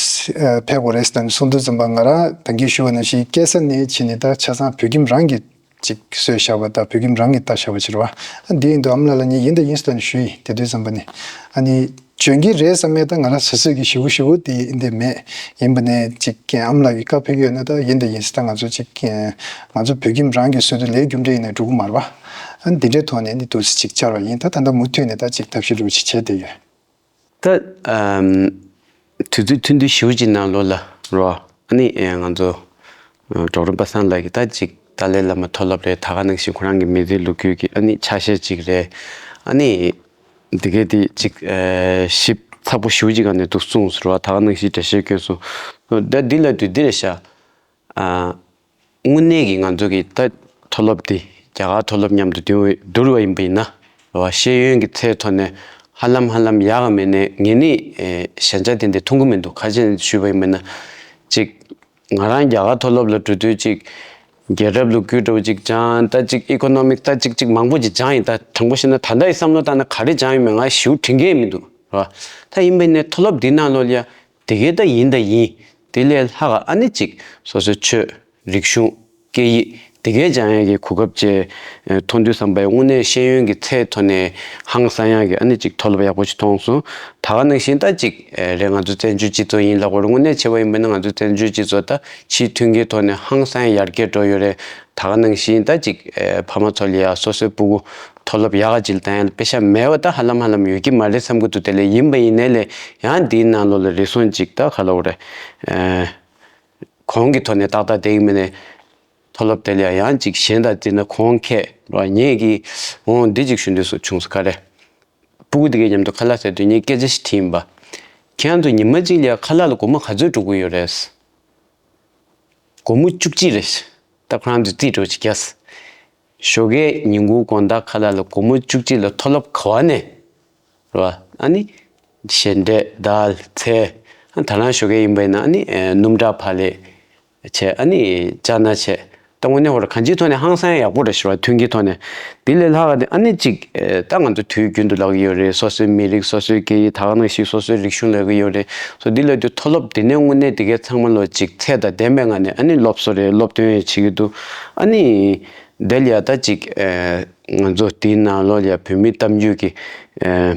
ཕེབས་དགོས་རེད་ཟེར་ནས་གསུངས་དུས་ཙམ་པ། ང་རང་ད་གིན་ཞུ་བ་ནང་བཞིན་སྐྱེས་ས་ནས་བྱས་ནས་ད་ཆ་ཚང་བོད་ཁྱིམ་རང་གི་ཅིག་གསོས་བཞག་པ་དང་བོད་ཁྱིམ་རང་གིས་ལྟ་བཞག་པ་ཅིག་རེད་བ། ཨ་འདི་ཡིན་དུས་ཨམ་ལགས་ལ་ངས་ཡིན་དང་ཡིན་ཟེར་ནས་ཞུས་ཡིན། དེ་དུས་ཙམ་པ་ནས་ཨ་ནི་འཇོན་གྱི་རེད་བསམ་མེད། ད་ང་རང་ཟེར་ཟེར་གྱི་ཞེ་པོ་ཞེ་པོ་དེ་འདི་མེད། ཡིན་པ་ནས་ཅིག་ཨམ་ལགས་ཀྱིས་བཀའ་ཕེབས་ཡོད་ན་ད་ཡིན་དང་ཡིན་ཟེར། ད་ང་ཚོ་ཅིག་ང་ཚོ་བོད་ཁྱིམ་རང་གིས་གསོས་དུས་ལས་རྒྱུ་འབྲས་ཡིན་ན་འགྲོ་གི་མ་རེད་བ། ཨ་འདི་འདྲའི་ཐོག་ནས་ནི་དུས་ཅིག་བཅར་བ་ཡིན། ད་ད་ལྟ་མུ་མཐུད་ནས་ད་ཅིག་ཐབས་ཤེས་འདྲ་བོ་ཅིག་བྱས་བསྡད་ཡོད། ད་ཨམ། དུས་ཚོད་ཐུང་ཐུང་ཞེ་པོ་ཅིག་ནང་ལོགས་ལ་རོ། ཨ་ནི་ཨེ་ང་ཚོ་ཨ་ཌོག་ཊར་པ་སངས་ལགས་ཀྱིས་ད་ཅིག་ཏཱ་ལའི་བླ་མ་མཐོ་སློབ་རེད། ད་ག་ནང་བཞིན་ཁོ་རང་གི་མི་ཚེའི་ལོ་རྒྱུས་ཀྱི་ཨ་ནི་ཆ་ཤས་ཅིག་རེད། ཨ་ནི་འདི་གས་དེ་ཅིག་ཨེ་ཞིབ་ཚགས་པོ་ཞེ་པོ་ཅིག་སྒང་ནས་འདུག་གསུངས་སོང་རོ། ད་ག་ནང་བཞིན་འགྲེལ་བཤད་བསྐྱོན་སོང་། ད་འདི་ལ་དུས་འདི་རེད་ཤག་ཨ། དངོས་གནས་ཀྱི་ང་ཚོ་གི་ད་མཐོ་སློབ་འདི་རྒྱ་གར་མཐོ་སློབ་མཉམ་དུ་བསྡུར་བ་བསྡུར་བ་ཡིན་པ་ཡིན་ན་རེད་བ། ཤེས་ཡོན་གྱི་ཚད་ཐོག་ནས་ཧ་ལམ་ཧ་ལམ་ཡག་ག་མེད་ནས། ངས་ནི་ཨེ་ཞན་ཆ་དེ་འདྲ་མཐོང་གི་མི་འདུག་ཁ་ཤས་ཞུས་པ་ཡིན་པ་ཡིན་ན། ཅིག་ང་རང་རྒྱ་གར་མཐོ་སློབ་ལ་འགྲོ་དུས་ཅིག་རྒྱལ་རབས་ལོ་རྒྱུས་འདྲ་བོ་ཅིག་སྦྱངས། ད་ཅིག་ཨི་ཀོ་ནོ་མིག་ད་ཅིག་ཅིག་མང་པོ་ཅིག་སྦྱངས་ཡིན། ད་དྲང་པོ་བཤད་ན་ད་ལྟ་ཡི་བསམ་བློ་བཏང་ན་ག་རེ་སྦྱངས་ཡོད་མེད་ང་ཞེ་པོ་དྲན་གྱི་མི་འདུག་རེད་བ། ད་ཡིན་པ་ཡིན་ནས་མཐོ་སློབ་འདི་ནང་ལོགས་ལ་ཡ། དེ་གས་ད་ཡིན་ད་ཡིན། དེ་ལས་ལྷག་ག་ཨ་ནི་ཅིག་སོ་སོའི་ཆོས། རིག་གཞུང་། སྐད་ཡིག་དེ་གས་སྦྱང་ཡག་གི་གོ་སྐབས་ཅིག་མཐོང་དུས་ཙམ་པ་ཡ། དངོས་གནས་ཤེས་ཡོན་གྱི་ཚད་ཐོག་ནས་ཧང་སང་ཡག་གི་ཨ་ནི་ཅིག་མཐོ་སློབ་ཡག་པོ་ཅིག་མཐོང་སོང་། ད་ག་ནང་བཞིན་ད་ཅིག་རེད། ང་ཚོ་བཙན་བྱོལ་སྤྱི་ཚོགས་ཡིན་ལབ་དགོས་རེད། དངོས་གནས་བྱས་པ་ཡིན་པ་ན་ང་ཚོ་བཙན་བྱོལ་སྤྱི་ཚོགས་ད་ཕྱིའི་མཐུན་རྐྱེན་ཐོག་ནས་ཧང་སང་ཡར་རྒྱས་འགྲོ་ཡོད་རེད། ད་ག་ནང་བཞིན་ད་ཅིག་ཨེ་ཕ་མ་ཚོ་ལ་ཡ་སོ་སོའི་སྤུ་གུ་མཐོ་སློབ་ཡག་ག་ཅིག་ལ་བཏང་ཡ་ལ་དཔེ་ཆ་མེད་པ་ད་ཧ་ལམ་ཧ་ལམ་ཡོད་ཀྱི་མ་རེད་བསམ་གྱི་འདུག་དེ་ལས་ཡིན་པ་ཡིན་ནའི་ལས་ཡང་འདིའི་ནང་ལོགས་ལ་རེ་ཟུང་ཅིག་ད་ག་ལབ་དགོས་རེད། ཨེ་གོང་གི་ཐོག་ནས་ཏག་ཏག་བསྡད་ཀྱི་མེད་ནས་མཐོ་སློབ་དེ་ལ་ཡང་ཅིག་གཞན་དང་བསྡུར་ན་གོང་ཁེ་རེད་བ། ངས་ཀྱི་འོང་འདི་ཅིག་ཞུ་འདོད་སུ་བྱུང་སོང་། ག་རེ། སྤུ་གུ་དེ་གའི་མཉམ་དུ་ཁ་ལག་ཟ་དུས་ངས་སྐད་ཆ་ཞིག་དྲིས་ཡིན་པ། ཁྱེད་རང་ཚོ་ཉི་མ་གཅིག་ལ་ཡ་ཁ་ལག་ལ་སྒོར་མོ་ག་ཚོད་འགྲོ་གི་ཡོད་རེད། སྒོར་མོ་བཅུ་གཅིག་རེད། ད་ཁོ་རང་ཚོས་རྩིས་འགྲོ་ཅིག་རྒྱག་ཞོགས་ཀས་ཉིན་གུང་དགོང་དག་ཁ་ལག་ལ་སྒོར་མོ་བཅུ་གཅིག་ལ་མཐོ་སློབ་ག་བ་ནས་རེད་བ། ཨ་ནི་ཞལ་འབྲས་དལ་ཚལ། ཨ་ད་རང་ཞོགས་ཀས་ཡིན་པ་ཡིན་ན་ཨ་ནི་ཨེ་སྣུམ་འཁྲག་ཕག་ལེབ་བྱས། ཨ་ནི་ཅ་ན་བྱས། ད་དངོས་གནས་ཧོར་གང་ཅིའི་ཐོག་ནས་ཧང་སང་ཡག་པོ་རེད་ཤག་བ། མཐུན་རྐྱེན་ཐོག་ནས། འདི་ལས་ལྷག་ག་དེ་ཨ་ནི་ཅིག་ཨེ་ད་ང་ཚོ་དུས་རྒྱུན་དུ་ལབ་ཀྱི་ཡོད་རེད། སོ་སོའི་མི་རིགས། སོ་སོའི་སྐད་ཡིག། ད་ག་ནང་བཞིན་སོ་སོའི་རིག་གཞུང་ལབ་ཀྱི་ཡོད་རེད། སོ་འདི་ལབ་དུས་མཐོ་སློབ་འདི་ནས་དངོས་གནས་འདི་གའི་ཚང་མ་ལོ་ཅིག་ཚད་དང་ལྡན་པའི་ངང་ནས་ཨ་ནི་སློབ་གསོ་རེད། སློབ་སྟོན་ཡང་བྱེད་ཀྱི་འདུག་ཨ་ནི་དེ་ལ་ཡ་ད་ཅིག་ཨེ་ང་ཚོ་འདིའི་ནང་ལོགས་ལ་ཡ་བོད་མི་གཏམ་རྒྱུད་ཀྱི་ཨེ་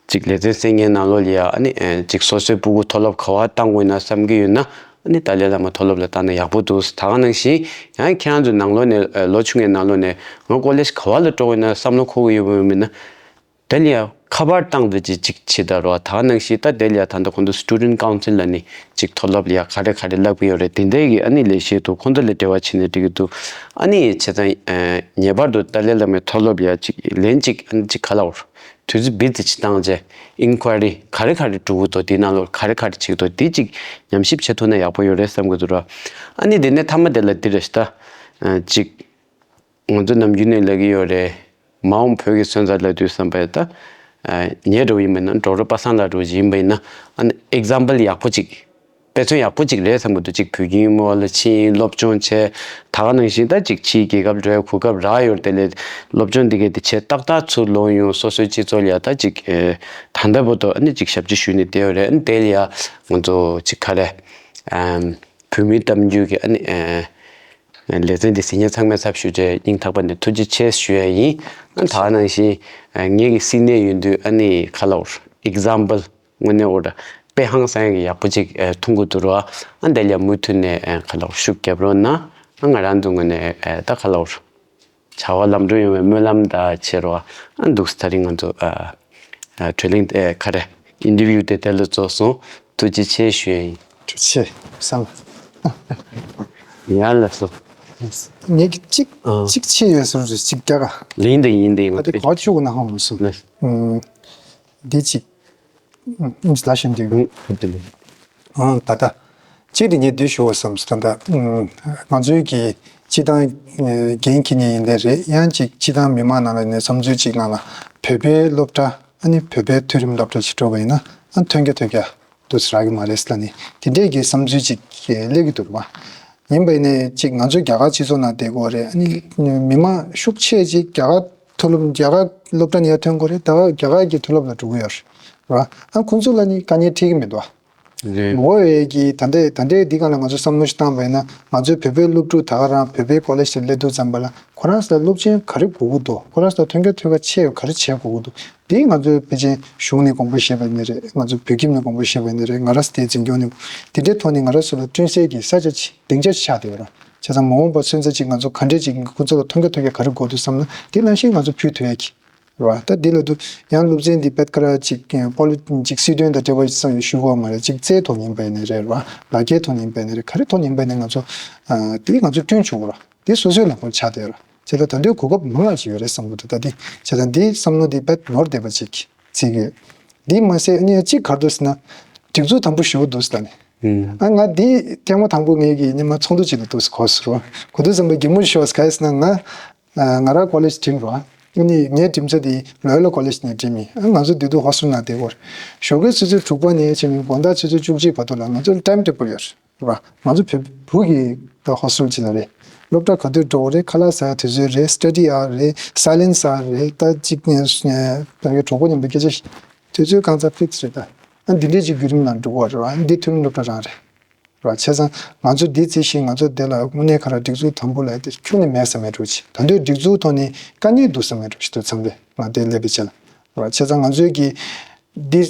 ཅིག་ལེ་ཚན་གསན་མཁན་ནང་ལོགས་ལ་ཡ་ཨ་ནི་ཨེ་ཅིག་སོ་སོའི་སྤུ་གུ་མཐོ་སློབ་ག་བ་བཏང་དགོས་ན་བསམ་གྱི་ཡོད་ན། ཨ་ནི་ཏཱ་ལའི་བླ་མ་མཐོ་སློབ་ལ་བཏང་ན་ཡག་པོ་འདུག་ད་ག་ནང་བཞིན་ཡང་ཁྱེད་རང་ཚོའི་ནང་ལོགས་ནས་ཨེ་ལོ་ཆུང་བའི་ནང་ལོགས་ནས་ང་ཀོ་ལེཇ་ག་བ་ལ་འགྲོ་དགོས་ན་བསམ་བློ་འཁོར་གྱི་ཡོད་པ་ཡིན་ན། དེ་ལ་ཡ་ཁ་པར་བཏང་ཙམ་ཅིག་ཅིག་བྱེད་ད་རོགས། ད་ག་ནང་བཞིན་ད་དེ་ལ་ཡ་ད་ལྟ་ཁོང་ཚོ་Student Council་ལ་ནི་ཅིག་མཐོ་སློབ་ལ་ཡ་ག་རེ་ག་རེ་བསླབ་ཀྱི་ཡོད་རེད། དེ་འདྲའི་གི་ཨ་ནི་ལས་བྱེད་འདུག་ཁོང་ཚོ་ལ་འབྲེལ་བ་བྱས་ནས་འགྲིག་གི་འདུག་ཨ་ནི་བྱས་ཙང་ཨེ་ངེས་པར་དུ་ཏཱ་ལའི་བླ་མའི་མཐོ་སློབ་ལ་ཡ་ཅིག་ལན་ཅིག་ཨ་ནི་ཅིག་ག་ལབ་དགོས་རེད། དུས་ཚོད་བི་ཙམ་ཅིག་བཏང་རྗེས་ཨིན་ཁུ་ཨ་རི་ག་རེ་ག་རེ་འགྲོ་གི་འདུག་དེའི་ནང་ལོགས་ག་རེ་ག་རེ་བྱེད་ཀྱི་འདུག་འདི་ཅིག་ཉམས་ཞིབ་བྱེད་ཐུབ་ན་ཡག་པོ་ཡོད་རེད་བསམ་གྱི་འདུག་ར། ཨ་ནི་དེ་ནས་མཐའ་མ་དེ་ལ་འདི་རེད་ཤག་ད། ཨ་ཅིག་ང་ཚོ་ནམ་རྒྱུན་ནས་ལབ་ཀྱི་ཡོད་རེད། མ་འོངས་བོད་ཀྱི་སོན་རྩ་ལབ་དུས་ཙམ་པ་ད། ཨ་ངའི་འདྲ་བོ་ཡིན་པ་ཡིན་ན། ཌོག་ཊར་པ་སངས་ལགས་འདྲ་བོ་ཅིག་ཡིན་པ་ཡིན་ན། ཨ་ནི་ཨེག་ཛམ་པལ་ཡག་པོ་ཅིག་ དཔེ་མཚོན་ཡག་པོ་ཅིག་རེད་བསམ་གྱི་འདུག་ཅིག་བོད་ཁྱིམ་མོ་ལ་ཕྱིན་སློབ་སྦྱོང་བྱས། ད་ག་ནང་བཞིན་ད་ཅིག་ཕྱིའི་རྒྱལ་ཁབ་འགྲོ་ཡ་གོ་སྐབས་རག་ཡོད་རེད། དེ་ལས་སློབ་སྦྱོང་འདི་གས་དེ་བྱས་ཏག་ཏག་ཚུར་ལོག་ཡོང་། སོ་སོའི་སྤྱི་ཚོགས་ལ་ཡ་ད་ཅིག་ཨེ་ད་ལྟ་བར་དུ་ཨ་ནི་ཅིག་ཞབས་ཕྱི་ཞུས་ནས་བསྡད་ཡོད་རེད། ཨ་ནི་དེ་ལ་ཡ་ང་ཚོ་ཅིག་ག་རེ་ཨམ་བོད་མིའི་གཏམ་རྒྱུད་ཀྱི་ཨ་ནི་ཨེ་ལེ་ཚན་འདི་གཟིགས་མཁན་ཚང་མའི་ཚབ་ཞུས་ཏེ་སྙིང་ཐག་པ་ནས་ཐུགས་རྗེ་ཆེ་ཞུ་ཡ་ཡིན། ཨ་ནི་ད་ག་ནང་བཞིན་ཨེ་ངེད་ཀྱི་སིད་ནེ་ཡོད་དུས་ཨ་ནི་ག་ལབ་དགོས་རེད། ཨེག་ཛམ་པལ་དངོས་གནས་འོ་ར་དཔེ་ཧང་སང་གི་ཡག་པོ་ཅིག་ཨེ་མཐོང་གི་འདུག་ར། ཨ་འདི་ལ་མུ་མཐུད་ནས་ཨེ་ག་ལབ་ཤུགས་རྒྱབ་རོགས་གནང་། ཨ་ང་རང་ཚོ་ངོས་ནས་ཨེ་ད་ག་ལབ་བྱ་བ་ལམ་འགྲོ་ཡོང་བའི་སྨོན་ལམ་ད་བྱེད་རོགས། ཨ་འདུག་སེ་ད་རིང་ང་ཚོ་ཨ་ཨ་བགྲོ་གླེང་ཨེ་ག་རེ་ཨིན་ཊར་བིའུ་དེ་དེ་ལ་རྫོགས་སོང་། ཐུགས་རྗེ་ཆེ་ཞུ་ཡ་ཡིན། ཐུགས་རྗེ་ཆེ་བསམ། ཡ་ལགས་སོ། ངས་ཀྱི་གཅིག་ཨ་གཅིག་ཆེ་ཡོད་ཟེར་རེད། གཅིག་རྒྱག་ག་ཡིན་དེ་ཡིན་དེ་ཡིན། ད་དེ་གོ་ཆུ་གུ་ན་ཧང་མ་སོང་། ལགས། ཨུམ། འདི་གཅིག་ཨུམ། ལ་ཞིམ་དུས། ཨུམ། ཧུབ་དེ་ལས། ཨང་ད་ལྟ། གཅིག་དེ་ངས་འདི་ཞུ་བ་བསམ་སོང་། ད་ལྟ་ཨུམ། ང་ཚོའི་གི་སྤྱི་བཏང་འགན་འཁྱེར་མཁན་ཡིན་ནའི་རེད། ཡང་གཅིག་སྤྱི་བཏང་མི་མང་ནང་ལ་ནས་བསམ་ཚུལ་གཅིག་ནང་ལ་བོད་པའི་སློབ་གྲྭ་ཨ་ནི་བོད་པའི་མཐོ་རིམ་སློབ་གྲྭ་ཞིག་འགྲོ་བ་ཡིན་ན་ཨ་ཐོན་རྒྱ་ཐོན་རྒྱ་འདུག་སེ་རག་གི་མ་རེད་ཟེར་ལབ་ནས་དེ་འདྲས་ཀྱི་བསམ་ཚུལ་ཅིག་སླེབས་ཀྱི་འདུག་རེད་པ། ཡིན་པ་ཡིན་ནའི་ཅིག་ང་ཚོ་རྒྱ་གར་སྤྱི་ཚོགས་ནང་བསྡད་ཀྱི་ཡོད་རེད། ཨ་ནི་མི་མང་ཤུགས་ཆེ་ཅིག་རྒྱ་གར་མཐོ་སློབ་རྒྱ་གར་སློབ་གྲྭ་ནས་ཡར་ཐོན་གྱི་ཡོད་རེད། ད་རྒྱ་གར་གྱི་མཐོ་སློབ་ལ་འགྲོ་གི་ཡོད་རེད་པ། ཨ་ཁོང་ཚོ་ལ་ནི་དཀའ་ངལ་འཕྲད་ཀྱི་མི་འདུག་པ། རེད། འོ་ཡོད་ཀྱི་ད་ལྟའི་ད་ལྟའི་འདི་སྒང་ལ་ང་ཚོ་བསམ་བློ་ཞིག་བཏང་བ་ཡིན་ན་ང་ཚོའི་བོད་པའི་སློབ་ཕྲུག་ད་ག་རང་བོད་པའི་ཀོ་ལེཇ་དེ་སླེབས་དུས་ཙམ་པ་ལ་ཁོ་རང་ཚོ་ལ་སློབ་ཆེན་ག་རེ་དགོས་ཀྱི་འདུག་ཁོ་རང་ཚོ་ལ་ཐོན་རྒྱ་ཐོན་ཁ་ཆེ་ག་རེ་བྱེད་དགོས་ཀྱི་འདུག་དེ་ང་ཚོའི་ཕལ་ཆེར་གཞུང་ནས་དགོངས་པ་བཞེས་པ་ཡིན་ནའི་རེད། ང་ཚོ་བོད་ཁྱིམ་ནས་དགོངས་པ་བཞེས་པ་ཡིན་ནའི་རེད། ང་རང་ཚོ་དེའི་འཛིན་སྐྱོང་ནས་དེ་འདྲའི་ཐོག་ནས་ང་རང་ཚོ་ལ་བསྐྲུན་སའི་གི་ས་ཆ་ཅིག་སྡིངས་ཆ་ཆགས་བསྡད་ཡོད་རེད། བྱས་ཙང་མ་འོངས་པ་ཚུན་ཚོད་ཅིག་ང་ཚོ་ག་འདྲས་ཅིག་ཁོ་ཚོ་ལ་ཐོན་རྒྱ་ཐོན་རྒྱ་ག་རེ་དགོས་འདུག་བསམ་ན་དེ་ནང་བཞིན་ང་ཚོ་ཕུལ་ཐུབ་ཡ་གི་རེད་པ། ད་འདི་ལ་དུ་ཡང་སློབ་ཚན་འདི་དཔེ་ཁ་ར་ཅིག་པོ་ལི་ཅིག་སྲིད་དོན་དང་འབྲེལ་བ་ཅིག་བསམ་ཡོད་ཞུ་དགོས་མ་རེད། ཅིག་རྩལ་ཐོག་ནས་ཡིན་པ་ཡིན་ནའི་རེད་པ། ལག་འཁྱེར་ཐོག་ནས་ཡིན་པ་ཡིན་ནའི་རེད། ག་རེ་ཐོག་ནས་ཡིན་པ་ཡིན་ནའི་ང་ཚོ་ཨ་དེ་ང་ཚོ་བསྐྲུན་ཆོག་གི་རེད། དེ་སོ་སོའི་ལག་པར་ཆགས་བསྡད་ཡོད་རེད། བྱས་ཙང་ད་དུང་གོ་སྐབས་མང་བ་ཞིག་ཡོད་རེད་བསམ་གྱི་འདུག་ད་དེ་བྱས་ཙང་འདིའི་བསམ་བློ་འདི་དཔེ་ནོར་བསྡད་པ་ཅིག་བརྩི་གི་ཡོད། འདི་མ་ཟད་ཨ་ནི་གཅིག་ག་རེ་འདུག་ཟེར་ན་སྒྲིག་འཛུགས་དམ་པོ་ཞེ་པོ་འདུག་ཟེར་ལབ་ནས། ཨ་ང་འདི་ཐེངས་མ་དང་པོ་ངེད་ཀྱི་སྔོན་མ་ཚོགས་འདུ་ཅིག་ལ་འདུག་ཟེར་གོ་ཟེར་བ། གོ་དུས་ཙམ་པ་གད་མོ་ཤོར་ཟེར། ག་རེ་ཟེར་ན་ང་ང་རང་ཀོ་ལེཇ་འགྲིམས་རོགས། ཨ་ནི་ངའི་འགྲིམ་ས་དེ་ལོ་ཡོ་ལ་ཀོ་ལེཇ་ནས་འགྲིམས་ཡིན། ཨ་ང་ཚོ་དེ་དུས་ཧོ་སི་ཊེལ་ནང་བསྡད་ཡོད་རེད། ཞོགས་ཀའི་ཆུ་ཚོད་དྲུག་པ་ནས་བྱས་ནས་དགོང་དག་ཆུ་ཚོད་བཅུ་གཅིག་བར་དུ་ལ་ང་ཚོར་ཊའིམ་ཊེ་བལ་ཡོད་རེད། རེད་པ། ང་ཚོ་བོད་བོད་ཀྱི་ད་ཧོ་སི་ཊེལ་ཅིག་ལ་རེད། སློབ་གྲྭ་ག་དུས་འགྲོ་དགོས་རེད། ཁ་ལག་ཟ་ཡ་དུས་ཚོད་རེད། སི་ཊ་ཌི་ཨར་རེད། སའི་ལེན་སི་ཨར་རེད། ད་གཅིག་ནས་ད་གའི་གྲོགས་པོ་མཉམ་པའི་སྐད་ཆ་ཞིག་དུས་ཚོད་གང་ཚ་ཕིག་སི་རེད་ད། ཨ་འདི་འདྲའི་ཅིག་བརྒྱུད་རིམ་ནང་འགྲོ་དགོས་རེད་པ། ཨ་འདི་མཐོ་རིམ་སློབ་གྲྭ་རང་རེད། རེད་པ། བྱས་ཙང་ང་ཚོ་འདི་རྩིས་ཤིང་ང་ཚོ་འདི་ལ་དངོས་གནས་ཁ་ར་སྒྲིག་འཛུགས་དམ་པོ་ལ་དེ་ཁྱོན་ནས་མེད་ས་མེད་འགྲོ་ཅིག་ད་འདོད་སྒྲིག་འཛུགས་ཐོག་ནས་དཀའ་ངལ་འདུག་ས་མེད་འགྲོ་ཞིག་དུས་ཚང་པས་ང་དེ་སླེབས་པའི་ཆ་ལ། རེད་པ། བྱས་ཙང་ང་ཚོའི་གི་འདི།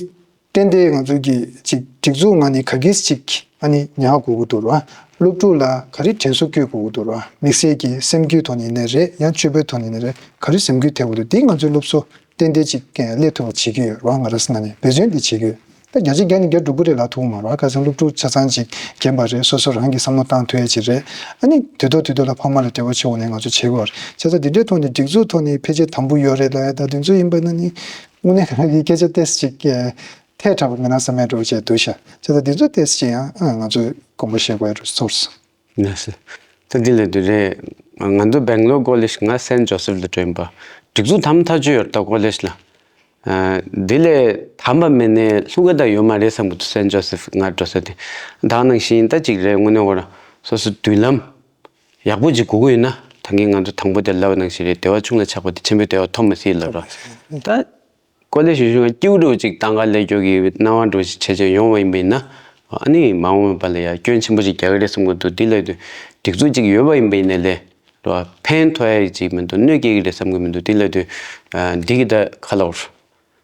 ཏན་ཏན་ང་ཚོ་གི་ཅིག་སྒྲིག་འཛུགས་ངང་ནས་ག་གིས་ཅིག་ཨ་ནི་ཉར་དགོས་ཀྱི་འདུག་ར། སློབ་ཕྲུག་ལ་ག་རེ་དྲན་གསོ་སྐྱོན་དགོས་ཀྱི་འདུག་ར། དམིགས་བསལ་གྱི་སེམས་རྒྱུད་ཐོག་ནས་ཡིན་ནའི་རེད། ཡང་སྤྱོད་པའི་ཐོག་ནས་ཡིན་ནའི་རེད། ག་རེ་སེམས་འགུལ་ཐེབས་ཀྱི་འདུག་འདི་ང་ཚོའི་སློབ་གསོ་ཏན་ཏན་ཅིག་སླེབས་ཐུབ་པ་བྱེད་ཀྱི་ཡོད་ར། ང་རང་ཚོ་ནང་ནས་འབད་བརྩོན་འདི་བྱེད་ཀྱི་ཡོད། ད་བརྒྱ་ཆ་བརྒྱ་ནས་བརྒྱ་འགྲུབ་ཀྱི་རེད་ལབ་ཐུབ་ཀྱི་མ་རེད་པ། ག་ཚོད་སློབ་ཕྲུག་ཆ་ཚང་ཅིག་རྒན་པ་རེད། སོ་སོ་རང་གི་བསམ་བློ་བཏང་ཐུབ་ཡ་ཅིག་རེད། ཨ་ནི་དུས་ཐོག་དུས་ཐོག་ལ་ཕ་མ་ལ་འབྲེལ་བ་བྱེད་དགོས་ནས་ང་ཚོ་བྱེད་དགོས་རེད། བྱས་ཙང་འདི་འདྲའི་ཐོག་ནས་སྒྲིག་འཛུགས་ཐོག་ནས་ཕལ་ཆེར་དམ་པོ་ཡོད་རེད་ལབ་ཡ་ད་དེ་ཚོ་ཡིན་པ་ན་ནི། དངོས་གནས་ཁ་གི་སྐད་ཆ་ཏོག་ཙམ་ཅིག་ཐལ་དྲགས་པ་མིན་ན་བསམ་ཡ་འདྲ་བོ་བྱས་འདུག་ཤག་བྱས་ཙང་འདི་ཚོ་ཏོག་ཙམ་ཅིག་ཡང་ང་ཚོས་དགོངས་པ་བཞེས་དགོས་ཡ་འདྲ་བོ་ཚོར་སོང་། ལགས་སོ། ད་འདི་ལས་དུས་རེད། ང་ཚོ་སྦེང་ལོར་ཀོ་ལེཇ། ང་སེན་ཇོ་སེབ་ལ་འགྲོ་ཡིན་པ། སྒྲིག་འཛུགས་དམ་ཐག་ཆོད་ཡོད་རེད་ད་ཀོ་ལེཇ་ལ། འདི་ལས་དམ་པ་མེད་ནས་ལྷུག་ག་ད་ཡོད་མ་རེད་བསམ་གི་འདུག་སེན་ཇོ་སེབ་ང་འགྲོ་ས་དེ། ད་ནང་བཞིན་ད་ཅིག་རེད། དངོས་གནས་ཁོ་རང་སོ་སོ་མདུན་ལམ་ཡག་པོ་ཅིག་དགོས་ཀྱི་ཡོད་ན། ད་གིན་ང་ཚོ་དང་པོ་དེ་ལབ་པ་ནང་བཞིན་རེད། བདེ་བ་ཆུང་ལ་ཆགས་པ་དེ་ཆེན་པོའི་བདེ་བ་ཐོབ་མི་སྲིད་ལབ་ར། ད། ཀོ་ལེཇ་ཞུ་ཞུ་ང་སྐྱིད་པོ་འདྲ་བོ་ཅིག་བཏང་ག་སླེབས་རྒྱུ་གི་སྣང་བ་འདྲ་བོ་ཅིག་བྱས་བྱས་ཡོང་བ་ཡིན་པ་ཡིན་ན། ཨ་ནི་མ་འོངས་པ་ལ་ཡ་སྐྱོན་ཆེན་པོ་ཅིག་རྒྱག་གི་རེད་བསམ་གི་འདུག་འདི་ལབ་དུས་སྒྲིག་འཛུགས་ཅིག་ཡོད་པ་ཡིན་པ་ཡིན་ནའི་ལས་རོ། ཕན་ཐོགས་ཡ་ཅིག་མི་འདུག་གནོད་སྐྱེལ་གི་རེད་བསམ་གི་མི་འདུག་འདི་ལབ་དུས་འདི་གི་ད་ཁ་ལོར།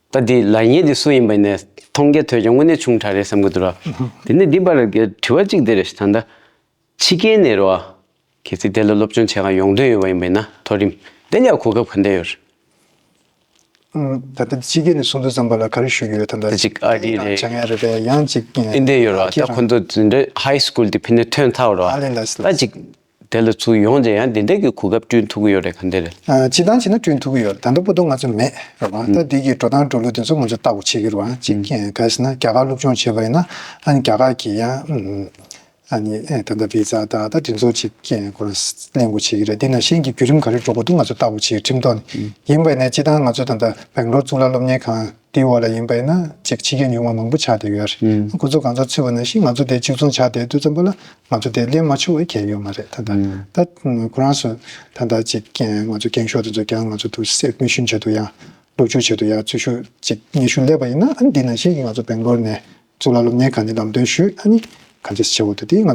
ད་འདི་ལབ་མཁན་འདི་སུ་ཡིན་པ་ཡིན་ནའི་མཐོང་རྒྱ་ཐོས་རྒྱ་དངོས་གནས་ཆུང་དྲགས་རེད་བསམ་གི་འདུག་ར། དེ་ནས་འདི་པར་དྲི་བ་གཅིག་དེ་རེད། ད་ལྟ་ཕྱི་རྒྱལ་ནས་རོ། གལ་སྲིད་དེ་ལ་སློབ་སྦྱོང་བྱེད་ག་ཡོང་འདོད་ཡོད་པ་ཡིན་པ་ཡིན་ན་མཐོ་རིམ་དེ་ལ་གོ་སྐབས་ག་འདྲ་ཡོད་རེད། ད་ལྟ་ཕྱི་རྒྱལ་ནས་གསུང་དུས་ཙམ་པ་ལ་ག་རེ་ཞུ་གི་ཡོད། ད་ལྟ་ད་ཅིག་ཨ་རི་རེད། བྱ་ངན་རེད་པས། ཡང་ཅིག་ཨིན་དེ་ཡོད་ར། ད་ཁོ་ཚོ་འཛིན་གྲྭ་ཧའི་སྐུལ་དེ་ཕི་ནས་ཐོན་ཚར་བ་ར། ཨ་ལེ་ལགས་སོ། ད་ཅིག་དེ་ལ་ཚུར་ཡོང་རྗེས་ཡང་དེ་འདྲ་གི་གོ་སྐབས་བསྐྲུན་ཐུབ་ཀྱི་ཡོད་རེད། ག་འདྲ་རེད། སྤྱིར་བཏང་བྱས་ན་བསྐྲུན་ཐུབ་ཀྱི་ཡོད་རེད། ད་ལྟ་བར་དུ་ང་ཚོ་མེད་རེད་པ། ད་འདི་གི་འགྲོ་སྟངས་འགྲོ་ལུགས་དེ་ཚོ་ང་ཚོ་ལྟ་དགོས་བྱེད་ཀྱི་རེད་པ། ཅིག་ག་རེ་ཟེར་ན་རྒྱ་གར་སློབ་སྦྱོང་བྱས་པ་ཡིན་ན་ཨ་ནི་རྒྱ་གར་གྱི་ཡང་། ཨ་ནི་ཨེ་ད་ལྟ་བི་ཛ་དང་ད་དེ་ཚོ་ཅིག་ཁོ་རང་ལེན་དགོས་བྱེད་ཀྱི་རེད། དེ་ནང་བཞིན་གྱི་བརྒྱུད་རིམ་ག་རེ་འགྲོ་དགོས་འདུག་ང་ཚོ་ལྟ་བུ་བྱེད་ཀྱི་ཁྲིམས་ཐོག་ནས་ཡིན་པ་ཡིན་ན། སྤྱིར་བཏང་ང་ཚོ་ད་ལྟ་སྦེང་ལོར་གཙུག་ལག་སློབ་གཉེར་ཁང་དེའི་འོག་ལ་ཡིན་པ་ཡིན་ན་ཅིག་ཕྱི་རྒྱལ་ཉུང་མ་མང་པོ་ཆགས་བསྡད་ཡོད་རེད། ཁོ་ཚོ་གང་ཚོད་ཚུད་པ་ནང་བཞིན་ང་ཚོ་དེ་གཅིག་མཚུངས་ཆགས་བསྡད་དུས་ཙམ་པ་ལ་ང་ཚོ་དེ་ལེན་མ་ཆོག་པའི་གལ་ཡོད་མ་རེད། ད་ལྟ་ད་ཁོ་རང་ཚོ་ད་ལྟ་ཅིག་ང་ཚོ་རྒན་ཤོག་དེ་ཚོ་ཀྱང་ང་ཚོ་དུ་སེ་མི་ཤུན་ཆེད་དུ་ཡང་སློབ་ཕྱུག་ཆེད་དུ་ཡང་འཛུལ་ཞུགས་ཅིག་སྙན་ཞུ་སླེབས་པ་ཡིན་ན། ཨ་ནི་འདི་ནང་བཞིན་གྱི་ང་ཚོ་སྦེང་ལོར་ནས་གཙུག་ལག་སློབ་གཉེར་ཁང་ནས་ལམ་སྟོན་ཞུས། ཨ་ནི་ག་འདྲས་བྱེད་དགོས་འདུག་དེ་ང་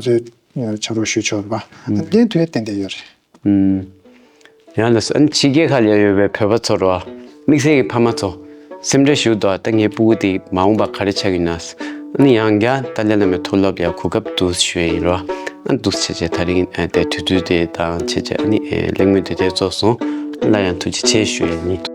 ཚོས་ཕྱག་རོགས་ཞུ་ཆོག་རེད་པ། ཨ་ནི་ལེན་ཐུབ་ཡ་ཏན་ཏན་ཡོད་རེད། ཨུམ། ཡང་ལ་སོ། ཨ་ནི་ཕྱི་རྒྱལ་ཁག་ལ་ཡོད་པའི་བོད་པ་ཚོར་བ། དམིགས་བསལ་གྱི་ཕ་མ་ཚོ། སེམས་ཁྲལ་ཞུ་དོ། ད་ངའི་སྤུ་གུ་དེ་མ་འོངས་པ་ག་རེ་ཆགས་ཀྱི་ན། ཨ་ནི་ཡང་བསྐྱར་ཏཱ་ལའི་བླ་མའི་མཐོ་སློབ་ལ་ཡ་གོ་སྐབས་འདུག་ཞུ་ཡ་ཡིན་རོ། ཨ་ནི་འདུག་བྱས་བྱས་ད་རིང་ཨ་དེ་དུས་ཚོད་དེ་དང་བྱས་བྱས་ཨ་ནི་ཨེ་གླེང་མོལ་དེ་དེ་རྫོགས་སོང་། སླར་ཡང་ཐུགས་རྗེ་ཆེ་ཞུ་ཡ་ཡིན།